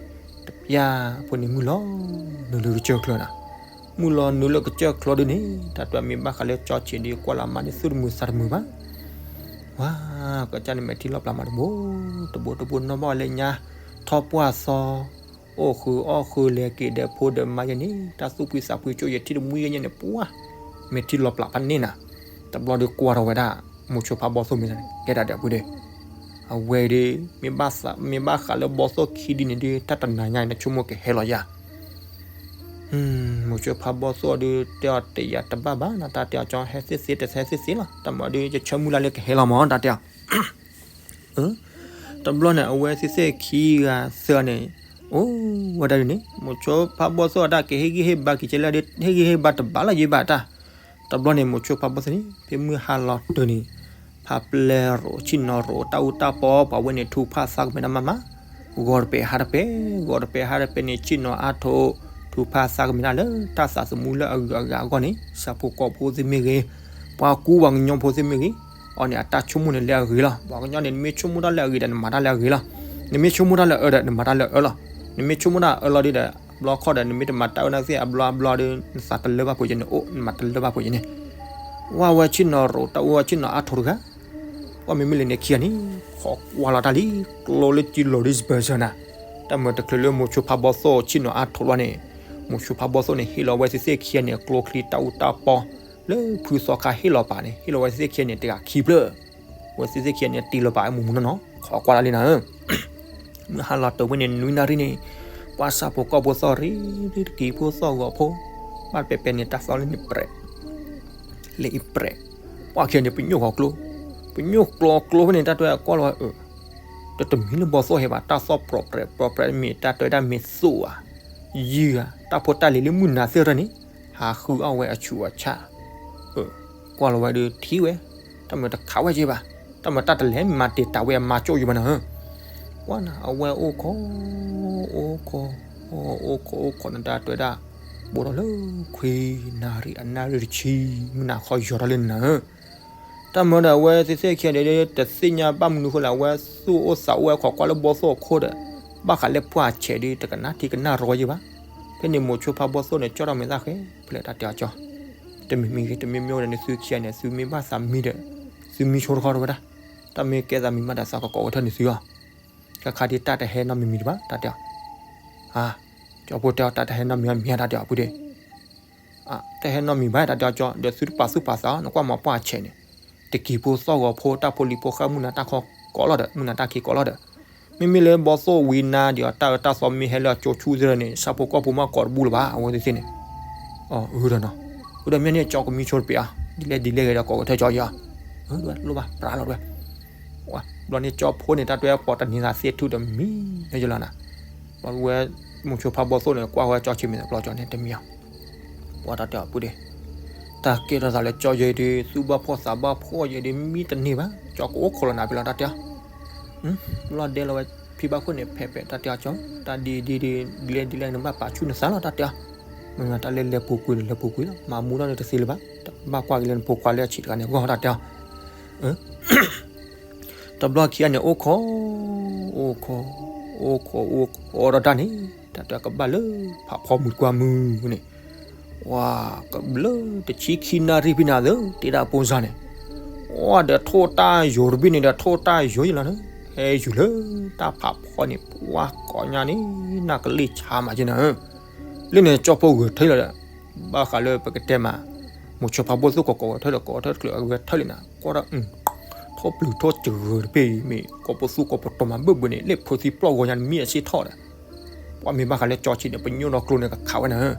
တပျၢ်ဖိန့ၣ်မုၢ်လီၤ နုာ်လၢကစၢၢ်ချၢနၤ. မုၢ်လီၤနုာ်လၢကစၢၢ်ချၢဒ်န့ၣ် တၢ်တဲအီၤမ့ၢ်ဘၣ်ဃးလၢကၠီဆံးဒီးကွၢ်လီၤမါန့ၣ် သူၣ်တမုာ်သးတမုာ်ဘၣ်. ဝါ ကစၢ်န့ၣ်မဲာ်ထံလီၤပျၢ်မးတဘိ တဘိတဘိနီၢ်ဘၣ်ဝဲလၢညါ ထီၣ်ပှၢ်စီ အိၣ်ဃုာ်အီၣ်ဃုာ်လဲၤက့ၤဒီးဖိဒီးမါယဲန့ၣ် တၢ်သူၣ်ဖှံသးဖှံကၠိယဲထံၣ်တမှံယဲန့ၣ် ပှၢ် မဲာ်ထံလီၤပျၢ်ဖးန့ၢ်နၤ. တဘျီဒီးကွၢ်ထီၣ်ဝဲဒၣ် မိၤဆိဖးဘီသိၣ်မ့ၢ်ကဲဒၣ်ဒီးအပူၤဒီး အဝဲဒီး မ့ၢ်ဘၣ်ဃးလၢဘီသိၣ်ခံဒ်န့ၣ်ဒီး တၢ်တနၤညါအံၤနဆိကမိၣ်ကဟဲလီၤယၤ မိၤဆိဖးဘီသိၣ်ဒီး တဲအီၤတယၤတဘၣ်ဘၣ်နီၤ တၢ်တဲအီၤကၠီ ဟဲသ့ၣ်သ့ၣ် တဟဲသ့ၣ်သ့ၣ်လီၤ တၢ်မၤဒီး ယဆၢမုၢ်လၢ်လၢကဟဲလီၤမး တၢ်တဲအီၤ. တဘျီန့ၣ် အဝဲသ့ၣ်သ့ၣ်ခံဂၤသၢဂၤန့ၣ် အိၣ်ဝဲဒၣ်ဒ်န့ၣ် မိၤဆိဖးဘီသိၣ်အတၢ်ကဟ့ၣ်ဂံၢ်ဟ့ၣ်ဘါက့ၤကဲလၢ ဟ့ၣ်ဂံၢ်ဟ့ၣ်ဘါတဘၣ်လၢၤယဘၣ်တၢ်. တဘျီန့ၣ် မိၤဆိဖးဘီသိၣ်န့ၣ် ဖဲမုၢ်ဟါလီၤတၢ်န့ၣ် ဖးပျဲရိးဆ့ၣ်နီၤရိးတၢ်အူတၢ်ပီ ပှၤဝဲန့ၣ် ထုကဖၣ်သးကမဲာ်တၢ်မးမး ဂီၤတပဲာ်ဟါတပဲာ် ဂီၤတပဲာ်ဟါတပဲာ်န့ၣ် ဆ့ၣ်နီၤအါထိး ထုကဖၣ်သးကမဲာ်တၢ်လၢ တၢ်သးသမူလၢအဂုၤအဂၤအဂီၢ်န့ၣ် ဆၣ်ဖိကီၢ်ဖိသ့ၣ်မ့ၢ်ဂ့ၤ ပှၤကူပှၤကညီဖိသ့ၣ်မ့ၢ်ဂ့ၤ အီၤန့ၣ် အတၢ်ဆိကမိၣ်န့ၣ်လၢအဂ့ၤလီၤ. ပှၤကညီန့ၣ် နမ့ၢ်ဆိကမိၣ်တၢ်လၢအဂ့ၤဒီး နမၤတၢ်လၢအဂ့ၤလီၤ. နမ့ၢ်ဆိကမိၣ်တၢ်လၢအအၢဒီး နမၤတၢ်လၢအအၢလီၤ. နမ့ၢ်ဆိကမိၣ်တၢ်အအၢလီၤဒ်ဒီး ဘျီခီၣ်ဒီး နမ့ၢ်တမၤတၢ်အၢနာ်က့သ့ၣ် အဘျီအဘျီဒီး နသးတလၢဘၣ်ဖိယဲန့ၣ်အိၣ် နမၤတလၢဘၣ်ဖိယဲန့ၣ် ဝဲဝဲဆ့ၣ်နီၤရိးတၢ်အူဝဲဆ့ၣ်နီၤအါထိးတဂၤ ပှၤမ့မ့ၢ်လၢန့ၣ်ခံဂၤန့ၣ် ခိးကွၢ်လီၤတၢ်လံ ကျိလၢကံလီၤရံစပၢၤစၢၤနၤ တၢ်မၤတချုးလၢမိၤဆိဖးဘီသိၣ်ဆ့ၣ်နီၤအါထိးလီၤန့ၣ် မိၤဆိဖးဘီသိၣ်န့ၣ် ဟ့ၣ်လီၤဝဲသ့ၣ်သ့ၣ်ခံဂၤန့ၣ် ကျိချံတၢ်အူတၢ်ပီ လၢဖုသီခါဟ့ၣ်လီၤပာ်န့ၣ် ဟ့ၣ်လီၤဝဲသ့ၣ်သ့ၣ်ခံဂၤန့ၣ် တဂၤခံဖျၢၣ် ဝဲသ့ၣ်သ့ၣ်ခံဂၤန့ၣ် တ့လီၤပာ်မုၢ်မုၢ်နီၢ်နီၢ် ခိးကွၢ်လီၤလံနၤဧၢ မုၢ်ဟါလီၤတၢ်ဝဲန့ၣ် နွံနၣ်ရံၣ်န့ၣ် ပှၤဆၣ်ဖိကီၢ်ဖိသီၣ်ရံၣ် တကံၤဖိသီၣ်ဂီၤဖိ ဘၣ်ပဲပဲန့ၣ် တၢ်သီၣ်လၢန့ၣ်ပြဲး လၢအံၤပြဲး ပှၤခံဂၤန့ၣ် ပညိၣ်ဃီၤကျိ ပညိၣ်ကျိကျိဖဲန့ၣ် တၢ်တဲကွၢ်လီၤဝဲအၢ တတမံၤလၢဘီသိၣ်ဟဲဘၣ် တၢ်သီၣ်ပြီးပြဲးပြီးပြဲးမ့ၢ် တၢ်တဲဝဲဒၣ်မ့ၢ်သိၣ်ဧါ ယုၢ်ဧါ တၢ်ဖိတၢ်လံၤလၢမုၢ်နၤသ့ၣ်တဖၣ်န့ၣ် ဟးဃုအီၣ်ဝဲအဆူးအဆၣ် ကွၢ်လီၤဝဲဒီးထံၣ်ဝဲ တၢ်မၤတခးဝဲက့ဘၣ် တၢ်မၤတၢ်တလဲၤမၤတ့ၢ်တၢ်ဝဲအမၤကၠိယိဘၣ်နၤဧၢ ကွၢ်နၤ အဝဲအိၣ်ခိး အိၣ်ခိး အိၣ်ခိးအိၣ်ခိးနတၢ်တဲဝဲဒၣ် ဘူးထီၣ်လၢခွံနၣ်ရံၣ် အနၣ်ရံၣ်တဆံ မုၢ်နၤခီယီၤထီၣ်လံနၤဧၢ တၢ်မၤဒီးအဝဲသ့ၣ်သ့ၣ်ခံဂၤဒီး တသ့ၣ်ညါဘၣ်မနုၤဃိလဲၣ် အဝဲသူၣ်အိၣ်သးအိၣ်ဝဲခိးကွၢ်လၢဘီသိၣ်အခိၣ်ဒီး ဘၣ်ဃးလၢပှၢ်ဆဲးဒီး တကနၣ်ထံကနၣ်ရီယိဘၣ် ဖဲန့ၣ်မိၤဆိဖးဘီသိၣ်န့ၣ် ကၠီထီၣ်မဲာ်သၣ်ဃဲ ဖဲလဲၣ်တၢ်တဲအီၤကၠီ တမံၤမံၤဂ့ၤ တမံၤမံၤဂ့ၤဒီး နသုခံဂၤန့ၣ် သုမ့ၢ်ဘၣ်သးမံဒီး သုမံဆိတခီတဝဲဒၣ် တၢ်မ့ၢ်ကဲသးမံဘၣ်ဒီး သးကကိးဝဲထၢၣ်န့ၣ်သုအီၤ ခဲခါဒ်တၢ်တဟဲနီတမံၤမံၤတဘၣ် တၢ်တဲအီၤ ကၠီဖိတဲအီၤ တၢ်တဟဲနီတမံၤမံၤ တၢ်တဲအီၤ ပုၢ်ဒ့ တဟဲနီတမံၤဘၣ် တၢ်တဲအီၤကၠီ ဒီးသုတပာ်သူၣ်ပာ်သး နကွၢ်မၤပှၢ်ဆဲးန့ၣ် တကံၤဖိသီၣ်ဂီၤဖိ တၢ်ဖိလံၤဖိဃၢ် မုၢ်နၤတၢ်ခီကိးလီၤဒီး မုၢ်နၤတၢ်ခံကိးလီၤဒီး မ့မ့ၢ်လၢဘီသိၣ်ဝံၤနၤဒီး တၢ်အၢတၢ်သီမ့ၢ်ဟဲလၢအကၠိဆူၣ်သ့ၣ်န့ၣ် ဆၣ်ဖိကီၢ်ဖိမ့ၢ်ကိးတဘူၣ်လၢၤဘၣ် အဝဲသ့ၣ်သ့ၣ်န့ၣ် အၢဒီးနီၤ အၢဒီးမ့ၢ်န့ၣ် ကၠီကမံဆိတပ့ၤအီၤ ဒ်လဲၣ်ဒ်လဲၣ်ဂ့ၤဒီး ကိးကထၢၣ်ကၠီအီၤ အၢ လိၣ်ဘၣ် ပြးလီၤတဝဲ ဘျီန့ၣ်ကၠီဖိန့ၣ် တၢ်တွဲပီတနံၤသးသ့ၣ်ထူၣ်ဒီးမံၤလၢယလီၤနၤ ဘျီဝဲ မိၤဆိဖးဘီသိၣ်န့ၣ် ကွၢ်ဝဲကၠီဆံးမ့ၢ်တဘျီကၠီန့ၣ်တမံၤအီၤ ပှၤတၢ်တဲအီၤပုၢ်ဒ့ တၢ်ကဲထီၣ်သးလၢကၠီယဲဒီး သူၣ်ဘၣ်ဖှီၣ်သးဘၣ်ဖှီၣ်ယဲဒီး မံတန့ၢ်ဘၣ် ကၠီကအိၣ်ခိးလီၤနၤဖဲလီၤတၢ်တဲအီၤ ဘျီဒဲလီၤဝဲ ဖံဘၣ်ခိၣ်န့ၣ် ဖဲဖဲတၢ်တဲအီၤကၠီ တၢ်ဒ်ဒ်ဒ် ဒ်လဲၣ်ဒ်လဲၣ်နဘၣ်ပာ်ဆူၣ်နသးလီၤတၢ်တဲအီၤ မ့ၢ်တၢ်လၢလဲၤပူၤကွံာ်ဒီးလဲၤပူၤကွံာ်လီၤ မၤမူထီၣ်န့ၣ်တသ့လၢၤဘၣ် တဘၣ်ကွၢ်က့ၤလၢနဖိခွါလၢအဆံးတဂၤန့ၣ်အဂီၢ်တၢ်တဲအီၤ တဘျီခံဂၤန့ၣ် အိၣ်ခိး အိၣ်ခိး အိၣ်ခိး အိၣ်ခိးဒီးတၢ်န့ၣ် တၢ်တဲကဘၣ်လၢဖးဖီမုၢ်တကွၢ်မုၢ်န့ၣ် ဝါ ကဘျၢတဆံခံနၣ်ရံၣ်ဖဲန့ၣ်သ့ တ့ဒၣ်ပိၢ်စၢ်န့ၣ် ဝါ ဒီးထိၣ်တၢ်ယိာ်တဘ့ၣ်န့ၣ်ဒီး ထိၣ်တၢ်ယိာ်ယလီၤန့ၣ် ဟဲယူၤလၢတၢ်ဖးဖီန့ၣ် ပှၤကိးညါန့ၣ် နၢ်ကလ့ၣ်ဆါမးက့နၤဧၢ လၢန့ၣ်ကၠီဖိဂဲၤထၢၣ်လီၤဒီး ဘၣ်ဃးလၢပကတဲမး မိၤဆိဖးဘီသိၣ်ကိးကိးဂဲၤထၢၣ်ဒီး ကိးထၢၣ်တချုးအဂဲၤထၢၣ်လံနၤ ကွၢ်ဒီး ထိၣ်ပျုၤထိၣ်စဂၢၤတဘ့ၣ်အံၤ မ့ၢ်ကိးပသူကိးပတီၤမးဘၢၣ်ဘၢၣ်န့ၣ် လၢဖုးသံပျီၢ်ဂီၤညါန့ၣ် မံအဆ့ၣ်ထီၣ်ဒီး ပှၤမ့ၢ်ဘၣ်ဃးလၢကၠီဆံးန့ၣ် ပညိၣ်ဒီးကျိန့ၣ်ကခးဝဲနၤဧၢ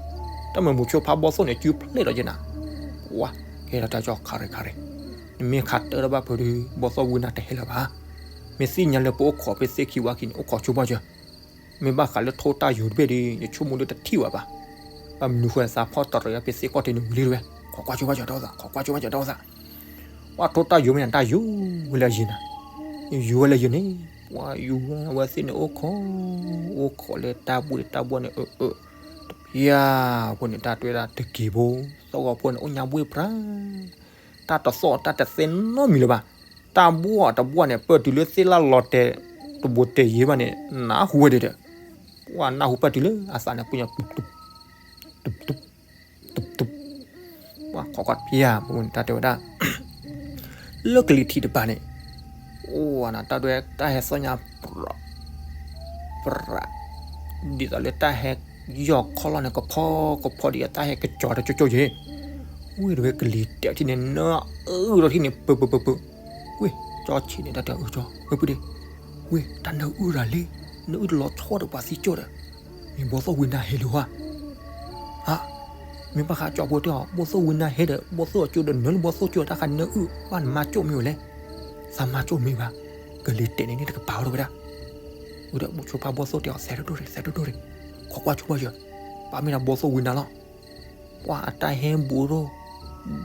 တၢ်မၤမိၤဆိဖးဘီသိၣ်န့ၣ် စုဖျဲၣ်ဒီးက့နၤ ပှၤ ကဲထီၣ်တၢ်ကၠီခါရံၤခါရံၤ နမ့ၢ်ခးတၢ်ဒီးဘၣ်ဖုးဒီး ဘီသိၣ်ဝံၤနၤတဟဲလၢၤဘၣ် မ့ၢ်သ့ၣ်ညါလၢပအိၣ်ခိးဖဲသ့ၣ်ခံဝါခံန့ၣ် အိၣ်ခိးဆိဘၣ်စၢၤ, မ့ၢ်ဘၣ်ဃးလၢထိၣ်တၢ်ယိာ်တဘ့ၣ်ဒီး ယဆိကမိၣ်ဒီးတထံၣ်ဘၣ်ဘၣ်. ဘၣ်မနုၤဃိသးဖီၣ်တရံးဖဲသ့ၣ်ကီၢ်ထံးန့ၣ်ဝံၤလံတဝဲ, ခိးကွၢ်ဆိဘၣ်စၢၤတအိၣ်သး, ခိးကွၢ်ဆိဘၣ်စၢၤတအိၣ်သး. ပှၤထိၣ်တၢ်ယိာ်မ့ၢ်နၤတၢ်ယိာ်ဝဲလၢယံၤနၤ, ယိာ်ဝဲလၢယံၤန့ၣ်, ပှၤယိာ်ဝဲသ့ၣ်န့ၣ်အိၣ်ခိး, အိၣ်ခိးလၢတၢ်ဘှ့ၣ်တၢ်ဘှီၣ်န့ၣ် အၢ အၢ, တပျၢ်ဖိန့ၣ် တၢ်တဲဝဲဒၣ်တက့ၤဖိ, သီၣ်ဂီၤဖိန့ၣ် အိၣ်ညါဘှ့ၣ်ပြၢ်, တၢ်တသီၣ်တၢ်တသဲနီတမံၤလၢၤဘၣ်. တၢ်ဘှီၣ်တဘှီၣ်န့ၣ် ပၢၢ်တုၤလၢသ့ၣ်လၢ်လီၤတဲာ်တဘိးတဲာ်ယံၤဘၣ်န့ၣ် နၢ်ဟူဝဲဒၣ်ဒီး, ပှၤနၢ်ဟူပၢၢ်တုၤလၢအသးန့ၣ် ပှၤညီ တူးတူး, တူးတူး, တူးတူး, ပှၤခိးကွၢ်ဖျါပူၤန့ၣ် တၢ်တဲဝဲဒၣ် လၢကလံၤထံးတပၤန့ၣ်, အိၣ်နၤတၢ်ဒွဲၣ်တၢ်ဟဲသီၣ်ညါပြၢ်, ပြၢ်, ဒ်သိးလၢတၢ်ဟဲယီၢ်ခီၣ်လီၢ်န့ၣ် ကဖီကဖီဒ်အတၢ်ဟဲကစီၤတကၠိကၠိယ့ၣ်, ဝ့ၢ်တဝဲကလံၤတဲာ်ထံၣ်န့ၣ် နၢအုၣ်ဒီးထံၣ်န့ၣ် ပၢပၢပၢပၢ, ဝ့ၢ်, ကၠီဆံးန့ၣ် တၢ်တဲအၢကၠီ ဝ့ၢ်ပူၤဒ့, ဝ့ၢ် တၢ်နၢအုၣ်ရၤလံ, နအုၣ်တလီၤဆီဒီးပှၤသံကၠိဒီး, မ့ၢ်ဘီသိၣ်ဝံနၤဟဲလၢၤဧါ ဧါ, မ့ၢ်ဘၣ်ဃးကၠီဖိတဲအီၤ ဘီသိၣ်ဝံနၤဟဲဒီး ဘီသိၣ်အကၠိဒီး နၢလၢဘီသိၣ်ကၠိတၢ်ဃးနၢအုၣ် ဘၣ်နမၤကၠိမ့ၢ်ဝဲလဲၣ်, သးမၤကၠိမ့ၢ်ဘၣ်, ကလံၤတဲာ်န့ၣ်န့ၣ်တကပၤဝဲဒၣ်, ဝံၤဒီး ဘိၣ်ဆိဖါဘီသိၣ်တဲအီၤ သဲဒိၣ်ဒိၣ်ရ့ၣ် သဲဒိၣ်ဒိၣ်ရ့ၣ်, ခိးကွၢ်ဆိဘၣ်ယၢၤ, ပာ်မ့ၢ်ဒၣ်ဘီသိၣ်ဝံနၤလီၤ. ပှၤအတၢ်ဟဲဘူးဒိၣ်,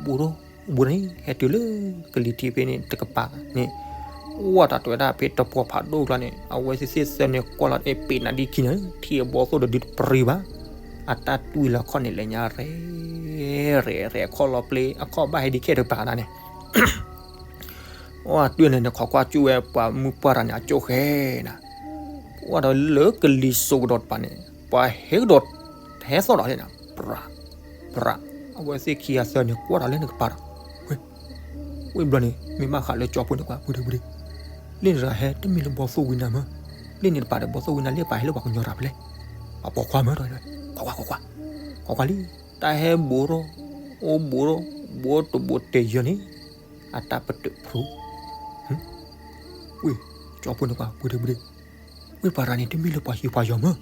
ဘူးဒိၣ်, ဘူးန့ၣ် ဟဲတုၤလၢကလံၤထံးဖဲန့ၣ်တကပၤန့ၣ်, အိၣ်တၢ်တဲဝဲဒၣ်ဖဲတပှီၤဖးဒိၣ်ကျါန့ၣ် အဝဲသ့ၣ်သ့ၣ်သၢန့ၣ်ကွၢ်လီၤအဲၣ်ပ့ၤနၤဒ်ခံန့ၣ် ထံၣ်အဘီသိၣ်တဒုတပရံဘၣ်, အတၢ်တွံၢ်လၢခီၣ်န့ၣ် လဲၤညါရဲၣ်, ရဲၣ်ရဲၣ် အခီၣ်လီၤပျ့ၤ အခီၣ်ဘၣ်ဟဲဒ်ခဲတပၤနၤန့ၣ် အိၣ်တွံၢ်န့ၣ်န့ၣ် ခိးကွၢ်ကၠူၣ်ဝဲပှၤမုၢ်ပှၢ်တၢ်န့ၣ် အကၠိၣ်ဃဲနၤ, အိၣ်ဒီးလၢကလံၤစိးကဒီးတပၤန့ၣ် ပှၤဟဲကဒီး ဟဲသီၣ်ဒီးလဲၣ်နၤ ပြး, ပြး, အဝဲသ့ၣ်ခံဂၤသၢန့ၣ် ကွၢ်ဒီးလၢန့ၣ်ကပၤဒီး, ဝ့ၢ်, ဝ့ၢ်ဘျီန့ၣ် မ့ၢ်ဘၣ်ဃးလၢကၠီဖိန့ၣ်ကွၢ် ပူၤဒ့ပူၤဒ့, လ့ၣ်န့ၣ်တဂၤဟဲတမ့ၢ်လၢဘီသိၣ်ဝံနၤမၢ်, လ့ၣ်န့ၣ်တပၤဒီးဘီသိၣ်ဝံနၤလ့ၣ်ပာ်ဟဲလၢပှၤကညီတၢ်ဖဲလဲၣ်, ပှၤပိာ်ခွါမၢ်ဒီး, ခိးကွၢ်ခိးကွၢ်, ခိးကွၢ်လံ, တၢ်ဟဲဘူးထီၣ်, အိၣ်ဘူးထီၣ်, ဘူးတဘူးတဲာ်ယၢၤန့ၣ်, အတၢ်ပတုာ်ဖျိ ဝ့ၢ်, ကၠီဖိန့ၣ်ကွၢ် ပူၤဒ့ပူၤဒ့, ဝ့ၢ်ပှၤတဂၤန့ၣ် တမ့ၢ်လၢပှၤဟံးပှၤယီၤမၢ်,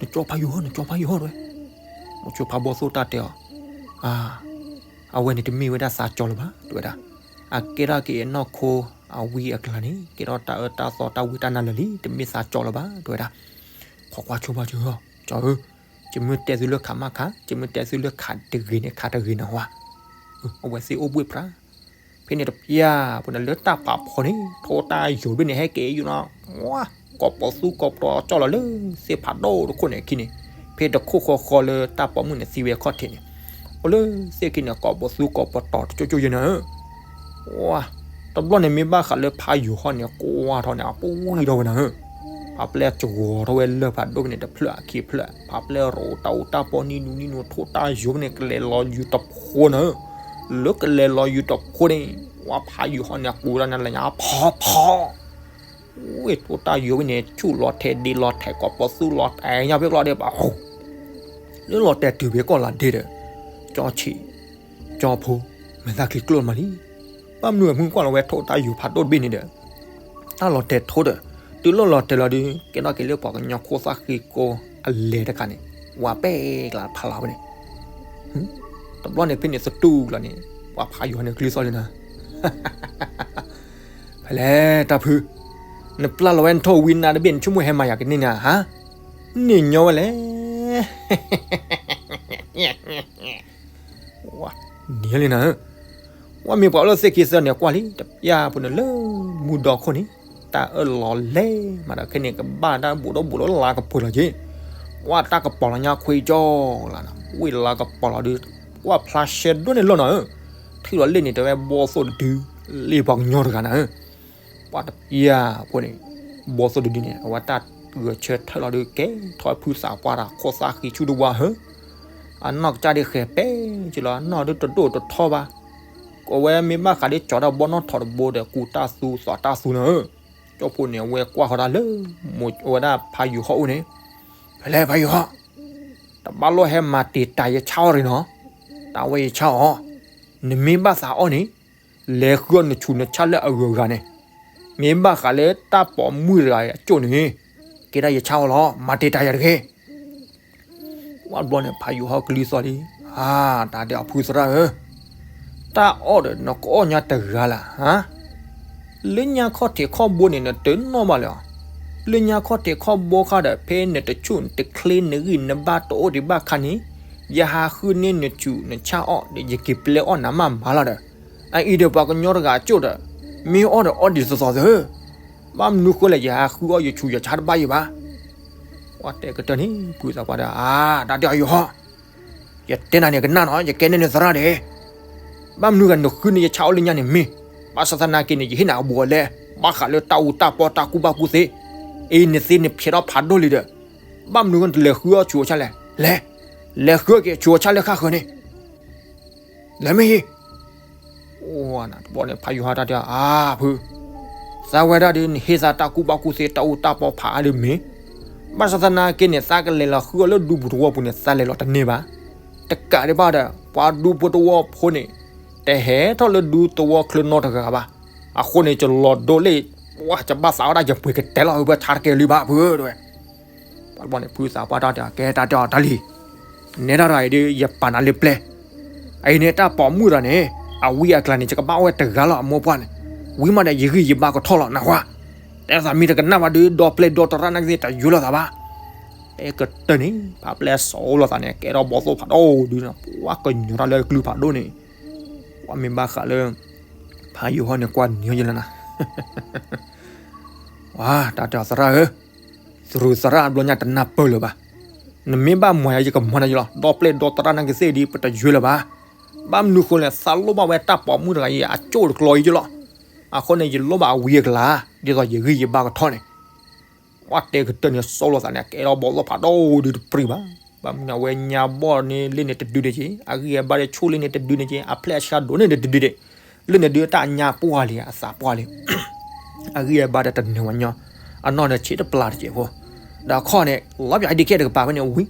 နကၠီဖးယိၤဟီၣ် နကၠီဖးယိၤဟီၣ်တဲဝဲ, မိၤဆိဖးဘီသိၣ်တၢ်တဲအီၤ, အဝဲန့ၣ်တမ့ၢ်ဝဲဒၣ်သးကၠီလၢၤဘၣ် တဲဝဲဒၣ်, အကဲထီၣ်က့ၤအနီၢ်ခိအဝံအကျါန့ၣ် ကဲထီၣ်တၢ်အၢတၢ်သီတၢ်ဝံတၢ်နါလၢာ်လံ တမ့ၢ်သးကၠီလၢၤဘၣ် တဲဝဲဒၣ်, ခိးကွၢ်ဆိဘၣ်စၢၤ, ကၠီဧၢ, ယမ့ၢ်တဲသုလၢခးမးခး ယမ့ၢ်တဲသုလၢခးတဂ့ၤန့ၣ် ခးတဂ့ၤနၤဝါ အဝဲသ့ၣ်အိၣ်ဘှ့ၣ်ပြး, ဖဲန့ၣ်တပျၢ်ဖိန့ၣ် လၢတၢ်ပာ်ဖီန့ၣ် ထိၣ်တၢ်ယိာ်ဘ့ၣ်န့ၣ် ဟဲက့ၤယိာ်နီၤ, ဝါ, ကိးပီၤသူကိးပီၤကၠီလီၤလၢ သ့ၣ်ဖးဒိၣ်တခိၣ်န့ၣ်အခံန့ၣ်, ဖဲတခိၣ်ဃီဃီလၢတၢ်ပိာ်မုၣ်န့ၣ်သံဝဲအခီၣ်ထံးန့ၣ်, အိၣ်လၢသ့ၣ်ခံန့ၣ် ကိးပီၤသူကိးပီၤတီၤတကၠိကၠိယဲနၤဧၢ ဝါ, တဘျီန့ၣ်မ့ၢ်ဘၣ်ဃးလၢဖးယိၤဟီၣ်န့ၣ် ကွၢ်ထီၣ်န့ၣ် အပူၤဝံၤထီၣ်ဝဲနၤဧၢ, ဖးပျဲၢ်စှီၤထီၣ်ဝဲလၢဖးဒိၣ်ဖဲန့ၣ် တဖျၢၣ်အခံဖျၢၣ် ဖးပျဲၢ်ရိးတၢ်အူတၢ်ပီနံၤနူနံၤနူ ထိၣ်တၢ်ယိာ်ဖဲန့ၣ် ကလဲၤလီၤယုၤတဖိနၤဧၢ, လၢကလဲၤလီၤယုၤတဖိန့ၣ်, ဝါဖးယိၤဟီၣ်န့ၣ် အပူၤတၢ်န့ၣ်လဲၤညါဖီဖီ ဝ့ၢ်ထိၣ်တၢ်ယိာ်ဖဲန့ၣ် ဆူၣ်လီၤထဲးဒ့လီၤထဲး ကိးပီၤသူလီၤတဲာ်ညါဖဲကျီဒီး ပှၤဟူး လၢလီၤတဲာ်တုၤဖဲကီၢ်လၤဒ့ဒီး, ကၠီဆံး, ကၠီဖိ, မဲာ်သၣ်ချံကျိမးလံ, ဘၣ်မနုၤအမုၢ်ကွၢ်လီၤဝဲထိၣ်တၢ်ယိာ်ဖးဒိၣ်တဘ့ၣ်န့ၣ်ဒီး, တၢ်လီၤတဲာ်ထိၣ်ဒီး, တုၤလီၤလီၤတဲာ်လီၤဒီး ကဲထီၣ်က့ၤလၢပှၤကညီခိၣ်သၣ်ဃံကိအလဲၤတခါန့ၣ်, ဝၤပဲၣ်ကျါဖးလီၤဝဲန့ၣ် တဘျီန့ၣ်ဖဲန့ၣ်သတူၢ်ကျီၤန့ၣ်, ပှၤဖးယိၤဟီၣ်န့ၣ်ကလုၢ်သီၣ်လံနၤ, ဖဲလဲၣ်တၢ်ဖု, နပျၢ်လီၤဝဲနထိၣ်ဝံနါတဘ့ၣ် နဆိကမိၣ်ဟဲမၤယၤကန့ၢ်နၤဧါ, န့ၢ်ညီဝဲလဲၣ် နံၤလံနၤဧၢ, ဝဲမ့ၢ်ပှၤအိၣ်လၢသ့ၣ်ခံသၢန့ၣ် ကွၢ်လံ တပျၢ်ဖိန့ၣ်လၢမူဒီခိၣ်န့ၣ်, တၢ်အၢၣ်လီၤလဲၤမးဒီးခဲန့ၣ် ကဘၣ်တၢ်ဘူးဒီးဘူးဒီးလါကပီၤလီၤက့ၤ, ကွၢ်တၢ်ကပီၤလီၤညါခွံကၠီလီၤ, ဝံၤလါကပီၤလီၤဒီး, ကွၢ်ဖျါရှဲဒိၣ်န့ၣ်လီၤနၤဧၢ, ထံၣ်လီၤလ့ၣ်န့ၣ် တဲဝဲဘီသိၣ်တဒု, လ့ၣ်ပှၤကညီတဂၤနၤဧၢ ပှၤတပျၢ်ဖိန့ၣ်, ဘီသိၣ်တဒုန့ၣ် အဝဲတၢ်ဂဲၤဆၢထၢၣ်လီၤဒီး ကဲထီၣ်ဖုသးပှၢ်တၢ် ခိၣ်သၣ်ဃံဆူၣ်တဝါဧၢ, အနီၢ်ကစၢ်ဒ်ဃဲၤပဲာ်က့ၤလီၤ အနီၢ်ဒ်တဒိၣ်တထီဘၣ်, အဝဲမ့ၢ်ဘၣ်ဃးဒ်ကၠီတၢ်ဘီနီၢ်ထိးတဘိဒီး ကူၣ်တၢ်သူသးတၢ်သူနၤဧၢ, ကၠီဖိန့ၣ် အဝဲကွၢ်ဃီၤတၢ်လၢ, ဝဲဒၣ်ဖးယိၤဟီၣ်အိၣ်န့ၣ်, ဖဲလဲၣ်ဖးယိၤဟီၣ်, တဘၣ်လိၣ်ဟဲမၤတံာ်တာ်ယဆၣ်အီၣ်ရ့ၣ်နီၤ, တၢ်ဝဲယဆၣ်အီၣ်, နမ့ၢ်ဘၣ်သးအီၣ်န့ၣ်, လဲၤဃုအီၣ်နဆူးနဆၣ်လၢအဂုၤအဂၤန့ၣ်, မ့ၢ်ဘၣ်ဃးလၢတၢ်ပိာ်မုၣ်တဂၤအကၠိၣ်န့ၣ်, ကဲဒၣ်ယဆၣ်အီၣ်လီၤ မၤတံာ်တာ်ယၤတဂ့ၤ ဝဲဘျီန့ၣ် ဖးယိၤဟီၣ်ကလုၢ်သီၣ်လံ, အါ, တၢ်ဒဲးအဖုသရၣ်ဧၢ, တၢ်အီၣ်ဒီးနကအီၣ်ညါတဂၤလၢ်, ဟါ, လၢညါခီၣ်ထံးခီၣ်ဘိန့ၣ် နတနီၣ်ဘၣ်လၢၤအီၤ. လၢညါခီၣ်ထံးခီၣ်ဘိခါဒီး ဖဲနတဆူၣ်နတချ့နဂံၢ်နဘါတအိၣ်ဒံးဘၣ်ခါန့ၣ်, ယဟးဃုန့ၢ်နဆူၣ်နဆၣ်အီၣ်ဒီး ယက့ၤပျဲအီၣ်နၤမးမးလီၤဒီး, အအံၤဒီးပှၤကညီတဂၤအကၠိၣ်ဒီး, မ့ၢ်အီၣ်ဒီးအီၣ်ဒံးသီသီသၢ, ဘၣ်မနုၤဃိလဲၣ် ယဟးဃုအီၣ်ယဆူၣ်ယဆၣ်တဘၣ်ယံၤဘၣ်. ပှၤတဲကတၢၢ်န့ၣ် ဖုသးပှၢ်ဒီး အါ တၢ်တဲအီၤယဟီၣ် ယတဲနၤန့ၣ်ကနၣ်နီၤ, ယကဲန့ၢ်နသရၣ်ဒီး, ဘၣ်မနုၤဂၤနဃုန့ၢ်ယဆၣ်အီၣ်လၢညါန့ၣ်မ့ၢ်, ဘၣ်ဆၣ်သနာ်က့န့ၣ် ယဟ့ၣ်နၤအဘူးအလဲ, ဘၣ်ဃးလၢတၢ်အူတၢ်ပီတၢ်ကူၣ်ဘၣ်ကူၣ်သ့, အံၤနသ့နဖျဲးထီၣ်ဖးဒိၣ်လံဒီး, ဘၣ်မနုၤဂၤနတလဲၤဃုအီၣ်ဆူၣ်အီၣ်ဆၣ်လဲၣ်, လဲၤ, လဲၤဃုက့ၤဆူၣ်အီၣ်ဆၣ်လၢဃၣ်ဃၢၤန့ၣ် လဲၤမ့ၢ်ဟံၣ်, အိၣ်နတဘျီန့ၣ် ဖးယိၤဟၣ်တၢ်တဲ အါဖု, သးဝဲဒၣ်ဒီး နဟ့ၣ်သးတၢ်ကူၣ်ဘၣ်ကူၣ်သ့တၢ်အူတၢ်ပီဖးအါဒ်မ့ၢ်, ဘၣ်ဆၣ်သနာ်က့န့ၣ် သးကလဲၤလီၤဃုအီၣ်လၢဒူပူၤသဝီပူၤန့ၣ် သးလဲၤလီၤတန့ၢ်ဘၣ်, တကးဒံးဘၣ်ဒီး ပှၤဒူဖိသဝီဖိန့ၣ် တဟဲထီၣ်လၢဒူသဝီချၢနီတဂၤဘၣ်, အဃိန့ၣ် ယလီၤဒိလ့ၣ်, ပှၤယဘၣ်သးဝဲဒၣ်ယပှ့ၤကတဲလီၤဝဲဖဲဆါတကဲလံဘၣ်ဖုတဲဝဲ ပှၤတဘျီန့ၣ် ဖုသးပှၢ်တၢ်တဲ ကဲတၢ်တဲအီၤတၢ်လံ, နဲဒၣ်တဂၤအံၤဒီး ယပာ်နၤလၢပျဲၢ်, အအံၤန့ၣ် တၢ်ပိာ်မုၣ်တဂၤန့ၣ် အဝံအကျါန့ၣ် ယကဘၣ်အိၣ်ဝဲတဂၤလီၤ အမိၢ်ပှၢ်န့ၣ်, ဝံၤမးဒီး ယဂံၢ်ယဘါကထီၣ်လီၤ နၢ်ဟူဧါ, တဲသးမ့ၢ်တကနၣ်ဘၣ်ဒီး ဒီပျဲၢ်ဒီတရၣ်နာ်က့သ့ၣ် တယွဲလီၤသးဘၣ်, တဲကတၢၢ်န့ၣ် ဖးပျဲၢ်စီၤအိၣ်လိာ်သးန့ၣ် ကဲထီၣ်ဘီၣ်သိၣ်ဖးဒိၣ်ဒုးနီၤ ပှၤကညီၤတၢ်လၢကျုဖးဒိၣ်န့ၣ်, ပှၤမ့ၢ်ဘၣ်ဃးလၢ ဖးယိၤဟၣ်န့ၣ် ကွၢ်နံၤယဲလၢနၤ ဝါ တၢ်တဲအီၤသရၣ်ဧၢ, သရူးသရၣ်အဘျီညါတနၢ်ပၢၢ်လၢၤဘၣ်, နမ့ၢ်ဘၣ်မၤယၤယကမၤနၤယလီၤ, ဒီပျဲၢ်ဒီတရၣ်နာ်က့သ့ၣ်ဒီး ပတယွဲလၢၤဘၣ်, ဘၣ်မနုၤဃိလဲၣ် သးလိၣ်ဘၣ်ဝဲတၢ်ပိာ်မုၣ်တဂၤအံၤ အကၠိၣ်တကျီအံၤယလီၤ, အဃိန့ၣ် ယလိၣ်ဘၣ်အဝံအကျါ, ဒ်သိးယဂံၢ်ယဘါကထီၣ်န့ၣ် ပှၤတဲကတၢၢ်န့ၣ် စီၤလိာ်သးန့ၣ် ကဲထီၣ်ဘီၣ်သိၣ်ဖးဒိၣ်ဒုးတပြံၢ်ဘၣ်, ဘၣ်မနုၤအဝဲညါဘီၣ်န့ၣ်လၢန့ၣ်တဒုန့ၣ်က့ၤ, အဂံၢ်အဘါဒီးဆူၣ်လၢန့ၣ်တဒုန့ၣ်က့ၤ, အဖျဲၣ်အဆါဒိၣ်န့ၣ်တဒုဒံး, လၢန့ၣ်ဒုးတၢ်ညါပှၢ်လံ အသးပှၢ်လံ အဂံၢ်အဘါဒီးတနၢၤဝဲညီ, အနီၢ်ဒီးဆံးတပျၢ်တစဲးဖိ, ဒီးအခီၣ်န့ၣ် လီၤပၠးဒ်ကဲတကပၤဖဲန့ၣ်ဝံၤ,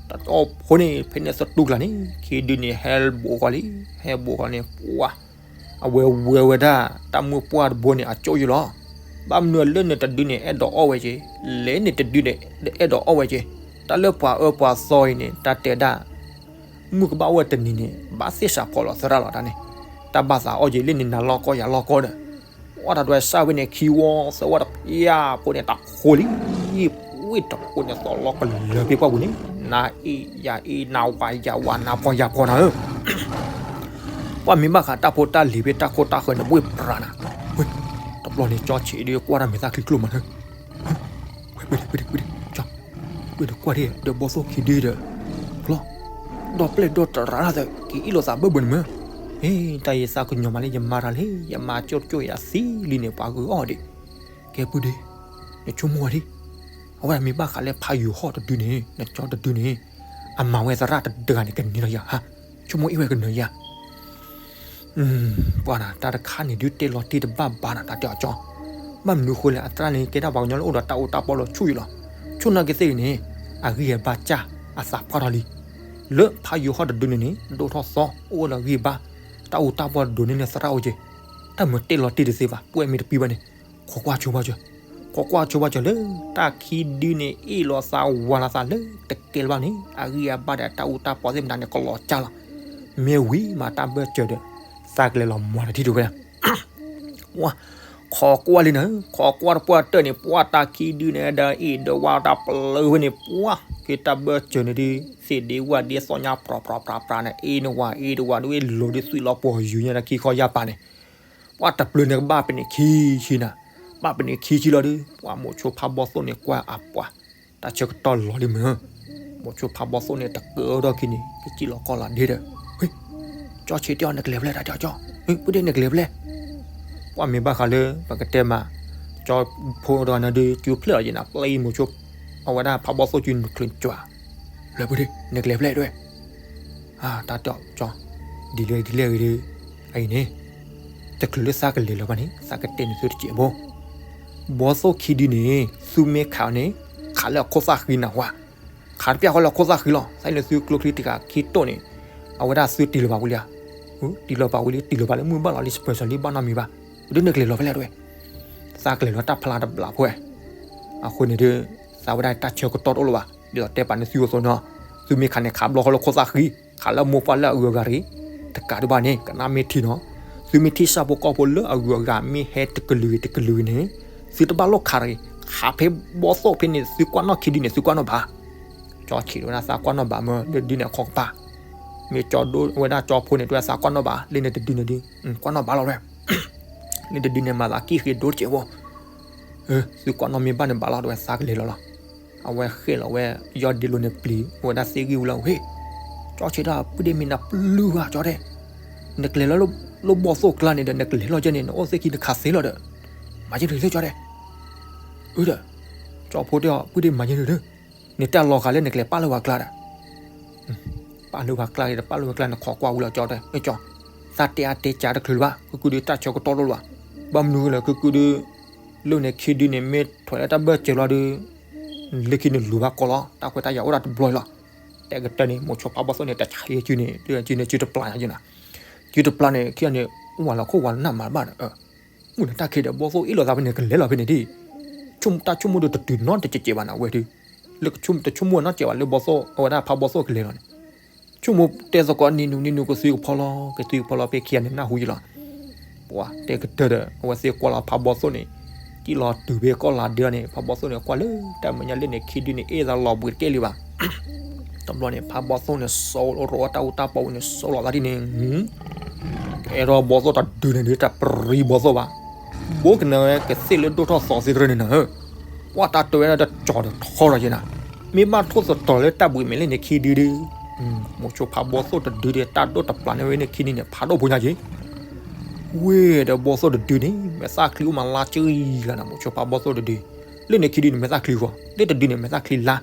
တၢ်တီၢ်ဖိန့ၣ် ဖဲန့ၣ်သတူၢ်ကျါန့ၣ် ခံဒုန့ၣ် ဟဲဘူးဃီလံ, ဟဲဘူးဃီန့ၣ် ပှၤ အဝဲဝဲဝဲဒၣ် တၢ်မုၢ်ပှၢ်တဘိန့ၣ် အကၠိၣ်ယလီၤ, ဘၣ်မနုၤလၢန့ၣ်တဒုန့ၣ် အဲၣ်ဒိးအီၣ်ဝဲက့ၤ, လဲၤန့ၣ်တဒုန့ၣ် အဲၣ်ဒိးအီၣ်ဝဲက့ၤ, တၢ်လၢပှၤအၢပှၤသီအံၤန့ၣ် တၢ်တဲဒၣ် မုၢ်ကဘၣ်အိၣ်ဝဲတနံၤန့ၣ် ဘၣ်သ့ၣ်စးဖီလီၤသရၣ်လီၤတၢ်န့ၣ်, တၢ်ဘၣ်သးအီၣ်က့ၤလၢန့ၣ် နၤလီၤကီယၤလီၤကီဒီး, အီၣ်တၢ်ဒွဲစၢ်ဝဲန့ၣ် ခံဝီသၢဝီတပျၢ်ဖိန့ၣ် တၢ်ဃိလံ, ဝံၣ်တဃိန့ၣ် သီၣ်လီၤကလၢၤဖဲပှၢ်ပူၤန့ၣ်, နၤအ့ၣ်ယၤအ့ၣ် နၤဝၤယၤဝၤ နၤဖီယၤဖီနၤဧၢ ပှၤမ့ၢ်ဘၣ်ဃးတၢ်ဖိတၢ်လံၤဖဲတၢ်ခိၣ်တၢ်ဃၢၤန့ၣ် ဘှ့ၣ်ပြးနၤ, တဘျီန့ၣ် ကၠီဆံးဒုးကွၢ်တၢ်မဲာ်သၣ်ချံကျိၣ်မးလၢ ဝဲ ပှ့ၤဒံး ပှ့ၤဒံး ပှ့ၤဒံး ကၠီ, ပှ့ၤဒံးကွၢ်ဒံး ဒီးဘီၣ်သိၣ်ခံဒုဒီး, ဖျီ, ဒီပျဲၢ်ဒီတရၣ်သၢ က့ၤအ့ၣ်လိာ်သးဘၢၣ်ဘၢၣ်န့ၣ်မ့ၢ်, ဟ့ တၢ်ယသးကညီၤမးလၢယမါတၢ်လံ ယမါကၠိၣ်ကၠိၣ်ယၤသံလံန့ၣ် ပှၤဂုာ်အီၣ်ဒံး, ကဲပုၢ်ဒ့, နဆိကမိၣ်ဝဲဒံး, အဝဲဒၣ်မ့ၢ်ဘၣ်ဃးလၢဖးယိၤဟီၣ်တဒုန့ၣ် နကၠီတဒုန့ၣ်, အမၤဝဲသရၣ်တဂၤန့ၣ် ကန့ၢ်လီၤယၤဟါ, ဆိကမိၣ်အ့ၣ်ဝဲကနၢၤယၤ ပှၤနၤ တၢ်တခါန့ၣ်ဒုးတဲလီၤတံၢ်တဘၣ်ဘၣ်နၤ တၢ်တဲအီၤကၠီ, ဘၣ်မနုၤဃိလဲၣ် အသရၣ်န့ၣ် ကဲဒၣ်ပှၤကညီလၢအိၣ်ဒီးတၢ်အူတၢ်ပီလီၤဆူၣ်ယံလီၤ, ဆိနာ်က့သ့ၣ်ဂ့ၤန့ၣ်, အဂံၢ်အဘါစၢ် အသးပှၢ်ထီၣ်လံ, လၢဖးယိၤဟီၣ်တဒုန့ၣ်န့ၣ် ဒိၣ်ထီၣ်သီ အိၣ်ဝဲဒီးဂံၢ်ဘါ, တၢ်အူတၢ်ပီဒိးန့ၢ်လၢသရၣ်အိၣ်က့ၤ, တၢ်မၤတဲလီၤတံၢ်တသ့ဘၣ် ပှဲၤမ့ၢ်တပံဘၣ်န့ၣ်, ခိးကွၢ်ဆိဘၣ်စၢၤ, ခိးကွၢ်ဆိဘၣ်စၢၤလၢ တၢ်ခံဒုန့ၣ် အ့ၣ်လိာ်သးဝၤလိာ်သးလၢတကဲလၢၤဘၣ်န့ၣ် အဂံၢ်အဘါဒီးတၢ်အူတၢ်ပီသ့ၣ်မတၤန့ၣ် ကလီၤကၢ်လီၤ, မ့ၢ်ဝံၤမးတၢ်ဘၢၣ်စၢၤဒီး သးကလဲၤလီၤမၤတထံၣ်တဝဲဒၣ် ခိးကွၢ်လံနၤ, ခိးကွၢ်တပှၢ်တၢၢ်န့ၣ် ပှၢ်တၢ်ခံဒုန့ၣ် ဒီးအ့ၣ်ဒီးဝၤတၢ်ပျၢၤဝဲန့ၣ် ပှၢ်က့ၤတၢ်ဘၢၣ်စၢၤန့ၣ်ဒုး သ့ၣ်ဒ့ဝၣ်ဒ့သီညါ ပြးပြးပြးပြးန့ၣ် အ့ၣ်န့ၣ်ဝၤအ့ၣ်တဝၤဒုး အ့ၣ်လိၤဒုး သွံၣ်လီၤပှီၤယူၤညါတၢ်ခံခီယၢ်ပၤန့ၣ်, ပှၢ်တပျၢၤန့ၣ်ကဘၣ်ပန့ၢ်ခံဆံနၤ, ဘၣ်ပန့ၢ်ခံဆံလီၤဒုး ပှၢ်မိၤဆိဖးဘီၣ်သိၣ်န့ၣ် ကွၢ်အပှၤ တၢ်ဆၢကတီၢ်လီၤလံမ့ၢ် မိၤဆိဖးဘီၣ်သိၣ်န့ၣ် တကၢထီၣ်ခံန့ၣ် ကစံၣ်လီၤကီၢ်လီၤဒ့ဒီး, ကၠီဆံးတဲအီၤ နကလဲၤဖဲလဲၣ် တၢ်တဲအီၤကၠီ, ပုၢ်ဒ့ နကလဲၤဖဲလဲၣ်, ပှၢ်မ့ၢ်ဘၣ်ဃးလၢ ပကတဲမး ကၠီဖိတဂၤန့ၣ်ဒုး ကၠူဖျဲၣ်လီၤယံၤနၤ ပျဲမိၤဆိ အဝဲဒၣ်ဖးဘီၣ်သိၣ်ကၠူနုာ်ချုးကွၢ်, လၢပုၢ်ဒ့ နကလဲၤဖဲလဲၣ်တဲဝဲ တၢ်တဲအီၤကၠီ, ဒ်လဲၣ်ဒ်လဲၣ်ဂ့ၤဒီး, အအံၤန့ၣ်, တချုးလၢသးကလဲၤလၢၤဘၣ်န့ၣ် သးကတဲနသုတစဲးဖိ, ဘီၣ်သိၣ်ခံဒုန့ၣ် သုမ့ၢ်ခးအီၤန့ၣ်, ခးလၢအခိၣ်သၣ်ဃံနၢ်ဟူဧါ, ခးတပျၢ်ဃီလၢအခိၣ်သၣ်ဃံလီၤ, သးလၢသုကျိချံတကးခံတိၢ်န့ၣ်, အဝဲဒၣ်သုတ့ၢ်လီၤပာ်ဝံၤလံဧါ, တ့ၢ်လီၤပာ်ဝံၤလံ တ့ၢ်လီၤပာ်လၢမုၢ်ဘၣ်လီၤလံ စပၢၤစၢၤလံဘၣ်နီတမံၤဘၣ်, ဒ်န့ၣ်ကလဲၤလီၤဖဲလဲၣ်တဲဝဲ, သးကလဲၤလီၤတၢ်ဖျါတဘျီဖိဝဲ, အဃိန့ၣ်ဒီး, သးဝဲဒၣ်တၢ်ဆၢကတီၢ်တအိၣ်လၢၤဘၣ်, ဒ်သိးတဲပာ်န့ၢ်သုအသိးန့ၣ်, သုမ့ၢ်ခးန့ၣ်ခးဘျီဃီလၢခိၣ်သၣ်ဃံ, ခးလၢမိၢ်ပှၢ်လၢအအုးအဂၤတဂ့ၤ, တကးဒံးဘၣ်န့ၣ် ကနၣ်မ့ၢ်ထံနီၤ, သုမ့ၢ်ထံၣ်ဆၣ်ဖိကီၢ်ဖိလၢအဂုၤအဂၤမ့ၢ်ဟဲတကလုာ်ဂ့ၤတကလုာ်ဂ့ၤန့ၣ်, သုတဘၣ်လိၣ်ခးတဂ့ၤ, ခးဖဲဘီသိၣ်ဖဲန့ၣ် သုကွၢ်နီၣ်ခံဒုန့ၣ် သုကွၢ်နီၣ်ဘၣ်. ကၠီဆံးဒၣ်ဝဲဒၣ်သးကွၢ်နီၣ်ဘၣ်မၢ ဒ်န့ၣ်အခီကပၤ, မ့ၢ်ကၠီဒိဝဲဒၣ်ကၠီဖိန့ၣ် တဲဝဲသးကွၢ်နီၣ်ဘၣ် လၢန့ၣ်တဒုန့ၣ်ဒု, ကွၢ်နီၣ်ဘၣ်လီၤဝဲ, လၢတဒုန့ၣ် မၤသးကံၣ်ဃ့ဒိတစဲးဖိ, သုကွၢ်နီၣ်မ့ၢ်ဘၣ်န့ၣ်ဘၣ်လီၤ တဲဝဲသးကလဲၤလီၤလီၤ. အဝဲဃ့ၣ်လီၤဝဲ ယီၢ်ဒ့လိၤန့ၣ်ပျံၤ အဝဲဒၣ်သ့ၣ်ဂံၢ်ဝံၤလီၤ ဟ့ၣ်, ကၠီဆံးဒၣ် ပုၢ်ဒ့မ့ၢ်နပျုၢ်ဘၣ်ကၠီတဲ, နကလဲၤလၢလၢဘီသိၣ်ကျါန့ၣ်ဒီး နကလဲၤလီၤကဲန့ၣ် နအိၣ်သ့ၣ်ခံနခးသ့လီၤဒီး, မၤယဲဒုးလၢကၠီတဲ, အၢဒီး, ကၠီဖိတဲအီၤ ပုၢ်ဒ့မၤယဲဒုးဒီး, နတၢ်လီၤဂာ်လၢနကလဲၤပာ်လၢဝၤကျါဒီး, ပာ်လၢဝၤကျါဒီး ပာ်လၢဝၤကျါ နခိးကွၢ်ဝံၤလီၤကၠီတဲ, ကၠီ, သးတဲအါတဲကၢတချုးလၢၤဘၣ် ကကုဒုတၢ်ဆၢကတီၢ်တအိၣ်လၢၤဘၣ်, ဘၣ်မနုၤလဲၣ် ကကုဒု လၢန့ၣ်ခံဒုန့ၣ် မ့ၢ်ထွဲလၢတၢ်ဘၢၣ်စၢၤလီၤဒီး, လၢခံန့ၣ်လူၤဘၣ်ကီလီၤ တၢ်ခွဲးတၢ်ယာ်အိၣ်ဒၣ်တဘျီလီၤ. တဲကတၢၢ်န့ၣ် မိၤဆိဖးဘီသိၣ်န့ၣ် တဆံးစုန့ၣ် စုန့ၣ်စုတပျၢ်ညါယဲနၤ, စုတပျၢ်န့ၣ် ခံဂၤန့ၣ် အိၣ်ဝဲလီၤခိၣ်ဝဲနးမးဘၣ်ဒီး, မုၢ်နတၢ်ခံဒီး ဘီသိၣ်အ့ၣ်လိာ်သးဖဲန့ၣ် ကလဲၤလီၤဖဲန့ၣ်ဒ်, တၢ်ဆိကမိၣ်ဒီးတတုၤနီတစဲးစဲးဘၣ်နၤဝဲဒုး, လၢတဆိကမိၣ်နီတစဲးဘၣ်လၢဘီသိၣ် အဝဲဒၣ်ဖးဘီသိၣ်ကလဲၤလီၤန့ၣ်, ဆိကမိၣ်တဲသကိးနံၤနုၤနံၤနုၤ ကသုကဖီလီၤ ကသုကဖီလီၤ ဖဲခံဂၤန့ၣ် နၢ်ဟူယလီၤ. ပှၤတဲကတၢၢ်ဒီး အဝဲသ့ၣ်ကွၢ်လီၤဖးဘီသိၣ်န့ၣ်, ကံၣ်လီၤတုၤဖဲကီၢ်လၤဒၢန့ၣ် ဖးဘီသိၣ်န့ၣ် ကွၢ်လၢတၢ်မဲာ်ညါလၢန့ၣ်ခံဒုန့ၣ် အ့ၣ်သးလီၤဘှံးတကဲလံဘၣ်. တဘျီန့ၣ် ဖးဘီသိၣ်န့ၣ် စိာ်လီၤဝဲတၢ်အူတၢ်ပီဝံၤန့ၣ် စိာ်လီၤသးဒ်န့ၣ်, ကဲထီၣ်ဘီသိၣ်တဒုန့ၣ်ဒုး တၢ်ပြံဘီသိၣ်ဘၣ်. ဘိကနၣ်ဝဲကသ့ၣ်လၢဒိၣ်ထီၣ်သီသ့တရၢန့ၣ်နၤဧၢ, ပှၤတၢ်တဲဝဲဒၣ်တကၠီၤဒီးထီထီၣ်ယဲနၤ, မ့ၢ်ဘၣ်ထိၣ်သတြီၤလၢတၢ်ဘှံးမဲာ်လၢန့ၣ်ခံဒုဒု, မိၤဆိဖးဘီသိၣ်တဒုဒီး တၢ်ဒိၣ်တပျၢ်န့ၢ်ဝဲန့ၣ်ခံဒုန့ၣ် ဖးဒိၣ်ဖိညါက့ၤ ဝ့ၢ်ဒီးဘီသိၣ်တဒုန့ၣ် မဲာ်သၣ်ချံအိၣ်မးလါကံလီၤနၤ မိၤဆိဖးဘီသိၣ်တဒု, လၢန့ၣ်ခံဒုန့ၣ် မဲာ်သၣ်ချံဃီ, လၢတဒုန့ၣ် မဲာ်သၣ်ချံလါ,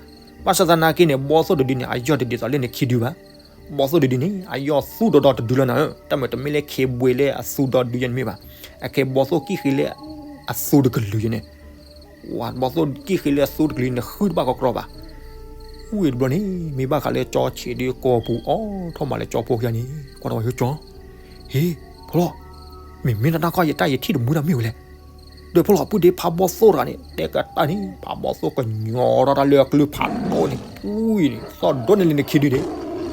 ဘၣ်ဆၣ်သနာ်က့န့ၣ် ဘီသိၣ်တဒုန့ၣ် အယီၢ်တဒ်သိးလၢန့ၣ်ခံဒုဘၣ်. ဘီသိၣ်တဒုန့ၣ် အယီၢ်သူၣ်ဒီဒီတဒုလီၤနၤဧၢ, တၢ်မ့ၢ်တမ့ၢ်လၢခ့ဘှံးလၢအသူဒီဒုယဲန့ၣ်မ့ၢ်ဘၣ်, အခဲဘီသိၣ်ကံၣ်ဃ့လၢအသူတကလုာ်ယဲန့ၣ် ဝဲဘီသိၣ်ကံၣ်ဃ့လၢအသူတကလုာ်န့ၣ် ဃုတဘၣ်ကီကရီဘၣ်. ဝံၤတဘျီန့ၣ် မ့ၢ်ဘၣ်ဃးလၢကၠီဆံးဒုကိာ်ပူၤအိၣ်ထီၣ်မးလၢကၠီဖိခံဂၤန့ၣ် ကွၢ်ထီၣ်ဝဲကၠီ, ဟ့ၣ်, ဖိလီၤ, မ့မ့ၢ်တၢ်တၢ်ခီယတၢ်ယထံၣ်တမုာ်တၢ်မ့ၢ်ဝဲလဲၣ်. ဒီးဖိလီၤ ပုၢ်ဒ့ဖးဘီသိၣ်တဂၤန့ၣ် တဲကတၢၢ်န့ၣ် ဖးဘီသိၣ်ကညီထီၣ်တၢ်လၢအကလုၢ်ဖးဒိၣ်န့ၣ် ပူၤအံၤန့ၣ် သီၣ်ဒိၣ်န့ၢ်လၢန့ၣ်ခံဒုန့ၣ်,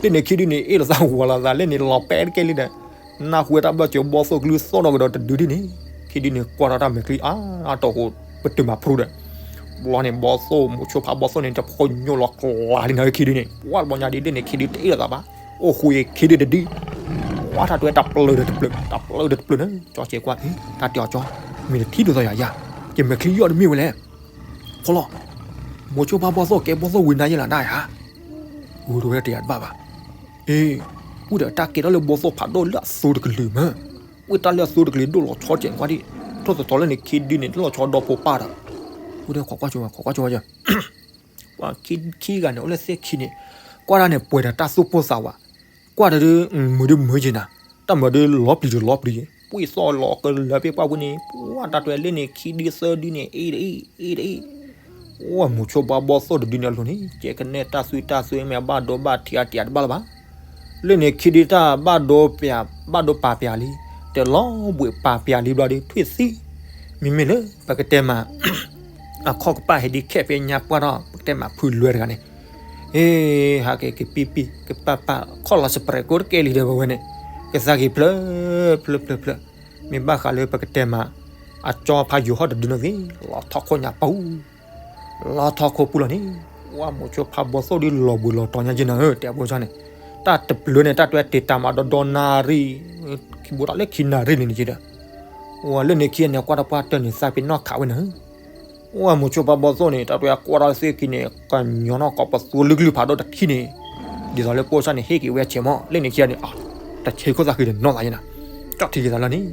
လၢန့ၣ်ခံဒုန့ၣ် အ့ၣ်လိာ်သးဝီၤလိာ်သးလၢန့ၣ်လီၤပဲာ်တကဲလံဒီး နၢ်ဟူဝဲတၢ်ဘၢၣ်စၢၤဘီသိၣ်ကလုၢ်သီၣ်ဒီးကဒီးတဒုဒ်န့ၣ်, ခံဒုန့ၣ် ကွၢ်ထီၣ်တၢ်မဲာ်ချံအါအါတီၢ်ဃိ ပတုာ်မးဖရူဒီး ဘျီန့ၣ် ဘီသိၣ် မိၤဆိဖးဘီသိၣ်န့ၣ် တဖိညိၣ်လီၤကျါလံနၤဧၢ ခံဒုန့ၣ် ပှၤတဘျီညါဒ်လၢန့ၣ်ခံဒုတအ့ၣ်လိာ်သးဘၣ်, အိၣ်ဃူအံၤခံဒုတဒု, ပှၤတၢ်တဲတၢ်ပျၢၤဒီးတပျၢၤ တၢ်ပျၢၤဒီးတပျၢၤန့ၣ် ကၠီစဲးကွၢ် တၢ်တဲအီၤကၠီ, မ့ၢ်တထံၣ်ဒိၣ်သီယၤယၤ, ယမဲာ်ချံယီၢ်တမ့ၢ်ဝဲလဲၣ်. ဖိလီၤ, မိၤဆိဖးဘီသိၣ်ကဲဘီသိၣ်ဝံၤနၤယဲလီၤနၤဧါ, ဝံၤတဝဲတယၤတဘၣ်ဘၣ်. အ့, ဝံၤဒီးတၢ်ကဲထီၣ်လၢဘီသိၣ်ဖးဒိၣ်လၢအသူတကလုာ်မး, ဝံၤတၢ်လၢအသူတကလုာ်ဒိၣ်လီၤဆီကဲးကွၢ်ဒံး, ထိၣ်သတြီၤလၢန့ၣ်ခံဒုန့ၣ် လီၤဆီဒီဖိပၢ်ဒီး, ဝံၤဒီးခိးကွၢ်ကၠီဝဲ ခိးကွၢ်ကၠီဝဲယၤ ပှၤခံခံဂၤန့ၣ် အိၣ်လၢသ့ၣ်ခံန့ၣ်, ကွၢ်တၢ်န့ၣ်ပှဲၤဒီးတၢ်သူၣ်ပိၢ်သးဝး, ကွၢ်တၢ်ဒုး မုာ်ဒုးမုာ်က့ၤနၤ, တၢ်မၤဒုးလီၤပျံၤတလီၤပျံၤက့ၤ, ပှၤသီၣ်လီၤကလၢာ်ဖဲပှၢ်ပူၤန့ၣ် ပှၤတၢ်တဲလၢန့ၣ်ခံဒုသၢဒုန့ၣ် အ့ၣ်တအ့ၣ် အ့ၣ်တအ့ၣ်, အိၣ်မိၤဆိဖးဘီသိၣ်တဒုန့ၣ်အလိၤန့ၣ် ကဲကနဲတၢ်သွံၣ်တၢ်သွဲမ့ၢ်အဘၣ်ဒိဘၣ်ထံးအါတံၢ်အါတဘၣ်လၢၤဘၣ် လၢန့ၣ်ခံဒုတၢ်ဘၣ်ဒိပာ်ပျးလံ, တလီၤဘှံးပာ်ပျးလံဘျီဒုး ထွံၣ်သံ, မ့မ့ၢ်လၢပကတဲမး အခီၣ်ကပၤဟဲဒ်ခဲဖဲညါပှၢ်ထီၣ် ပကတဲမးဖုလွဲတဂၤန့ၣ်, အ့ ဟးက့ၤကပံၢ်ပံၢ်ကပာ်ပာ် ခီၣ်လီၤစပရဲးကိတကဲလံဒီးဝဲန့ၣ်, ကသးက့ၤဖျၢၣ်ဖျၢၣ်ဖျၢၣ်ဖျၢၣ်, မ့ၢ်ဘၣ်ဃးလၢပကတဲမး အကၠီဖးယိၤဟီၣ်တဒုန့ၣ်သ့ၣ် လီၤထီၣ်ခိၣ်ညါပူၤ လီၤထီၣ်ခိၣ်ပူၤလီၤန့ၣ်, ဝဲမိၤဆိဖးဘီသိၣ်ဒုးလီၤဘှံးလီၤတီၤညါက့ၤနၤဧၢ တဲအဖိကၠီန့ၣ်, တၢ်တပျၢၤန့ၣ် တၢ်တဲတ့ၢ်တၢ်မၤဒီဒီနၣ်ရံၣ်, ခံဘိတၢ်လၢခံနၣ်ရံၣ်န့ၣ်က့ၤဒီး, ဝဲလၢန့ၣ်ခံန့ၣ် ကွၢ်တၢ်ပှၢ်တၢၢ်န့ၣ် သးပ့ၤနီၣ်ခးဝဲနၤဧၢ ဝဲမိၤဆိဖးဘီသိၣ်န့ၣ် တၢ်တဲကွၢ်တၢ်သ့ၣ်ခံန့ၣ် ကညီနီၢ်ကီးပသူလၢကလုၢ်ဖးဒိၣ်တထံၣ်န့ၣ်, ဒ်သိးလၢပိၢ်စၢ်န့ၣ် ဟ့ၣ်က့ၤဝဲဆဲးမီၢ် လၢန့ၣ်ခံန့ၣ်, တဆဲးခိၣ်သၣ်ဃံဒီးနီၢ်သးယဲနၤ, ကၠီထံၣ်က့ၤသးလီၤန့ၣ်,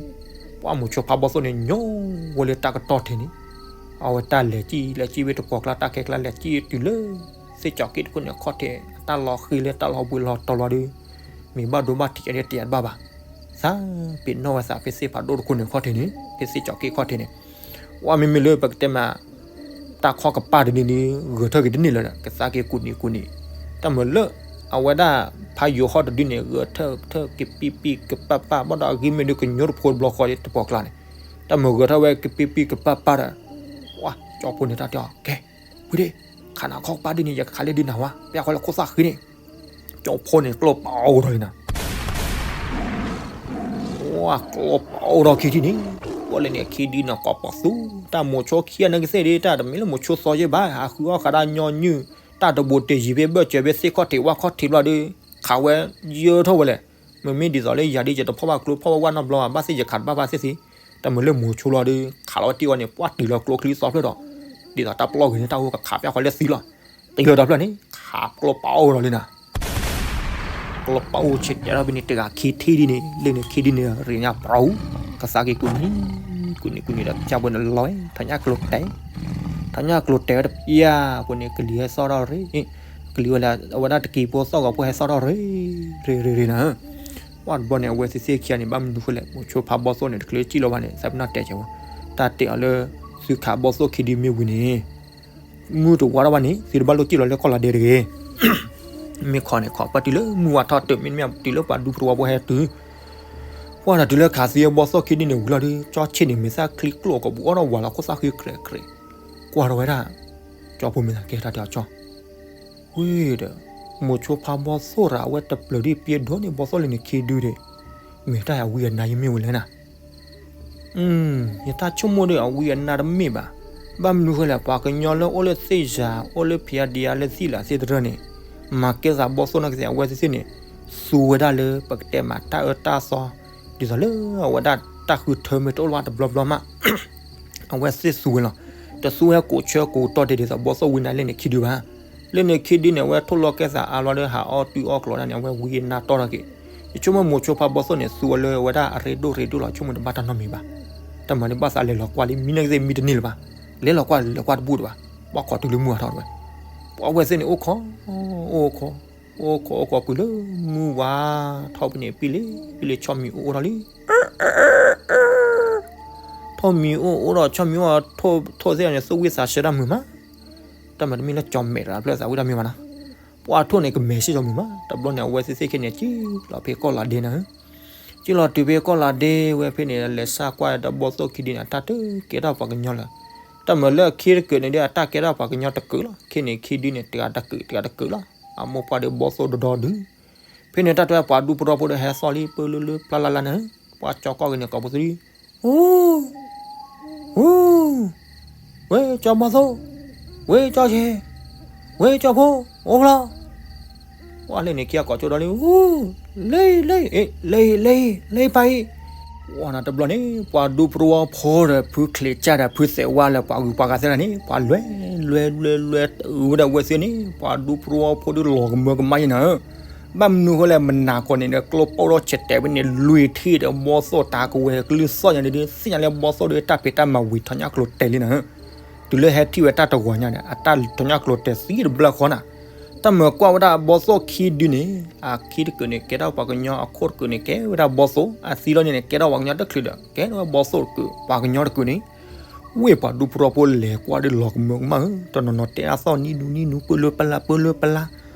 ပှၤမိၤဆိဖးဘီသိၣ်န့ၣ် ညီဝဲလၢတၢ်ကတီၢ်ထံးန့ၣ်, အဝဲတၢ်လဲၤကံၣ်လဲၤကံၣ်ဝဲတပှီၤကျါ တၢ်ခဲကျါလဲၤကံၣ်တုၤလၢ သ့ၣ်ကၠီၤက့ၣ်တခိၣ်န့ၣ်ခီၣ်ထံး တၢ်လီၤဃံၤလၢတၢ်လီၤဘှံးလီၤတီၤလီၤဒုး, မ့ၢ်ဘၣ်ဒိဘၣ်ထံးကဲဒ်တယၤတဘၣ်ဘၣ်, သးပ့ၤနီၣ်ဝဲသးဖဲသ့ၣ်ဖးဒိၣ်တခိၣ်န့ၣ်ခီၣ်ထံးန့ၣ် ဖဲသ့ၣ်ကၠီၤက့ၣ်ခီၣ်ထံးန့ၣ်, ဝဲမ့မ့ၢ်လၢပကတဲမး တၢ်ခီၣ်ကပၤတဒုန့ၣ် ဂဲၤထၢၣ်က့ၤတန့ၢ်လၢၤဒီး ကသးက့ၤကူၣ်နံၤကူၣ်နံၤ, တၢ်မၤလၢ အဝဲဒၣ် ဖးယိၤဟီၣ်တဒုန့ၣ် ဂဲၤထၢၣ်ထၢၣ်ကပံၢ်ပံၢ်ကပာ်ပာ် ဘၣ်ဒီးအဂံၢ်မ့ၢ်ဒုးကညိတဖိတဘျီဃီတပှီၤကျါန့ၣ်, တၢ်မၤဂဲၤထၢၣ်ဝဲကပံၢ်ပံၢ်ကပာ်ပာ်ဒီး, ဝဲကၠီဖိန့ၣ်တၢ်တဲအီၤ ကဲ, ဝံၤဒ့ၣ်, ခးနၤခီၣ်ကပၤဒုန့ၣ် ယကခးလၢဒုးနၤဝါ ပျၢ်ဃီလၢခိၣ်သၣ်ဃံန့ၣ်, ကၠီဖိန့ၣ်ကျိၣ်ပာ်အိၣ်ထီၣ်လံနၤ, အိ ပှၤကျိပအိၣ်ထီၣ်ခံထံၣ်န့ၣ်, ပှၤလဲၤန့ၣ်ခံဒုန့ၣ်ကိးပသူ, တၢ်မိၤဆိခံဂၤန့ၣ်ကသ့ၣ်ဒ် တၢ်တမ့ၢ်လၢမိၤဆိသီယဲၢ်ဘၣ်, ဟးဃုအီၣ်ဃာ်ဒၣ်ညီနုၢ်, တၢ်တဘူးတယံၤဖဲဘၢၣ်စၢၤဖဲသ့ၣ်ခီၣ်ထံးဝၣ်ခီၣ်ထံးဘျီဒီး, ခးဝဲယၢထီၣ်ဝဲလဲၣ်. မ့မ့ၢ်ဒ်သိးလၢယၤဒ်ယတဖီၣ်ဘၣ်ကျိဖီၣ်ဝဲဝၣ်နီတဘျီဘၣ်, ဘၣ်သ့ၣ်ယခးတဘၣ်ဘၣ်သ့ၣ်သ့ၣ်, တၢ်မၤလၢမိၤဆိလီၤဒီး ခးလီၤဝဲတ့ၢ်ဝဲန့ၣ် ပှၤတုၤလၢကျိချံသီဖျၢၣ်ဒီး, ဒ်သိးတၢ်ပလီၢ်ဂ့ၤန့ၣ် တၢ်အိၣ်ကခးပျၢ်ဃီလၢသံလီၤ. တုၤလီၤတဖျၢၣ်န့ၣ် ခးကျိပအိၣ်ထီၣ်လံနၤ ကျိပအိၣ်ဆဲးတဲထီၣ်ဖဲန့ၣ် တဂၤခံထံၣ်ဒ်န့ၣ် လၢန့ၣ်ခံဒ်န့ၣ် ရ့ညါပှၤအူ, ကသးက့ၤကူၣ်န့ၣ်, ကူၣ်န့ၣ်ကူၣ်န့ၣ်ဒီး ကၢ်ပှဲၤန့ၣ်လီၤဝဲ, ထီၣ်ညၣ်ကျိတဲာ်, ထီၣ်ညၣ်ကျိတဲာ်ဝဲတပျၢ်, ပှၤန့ၣ်ကလံၤဟဲသီၣ်ထီၣ်ရ့, ကလံၤဝဲလၢ အဝဲဒၣ်တကံၤဖိသီၣ်ဂီၤဖိဟဲသီၣ်ထီၣ်ရ့, ရ့ရ့ရ့နၤ. ပှၤတဘျီန့ၣ် အဝဲသ့ၣ်သ့ၣ်ခံဂၤန့ၣ် ဘၣ်မနုၤဃိလဲၣ်, မိၤဆိဖးဘီသိၣ်န့ၣ် တချုးစံၣ်လီၤဘၣ်န့ၣ် သးပ့ၤနီၣ်တဲကဲးဝဲ, တၢ်တဲအီၤလၢ သုခးဘီသိၣ်ခံဒုမ့ၢ်ဝံၤန့ၣ် မုၢ်တဝါထီၣ်ဘၣ်န့ၣ် သုတဘၣ်လိၣ်စံၣ်လီၤလၢကီၢ်လီၤဒဲတဂ့ၤ. မ့ၢ်ခီန့ၣ်ခီ ပှၤတုၤလၢမုၢ်ဝါထီၣ်တုၤ မ့တမ့ၢ်တုၤလၢပှၤဒူဖိတဝီဖိဟဲတုၤ, ပှၤဒီးတုၤလၢခးသံအဘီသိၣ်ခံဒုန့ၣ်ဝံၤလီၤဒီး ကၠီဆ့ၣ်န့ၣ် မဲာ်သၣ်ချံကျိၣ်ကပူၤအီၣ်ဒီးဝၤလီၤခိၣ်သၣ်ဃံကြဲးကြဲး, ကွၢ်ထီၣ်ဝဲဒၣ် ကၠီဖိမဲာ်သၣ်ကဲတၢ်တဲအီၤကၠီ ဝ့ၢ်ဒီး မိၤဆိဖးဘီသိၣ်ရၤ အဝဲတပျၢၤဒ်ပျဲဒိၣ်န့ၣ် ဘီသိၣ်လၢန့ၣ်ခံဒုဒီး, မ့ၢ်တၢ်အဝံအနါယမ့ၢ်ဝဲလဲၣ်နၤ. ယတၢ်ဆိကမိၣ်ဒီးအဝံအနါတမ့ၢ်ဘၣ်. ဘၣ်မနုၤဃိလဲၣ် ပှၤကညီလၢအိၣ်လၢသ့ၣ်ယၤ အိၣ်လၢဖံးအါဒံးအါလၢသံၣ်လးသ့ၣ်တရၢန့ၣ်, မၤကဲသးဘီသိၣ်နာ်က့သ့ၣ် အဝဲသ့ၣ်သ့ၣ်န့ၣ်, သူဝဲဒၣ်လၢပကတဲမးတၢ်အၢတၢ်သီ, ဒ်သိးလၢအဝဲဒၣ်တၢ်ဃုထၢမ့ၢ်တအိၣ်လၢၤတဘျီဘျီမး အဝဲသ့ၣ်သူဝဲလီၤ. တသူဝဲကိးဆၢကိးတီၢ်ဒဲးဒ်သိးဘီသိၣ်ဝံနါလၢန့ၣ်ခံဒုဘၣ်. လၢန့ၣ်ခံဒုန့ၣ် အဝဲထိၣ်လီၤကဲသးအါလီၤဒီးဟးအီၣ်တုၤအီၣ်ကျိၤဒၣ်န့ၣ် အဝဲဝံအနါတီၢ်ထီၣ်က့ၤ. ယဆိကမိၣ်မိၤဆိဖးဘီသိၣ်န့ၣ် သူဝဲလၢအဝဲဒၣ်အရ့ဒိၣ်ရ့ဒိၣ်လီၤ ဆိကမိၣ်တဘၣ်တၢ်နီတမံၤဘၣ်. တၢ်မၤန့ၣ်ဘၣ်သးလဲၤလီၤကွၢ်လံ မံနာ်က့သ့ၣ်မံတန့ၢ်လၢၤဘၣ်. လဲၤလီၤကွၢ်လဲၤကွၢ်တဘူၣ်တဘၣ်. ပှၤခိးတုၤလၢမုၢ်ဝါထီၣ်တဝဲ. ပှၤဝဲသ့ၣ်န့ၣ်အိၣ်ခိး, အိၣ်ခိး, အိၣ်ခိးအိၣ်ခိးပုၢ်လၢမုၢ်ဝါထီၣ်ဖဲန့ၣ် ပံလ့, ပံလ့ဆီမံၤအိၣ်အိၣ်ထီၣ်လံ ထိၣ်မံၤအိၣ်အိၣ်ဒီးဆီမံၤအိၣ်ထိၣ်သ့ၣ်န့ၣ် သူၣ်ဝံသးဆၢတၢ်မုာ်မး, တၢ်မၤတမ့ၢ်လၢကၠီမဲာ်တဖျၢၣ်သးဝံတၢ်မုာ်ဘၣ်နီၤ. ပှၤထိၣ်န့ၣ်ကမဲာ်ဆ့ၣ်ကၠီမုာ်မး. တဘျီန့ၣ် အဝဲသ့ၣ်သ့ၣ်ခဲန့ၣ် စံၣ်လီၤဖဲကီၢ်လၤဒဲနၤဧၢ, စံၣ်လီၤတုၤဖဲကီၢ်လၤဒဲဝဲဖဲန့ၣ် လဲၤစၢ်ကွၢ်ဒီးဘီသိၣ်ခံဒုန့ၣ် အတၢ်တကဲထီၣ်ပှၤကညီလၢၤ. တၢ်မၤလၢအခ့တကုာ်န့ၣ်ဒီး အတၢ်ကဲထီၣ်ပှၤကညီတကုာ်လီၤ. ခ့န့ၣ်ခံဒုန့ၣ် တဂၤတကုာ် တဂၤတကုာ်လီၤ. အမိၢ်ပှၢ်ဒီးဘီသိၣ်ဒီဒီဒု ဖဲန့ၣ်တၢ်တဲပှၤဒူဖိတဝီဖိဒီးဟဲသီၣ်လံ ပၢလၢလၢပျၢ်လၢ်လၢ်န့ၣ်, ပှၤကၠီကီၢ်ဂ့ၤန့ၣ် ကိးပသူလံ, အူ, အူ, ဝဲကၠီဘီသိၣ်, ဝဲကၠီဆ့, ဝဲကၠီဖိ, အိၣ်ဖျီ, ပှၤလၢန့ၣ်ခံဂၤကိးကၠိဒီလံ, အူ, လၢအံၤ, လၢအံၤ, လၢအံၤ, လၢအံၤ, လၢအံၤပၢ်အံၤ. ပှၤန့ၣ်တဘျီန့ၣ် ပှၤဒူဖိတဝီဖိဒီး ဖုချံးကၢ်ဒီး ဖုသဲးဝါလၢပှၤဂုၤပှၤဂၤသ့ၣ်တဖၣ်န့ၣ် ပှၤလွဲလွဲလွဲတအုးဝဲဒၣ်ဝဲသ့ၣ်န့ၣ် ပှၤဒူဖိတဝီဖိဒီးလီၤကမၢကမၣ်ယဲနၤဧၢ. ဘၣ်မနုၤဃိလဲၣ် မနၤကီၢ်န့ၣ်ဒီး ကျိပအိၣ်ဒီးဆဲးတဲာ်ဝဲန့ၣ် လွံၢ်ထံၣ်ဒီးဘီသိၣ်တၢ်ကဝဲၤကလုၢ်သီၣ်ညါဒီး သ့ၣ်ညါလၢဘီသိၣ်ဒီးတၢ်ဖံးတၢ်မၤဝံၤထီၣ်ညၣ်ကျိၤတဲာ်လံနၤဧၢ. တုၤလၢဟဲထံၣ်ဝဲတၢ်တဂီၤညါဒီး အတၢ်ထီၣ်ညၣ်ကျိၤတဲာ်သံတဘျၢဃီနၤ. တၢ်မၤကွၢ်ဝဲဒၣ်ဘီသိၣ်ခံဒုန့ၣ် အခံတကုာ်န့ၣ် ကဲထီၣ်ပှၤကညီ အခိၣ်တကုာ်န့ၣ် ကဲဝဲဒၣ်ဘီသိၣ် အသံလီၤန့ၣ် ကဲထီၣ်ပှၤကညီတချုးဒီး ကဲထီၣ်ဝဲဘီသိၣ်တကုာ် ပှၤကညီတကုာ်န့ၣ် ဝ့ၢ်ပှၤဒူဖိတဝီဖိလဲၤကွၢ်ဒီးလီၤကမၢကမၣ်ဧၢ, တနီၤနီၤတဲအသီၣ်နံၤနူနံၤနူ ပၢလၢပလါ ပၢလၢပလါ,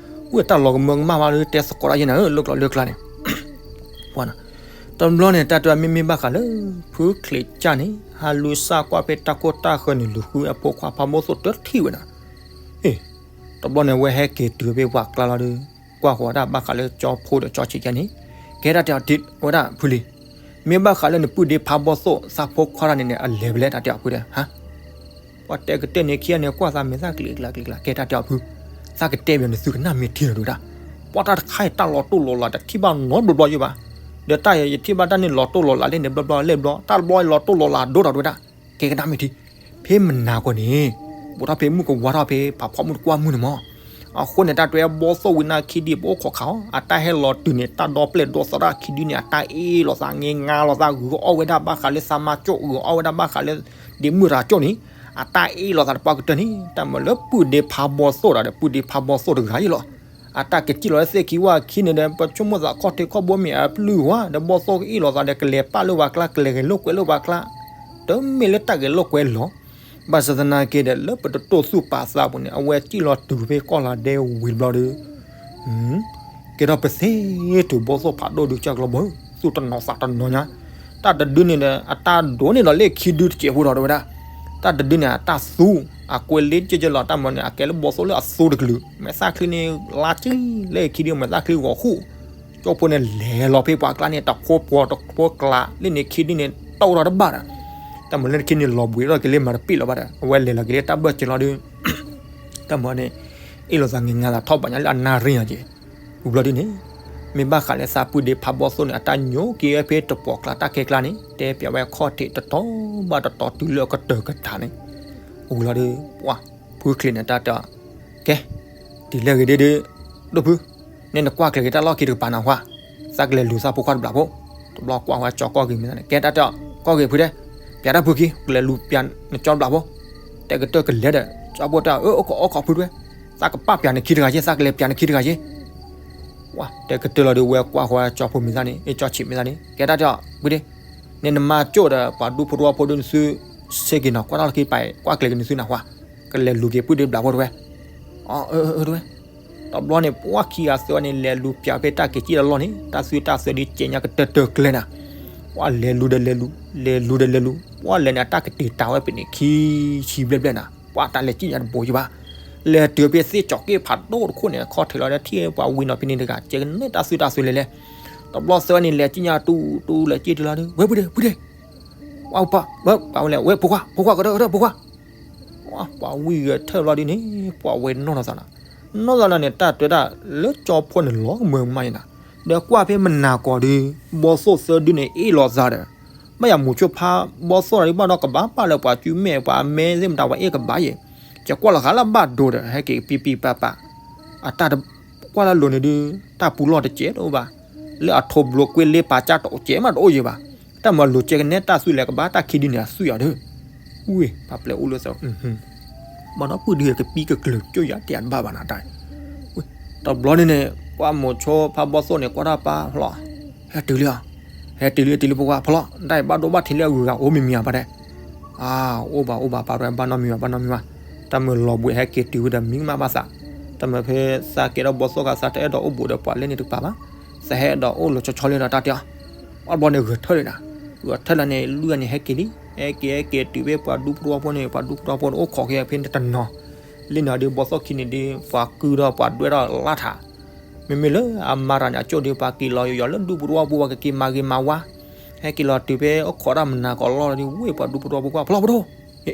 ဝ့ၢ်တၢ်လီၤကမၢကမၣ်ဘၣ်ဒီး တဲသကိးတၢ်ယဲနၤဧၢ လၢကျိၤလၢကျါန့ၣ် တဘျီန့ၣ် တၢ်တဲမ့မ့ၢ်ဘၣ်ဃးလၢ ဖုချံးကၢ်န့ၣ် ဟးလူၤစၢ်ကွၢ်ဖဲတၢ်ခိၣ်တၢ်ဃၢၤန့ၣ် လူၤဃုအဖိခွါဖးဘီသိၣ်တထံၣ်ဝဲနၤ. အ့ တဘျီန့ၣ် အဝဲဟဲက့ၤတုၤဖဲပှၤကျါလီၤဒီး ကွၢ်ဃီၤဝဲဒၣ်ဘၣ်ဃးလၢကၠီဖိဒီးကၠီဆံးကၢ်န့ၣ် ကဲတၢ်တဲအီၤဒ်ဝဲဒၣ်ဖုလံ, မ့ၢ်ဘၣ်ဃးလၢနပုၢ်ဒ့ဖးဘီသိၣ် သးဖိခွါတၢ်န့ၣ်န့ၣ် အလဲၤဖဲလဲၣ် တၢ်တဲအီၤဖုဒီး ဟါ ပှၤတဲကတဲာ်န့ၣ်ခံဂၤန့ၣ် ကွၢ်သးမဲာ်သၣ်ကျံးကျါကျံးကျါ ကဲတၢ်တဲအီၤဖု, သးကတဲဘၣ်န့ၣ် သုကနၣ်မ့ၢ်ထံလီၤဒုးဒၣ်, ပှၤတၢ်တခါအံၤတၢ်လီၤတိၢ်လီၤလးတထံၣ်ဘၣ်နီတဘျီဘျီယဲဘၣ်, ဒီးတၢ်ယထံၣ်ဘၣ်တၢ်န့ၣ်လီၤတိၢ်လီၤလးလၢန့ၣ်ဘျီဘျီလဲၣ်ဘျီ တၢ်တဘျီလီၤတိၢ်လီၤလးဒိၣ်ထီၣ်ဒုးဒၣ်, ကဲကနၣ်မ့ၢ်ထံ, ဖဲမနၤကီၢ်န့ၣ် ဘူးထီၣ်ဖဲမုၢ်ကဝါထီၣ်ဖဲဖးဖီမုၢ်တကွၢ်မုၢ်န့ၣ်မး, အဃိန့ၣ် တၢ်တဲဘီသိၣ်ဝံၤနၤခံဒု ပအိၣ်ခိးခးအီၤ အတၢ်ဟဲလီၤတုၤန့ၣ် တၢ်ဒီပျဲၢ်ဒီသီတၢ်ခံဒုန့ၣ် အတၢ်အ့ၣ်လိာ်သး ငဲငါလိာ်သး ဂုၤအီၣ်ဝဲဒၣ်ဘၣ်ဃးလၢသးမါကၠိၣ် ဂုၤအီၣ်ဝဲဒၣ်ဘၣ်ဃးလၢ ဒ့မုၣ်ရၤကၠိၣ်န့ၣ် အတၢ်အ့ၣ်လိာ်သးတပှၢ်ကတၢၢ်န့ၣ် တၢ်မၤလၢပုၢ်ဒ့ဖးဘီသိၣ်ဒီး ပုၢ်ဒ့ဖးဘီသိၣ်တဂၤအံၤလီၤ. အတၢ်ကစံၣ်လီၤလၢသ့ၣ်ခံဝၣ်ခံန့ၣ်ဒီး ပဆိကမိၣ်သးခီၣ်ထံးခီၣ်ဘိမ့ၢ်အပျုၢ်ဝါ ဒီးဘီသိၣ်ကအ့ၣ်လိာ်သးဒီး ကလဲၤပာ်လၢပှၤကျါ ကလဲၤဂဲၤလိာ်ကွဲလိာ်ပှၤကျါ တမ့ၢ်လၢတၢ်ဂဲၤလိာ်ကွဲလီၤ. ဘၣ်ဆၣ်သနာ်က့ဒီး လၢပတတိၢ်သူၣ်ပာ်သးပူၤန့ၣ် အဝဲစံၣ်လီၤတုၤဖဲကီၢ်လၤဒဲဝံၤတဘျီဒီး ကဲထီၣ်ပသ့တုၤဘီသိၣ်ဖးဒိၣ်ဒုးကၢ်ကျီဘၢ သူၣ်တနီၤသးတနီၤညါ, တၢ်တဒုန့ၣ်ဒီး အတၢ်ဒိးန့ၢ်ဒီးလၢခံဒုတစဲးဖိဒီးတဲဝဲဒၣ်, တၢ်တဒုန့ၣ် အတၢ်သူ အကွဲးလ့ကၢကၢလီၤ တၢ်မၤန့ၣ် အကဲလၢဘီသိၣ်လၢအသူတကလုာ် မဲာ်သၣ်ချံန့ၣ် လါကံ လၢခံဒုမဲာ်သၣ်ချံဂီၤဃူၣ် ကၠီဖိန့ၣ်လဲၤလီၤဖဲပှၤကျါန့ၣ် တဖိပှီၤတဖိကျး လၢန့ၣ်ခံဒုန့ၣ် တအိၣ်ထီၣ်တဘၣ်ဒီး တၢ်မၤလၢနခံန့ၣ် လီၤဘှံးထီၣ်က့ၤလၢမၤတပ့ၢ်လီၤဘၣ်ဒီး အဝဲလဲၤလီၤက့ၤလၢတၢ်ဘၢၣ်စၢၤလီၤဒီး တၢ်မၤန့ၣ် အ့ၣ်လိာ်သးငဲၤငါသးထီၣ်ဘၣ်ညါလၢအနၣ်ရံၣ်အီၤက့ၤ ဝံၤဘျီဒ်န့ၣ် မ့ၢ်ဘၣ်ဃးလၢသးပှၢ်ဒ့ဖးဘီသိၣ်န့ၣ် အတၢ်ညိကွံာ်ဝဲဖဲတပှီၤကျါတၢ်ခဲကျါန့ၣ် တဲပၠးဝဲခီၣ်ထံးတတီၤဘၣ်တတီၤတုၤလၢအကတၢၢ်ကတၢၢ်န့ၣ် ဝံၤလီၤဒီး ပှၤဖုချံးန့ၣ်တၢ်တဲအီၤ ကဲ တုၤလၢအဂ့ၤဒ်ဒီး ဒိၣ်ဖု နဲနကွၢ်ကျဲၤက့ၤတၢ်လီၢ်ခံတကပၤနၤဝါ, သးကလဲၤလူၤသးဖိခွါတဘျီဖိ, တဘျီကွၢ်ဝဲကၠီကီၢ်ဂ့ၤမ့ၢ်န့ၣ် ကဲတၢ်တဲအီၤ ကီၢ်ဂ့ၤဖုတဲ, ပၠးတၢ်ဖုခံ ကလဲၤလူၤပၠးနကၠီတဘျီဖိ, တဲကတၢၢ်ကလဲၤဒီး ကၠီဖိတဲအီၤ အၢ အိၣ်ခိးအိၣ်ခိးဖုတဲ, သးကပာ်ပၠးနခံတဂၤယ့ၣ် သးကလဲၤပၠးနခံတဂၤယ့ၣ် တဲကတၢၢ်လီၤဒီး ဝဲကွၢ်ဃီကၠီဖိမ့ၢ်သးန့ၣ် အ့ၣ်ကၠီဆံးမ့ၢ်သးန့ၣ် ကဲတၢ်တဲအီၤ ဖုတဲ, နဲနမါကၠိၣ်ဒီးပှၤဒူဖိတဝီဖိဒ်နသု ဆ့က့ၤနီၤ ကွၢ်တၢ်လီၢ်ခံပာ် ကွၢ်ကျဲၤက့ၤနသုနၤဝါ, ကလဲၤလူၤက့ၤဖုဒ့ဘျီဖိတဲဝဲ, အၢ အၢ တဲဝဲ, တဘျီန့ၣ် ပှၤခံဂၤသၢဂၤန့ၣ် လဲၤလူၤပၠးဖဲတၢ်က့ၤကံၣ်တၢ်လီၢ်န့ၣ် တၢ်သွံၣ်တၢ်သၢဒ်ကဲညါကတၢၢ်တၢၢ်ကျဲနၤ, ပှၤလဲၤလူၤဒီးလဲၤလူၤ လဲၤလူၤဒီးလဲၤလူၤ ပှၤလဲၤန့ၣ် အတၢ်ကတ့ၤတၢ်ဝဲပ့ၤန့ၣ် ခံဆံဘျဲၣ်ဘျဲၣ်နၤ ပှၤတၢ်လဲၤကံၣ်ညါတဘိးယံၤဘၣ်, လဲၤတုၤဖဲသ့ၣ်ကၠီၤက့ၣ်ဖးဒိၣ်တခိၣ်န့ၣ် ခီၣ်ထံးလီၤဒီးထံၣ်ပှၤဝံၤနီၤဖဲန့ၣ်တဂၤ ကဲကနဲတၢ်သွံၣ်တၢ်သၢလဲၤလဲၤ, တဘျီသၢဂၤန့ၣ် လဲၤကံၣ်ညါတူတူလဲၤကံၣ်တုၤလီၤဒီး ဝဲဖုဒ့ ဖုဒ့ ဝဲပှၤ ဝဲပှၤဝဲလဲၣ် ဝဲဖိခွါ ဖိခွါကတၢၢ်ကတၢၢ်ဖိခွါ, ပှၤဝံၤဂဲၤထၢၣ်ဘျီဒ်န့ၣ် ပှၤဝဲနီၢ်နီၢ်သးနၤ, နီၢ်သးနၤန့ၣ် တၢ်တဲဒၣ်လၢကၠီဖိန့ၣ်လီၤကမၢကမၣ်အံၤနၤ, ဒီးကွၢ်ဖဲမနၤကီးဒီး ဘီသိၣ်သၢဒုန့ၣ် အ့ၣ်လိာ်သးဒီး ဘၣ်ယၤမိၤဆိဖါဘီသိၣ်ဒီး ဘၣ်ဒီးကဘၣ်ပာ်လၢပှၤစုမဲာ်ပှၤမဲသ့ၣ်မတၤပှၤအ့ၣ်ကဘၣ်ယဲၢ်, ကကွၢ်လီၤဃာ်လၢဘၣ်ဒိဒီး ဟဲက့ၤပံပံပာ်ပာ်, အတၢ်တ ကွၢ်လၢလိၤန့ၣ်ဒုး တၢ်ပူၤလီၢ်တကဲးတအိၣ်ဘၣ်, လၢအထိးဘျိးကွ့လ့ပာ်ကၢ်တအိၣ်ကဲးမးတအိၣ်ယဲၢ်ဘၣ်, တၢ်မၤလိၤကဲကနဲတၢ်သွံၣ်လဲၤကဘၣ်တၢ်ခံဒုန့ၣ် အသွံၣ်အီၤဒီး, ဝ့ၢ် ပာ်ပျဲအိၣ်လၢသး ဘၣ်ဒီးပုၢ်ဒုးကပံကကျၢၤကၠိၣ်ယၤတဲအတဘၣ်ဘၣ်နၤတၢ်, တဘျီန့ၣ်န့ၣ် ပှၤမိၤဆိဖါဘီသိၣ်န့ၣ် ကွၢ်တၢ်ပာ်ဖျီ ဟဲတုၤလံဧါ, ဟဲတုၤလံတုၤလံဖိခွါဖျီ တၢ်အံၤဘၣ်ဒိဘၣ်ထံးလၢအဂုၤအဂၤအိၣ်မံၤမံၤဧါပှၤတဲ, အါ အိၣ်ဘၣ်အိၣ်ဘၣ်ပာ်ဖျီ ဘၣ်နီတမံၤဘၣ် ဘၣ်နီတမံၤဘၣ်, တၢ်မၤလိၤဘှံးဟဲက့ၤတုၤဝဲဒီးမံကမၣ်ဘၣ်သး, တၢ်မၤဖဲသးကဲထီၣ်ဘီသိၣ်ဂၤသးတအဲၣ်ဒိးအိၣ်ဘူးဒီးပှၤလၢန့ၣ်တကပၤဘၣ်, သးဟဲဒိးအိၣ်လီၤဆီဆီလံဒီးတၢ်တဲအီၤ, ပှၤဘျီန့ၣ်ဂဲၤထၢၣ်လံနၤ, ဂဲၤထၢၣ်လၢန့ၣ် လွံၢ်ဂၤန့ၣ်ဟဲက့ၤလံ, ဟဲက့ၤဟဲက့ၤတုၤဖဲပှၤဒူဖိတဝီဖိန့ၣ် ပှၤဒူဖိတဝီဖိအိၣ်ခိးက့ၤဖဲတနီၤ, လၢန့ၣ်ဒီးဘီသိၣ်ခံန့ၣ်ဒီး ပှၤကုၢ်ဒီးပှၤဒွဲၣ်ဒီးလါထး မ့မ့ၢ်လၢအမါတဂၤန့ၣ် အကၠိၣ်ဒီးပှၤက့ၤလီၤယီၤလၢဒူဖိတဝီဖိ ပှၤကက့ၤမၤဂ့ၤမၤဝါ, ဟဲက့ၤလီၤတုၤဖဲအိၣ်ခိးတၢ်မနၤကီးလီၢ်ဒီး ဝ့ၢ်ပှၤဒူဖိတဝီဖိကွၢ် ဖျီပဒိၣ်,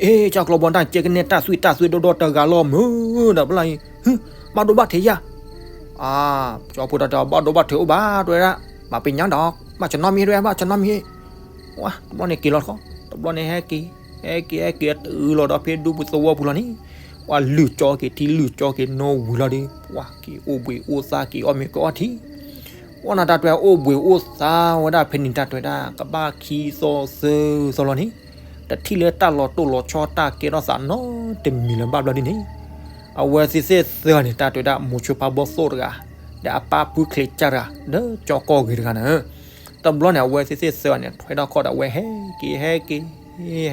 အ့ ကၢ်ကျီဘီတၢ်ကဲကနဲတၢ်သွံၣ်တၢ်သွံၣ်ဒိၣ်ဒိၣ်တဂၤလီၤ မုၢ်ဒီးပျၢ်အံၤ ဘၣ်ဒိဘၣ်ထံးယၤ, အါ ကၠီဖိတၢ်တဲ ဘၣ်ဒိဘၣ်ထံးအိၣ်ဘၣ် တဲဝဲဒၣ်, ဘၣ်ပညါဒီး ဘၣ်ဆနီမံၤတဲဝဲ ဘၣ်ဆနီမံၤ ဝါ တဘျီန့ၣ်က့ၤလီၤတခီ, တဘျီန့ၣ်ဟဲက့ၤ, ဟဲက့ၤဟဲက့ၤတုၤလီၤဒီးဖဲဒူပူၤသဝီပူၤလီၤန့ၣ်, ပှၤလုၢ်ကၠီက့ၤထံလုၢ်ကၠီက့ၤနိဝံၤလီၤဒီး ပှၤက့ၤအိၣ်ဘှံးအိၣ်သါက့ၤအီၣ်မ့ၤကအီၣ်ထံ, ပှၤနၤတၢ်တဲအိၣ်ဘှံးအိၣ်သါဝဲဒၣ်ဖဲန့ၣ်တၢ်တဲဝဲဒၣ် ကဘၣ်ခံသီသၢသီလီၤန့ၣ်, တထံၣ်လၢတၢ်လီၤတိၢ်လီၤဆီတၢ်ကဲထီၣ်သးနီတမံၤလၢၤဘၣ်ဘျီဒ်န့ၣ် အဝဲသ့ၣ်သ့ၣ်သၢဂၤန့ၣ် တၢ်တဲဝဲဒၣ် မိၤဆိဖါဘီသိၣ်တဂၤ, ဒီးအပၢ်ဖုချ့ကၢ်တဂၤ, ဒီးကၠီကီၢ်ဂ့ၤတဂၤန့ၣ်, တဘျီန့ၣ် အဝဲသ့ၣ်သ့ၣ်သၢဂၤန့ၣ် ထွဲထီၣ်ခီၣ်ဒီး အဝဲဟဲက့ၤဟဲက့ၤ,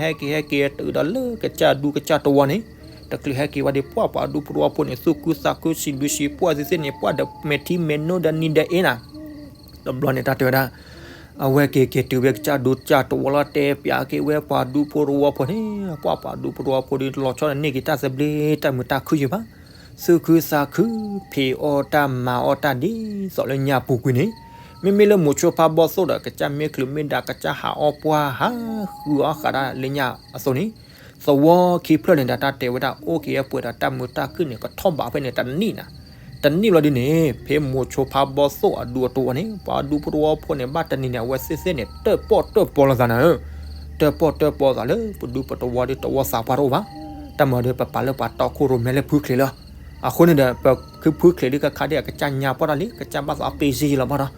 ဟဲက့ၤဟဲက့ၤတုၤဒီးလၢကစၢ်ဒူကစၢ်တဝီန့ၣ်, တချုးဟဲက့ၤဝဲဒီး ပှၤပှၤဒူဖိတဝီဖိန့ၣ် သူၣ်ခုသးခု စံးဘျုးစံးဖှိၣ်သ့ၣ်သ့ၣ်န့ၣ် ပှၤဒီးမဲာ်ထံမဲာ်နိဒီးနံၤဒီးအ့နၤ တဘျီန့ၣ် တၢ်တဲဝဲဒၣ်, အဝဲက့ၤက့ၤတုၤဝဲကစၢ်ဒူကစၢ်တဝီလီၤ တဲပၠးက့ၤဝဲပှၤဒူဖိတဝီဖိန့ၣ်, ပှၤပှၤဒူဖိတဝီဖိဒီး လီၤဆီဒီးန့ၢ်က့ၤတၢ်သဘျ့တၢ်မုာ်တၢ်ခုၣ်ယံၤဘၣ်, သူၣ်ခုသးခု ဖံးအီၣ်တၢ်မၤအီၣ်တၢ်ဒ်သိးလၢညါပူၤကွံာ်န့ၣ်, မ့မ့ၢ်လၢမိၤဆိဖါဘီသိၣ်ဒီး ကစၢ်မ့ၢ်ချုးမ့ၢ်ဒါ ကစၢ်ဟးအီၣ်ပှၢ်ဟးဃုအီၣ်ဃးဒၣ်လၢညါအသိးန့ၣ်, သဝီခံဖျၢၣ်န့ၣ်ဒီး တၢ်တဲဝဲဒၣ် အိၣ်က့ၤဝဲပှဲၤဒီးတၢ်မုာ်တၢ်ခုၣ်န့ၣ် ကထီၣ်ဘးဖဲန့ၣ်တနံၣ်နၤ, တနံၣ်ဘျီဒ်န့ၣ် ဖဲမိၤဆိဖါဘီသိၣ်အဒူအတဝီန့ၣ် ပှၤဒူဖိတဝီဖိန့ၣ် ဘၣ်တနံၤန့ၣ် အဝဲသ့ၣ်သ့ၣ်န့ၣ် တၢၣ်ပီၣ်တၢၣ်ပီလိာ်သးနၤ, တၢၣ်ပီၣ်တၢၣ်ပီလိာ်သးလၢ ပဒူပတဝီဒီးတဝီသးပှၢ်တအိၣ်ဘၣ်, တၢ်မၤဒီးပပာ်လၢပှၤတီခိၣ်ရိၣ်မဲလၢဖုချ့လီၤ. အဃိန့ၣ်ဒီး ပဖုချ့ဒ်ခါခါဒ်အကစၢ်ညါပှၢ်တၢ်လံ ကစၢ်ဘၣ်သးအပ့ၢ်စ့ၢ်ကီးလီၤဘၣ်ဒီး,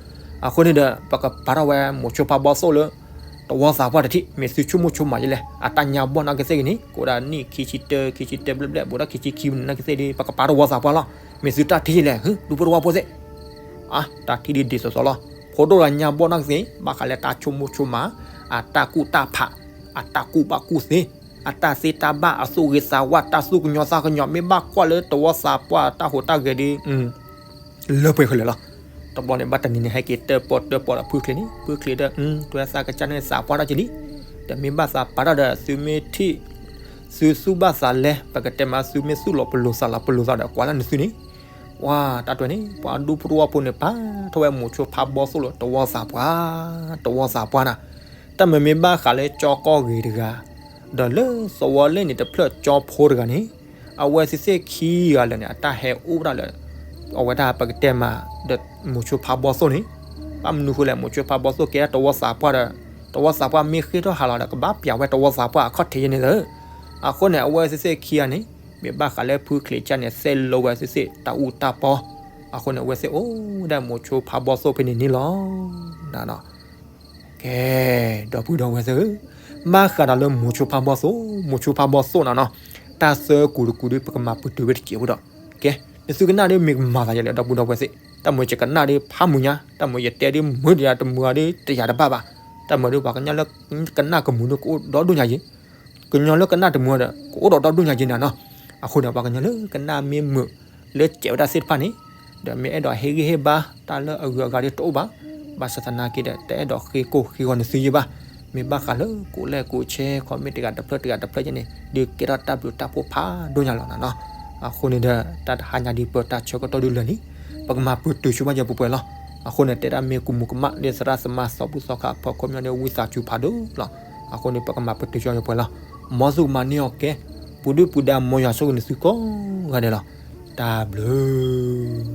အဃိန့ၣ်ဒီး ပကပာ်ထီၣ်ဝဲမိၤဆိဖါဘီသိၣ်လၢ တဝီသးပှၢ်တထံၣ် မ့ၢ်သုဆိကမိၣ်ဆိကမးယလဲၣ် အတၢ်ညါဘီၣ်နာ်က့သ့ၣ်ဂ့ၤန့ၣ် ကအိၣ်ဒၣ်နံၣ်ခံဆံတၢ ခံဆံတၢဘျဲၣ်ဘျဲၣ် ဘူးဒၣ်ခံဆံခံနာ်က့သ့ၣ်ဒီး ပကပာ်တဝီသးပှၢ်လီၤ. မ့ၢ်သုတၢ်ထံၣ်ယလဲၣ် ဒူဖိတဝီဖိသ့ၣ် အါ တၢ်ထံၣ်ဒ်ဒ်သိးသိးလီၤ. ဖိဒိၣ်ဒီးညါဘီၣ်နာ်က့သ့ၣ် ဘၣ်ဃးလၢတၢ်ဆိကမိၣ်ဆိကမး အတၢ်ကူၣ်တၢ်ဖး အတၢ်ကူၣ်ဘၣ်ကူၣ်သ့ အတၢ်သ့တၢ်ဘၣ် အသူၣ်ဂ့ၤသးဝါ တၢ်သူၣ်ကညီၤသးကညီၤ မ့ၢ်ဘၣ်ကွၢ်လၢတဝီသးပှၢ်တၢ်ဟူးတၢ်ဂဲၤဒီး လၢပှဲၤခဲလၢာ်လီၤ. တဘျီန့ၣ် ဘၣ်တနံၤန့ၣ် ဟဲက့ၤတၢၣ်ပီၣ်တၢၣ်ပီဒီးဖုချ့န့ၣ် ဖုချ့ဒီး တွဲသးကစၢ်န့ၣ်သးပှၢ်တၢ်ကလံ, ဒီးမ့ၢ်ဘၣ်သးပာ်တၢ်ဒီး သုမ့ၢ်ထံၣ် သုသူၣ်ဘၣ်သးလဲ ပကတဲမး သုမ့ၢ်သူၣ်လီၤပလိာ်သးလီၤပလိာ်သးဒီး ကွၢ်လၢနသုန့ၣ် ပှၤတၢ်တွဲန့ၣ် ပှၤဒူဖိတဝီဖိန့ၣ် ပာ်ထီၣ်ဝဲမိၤဆိဖးဘီသိၣ်လၢတဝီသးပှၢ်, တဝီသးပှၢ်နၤ, တၢ်မၤမ့ၢ်ဘၣ်ဃးလၢကၠီကီၢ်ဂ့ၤတဂၤ, ဒီးလၢသဝီလ့ၣ်န့ၣ်တဖျၢၣ်ကၠီဖိတဂၤန့ၣ်, အဝဲသ့ၣ်သ့ၣ်ခံဂၤလၢာ်န့ၣ် အတၢ်ဟဲအိၣ်ဝဲဒၣ်လၢ အဝဲဒၣ်ပကတဲမး ဒီးမိၤဆိဖးဘီသိၣ်န့ၣ်, ဘၣ်မနုၤဃိလဲၣ် မိၤဆိဖးဘီသိၣ်ကဲဒၣ်တဝီသးပှၢ်ဒီး တဝီသးပှၢ်မ့ၢ်ဃ့ၢ်ထီၣ်ဟးလီၤဒီး ကဘၣ်ပျးဝဲတဝီသးပှၢ်အခီၣ်ထံးယဲန့ၣ်လၢ အဃိန့ၣ် အဝဲသ့ၣ်သ့ၣ်ခံဂၤန့ၣ် မ့ၢ်ဘၣ်ဃးလၢဖုချံးကၢ်န့ၣ် သ့ၣ်လိဝဲသ့ၣ်သ့ၣ်တၢ်အူတၢ်ပီ, အဃိန့ၣ် အဝဲသ့ၣ်အိၣ်ဒၣ်မိၤဆိဖးဘီသိၣ်ဖဲန့ၣ်န့ၣ်လီၤ. ကဲ, ဒီပုၢ်ဒီဝဲၢ်သ့ၣ်ဧၢ, ဘၣ်ဃးဒီးလၢမိၤဆိဖးဘီသိၣ်, မိၤဆိဖးဘီသိၣ်နၤနီၤ, တၢ်သၢကူာ်တကူာ်ဒီး ပကမၤပတုာ်ဝဲတစဲးဖိဒီး, ကဲ, နသုကနၣ်ဒီးမ့ၢ်ကမၤသးယဲလဲၣ် ဒီပုၢ်ဒီဝဲၢ်သ့ၣ်, တၢ်မ့ၢ်ယကနၣ်ဒီးဖးမုာ်ညါ, တၢ်မ့ၢ်ယတဲဒီးမုာ်ဒီးတမုာ်ဒီးတယာ်တဘၣ်ဘၣ်, တၢ်မ့ၢ်ဒီးပှၤကညီလၢကနၣ်ကမုာ်ဒီးကအိၣ်ဒီဒူၣ်ညါယဲ ကညီလၢကနၣ်တမုာ်ဒီး ကအိၣ်ဒီးဒီဒူၣ်ညါယဲနၤနီၤ, အဃိန့ၣ် ပှၤကညီလၢကနၣ်မ့ၢ်မုာ် လၢစဲးဝဲဒၣ်သ့ၣ်တဖၣ်န့ၣ်, ဒီးမ့ၢ်အဲၣ်ဒိးဟ့ၣ်ဂံၢ်ဟ့ၣ်ဘါတၢ်လၢအဂုၤအဂၤဒီးတအိၣ်ဘၣ်, ဘၣ်ဆၣ်သနာ်က့ဒီး တအဲၣ်ဒိးဃ့ကိၢ်ဃ့ဂီၤနသုယဲဘၣ်, မ့ၢ်ဘၣ်ဃးလၢကိးလဲၣ်ကိးဆဲ ခီမ့ၢ်တဂၤတဖျၢၣ်တဂၤတဖျၢၣ်ယဲန့ၣ် ဒုးကဲထီၣ်တၢ်ဘျုးတၢ်ဖှိၣ်ဖးဒိၣ်ညါလီၤနၤနီၤ, အဃိန့ၣ်ဒီး တၢ်တဟါညါဒ်ပတၢ်ဆၢကတီၢ်ဒုးလၢာ်လံ, ပကမၤပတုာ်ဆိဘၣ်ယဲပှဲၤပှဲၤလီၤ, အဃိန့ၣ် တဲဒၣ်မ့ၢ်ကူမူကမၣ်လၢသရၣ်သမါသီဘူစီၤခါအဖီခိၣ်မ့ၢ်န့ၣ် ဝံသးစူၤဖးဒိၣ်လီၤ, အဃိန့ၣ် ပကမၤပတုာ်ဆိယဲပှဲၤလီၤ, မ်သုကမၤန့ၢ်အီၤကဲ, ပူၤဒုၣ်ပူၤဒါ မ်ယွၤဆိၣ်ဂ့ၤနသုကိးဂၤဒဲးလီၤ, တၢ်ဘျုး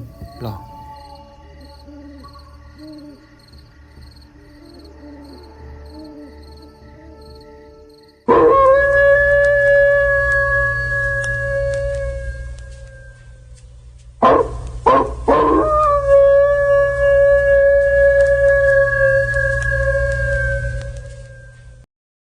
လီၤ.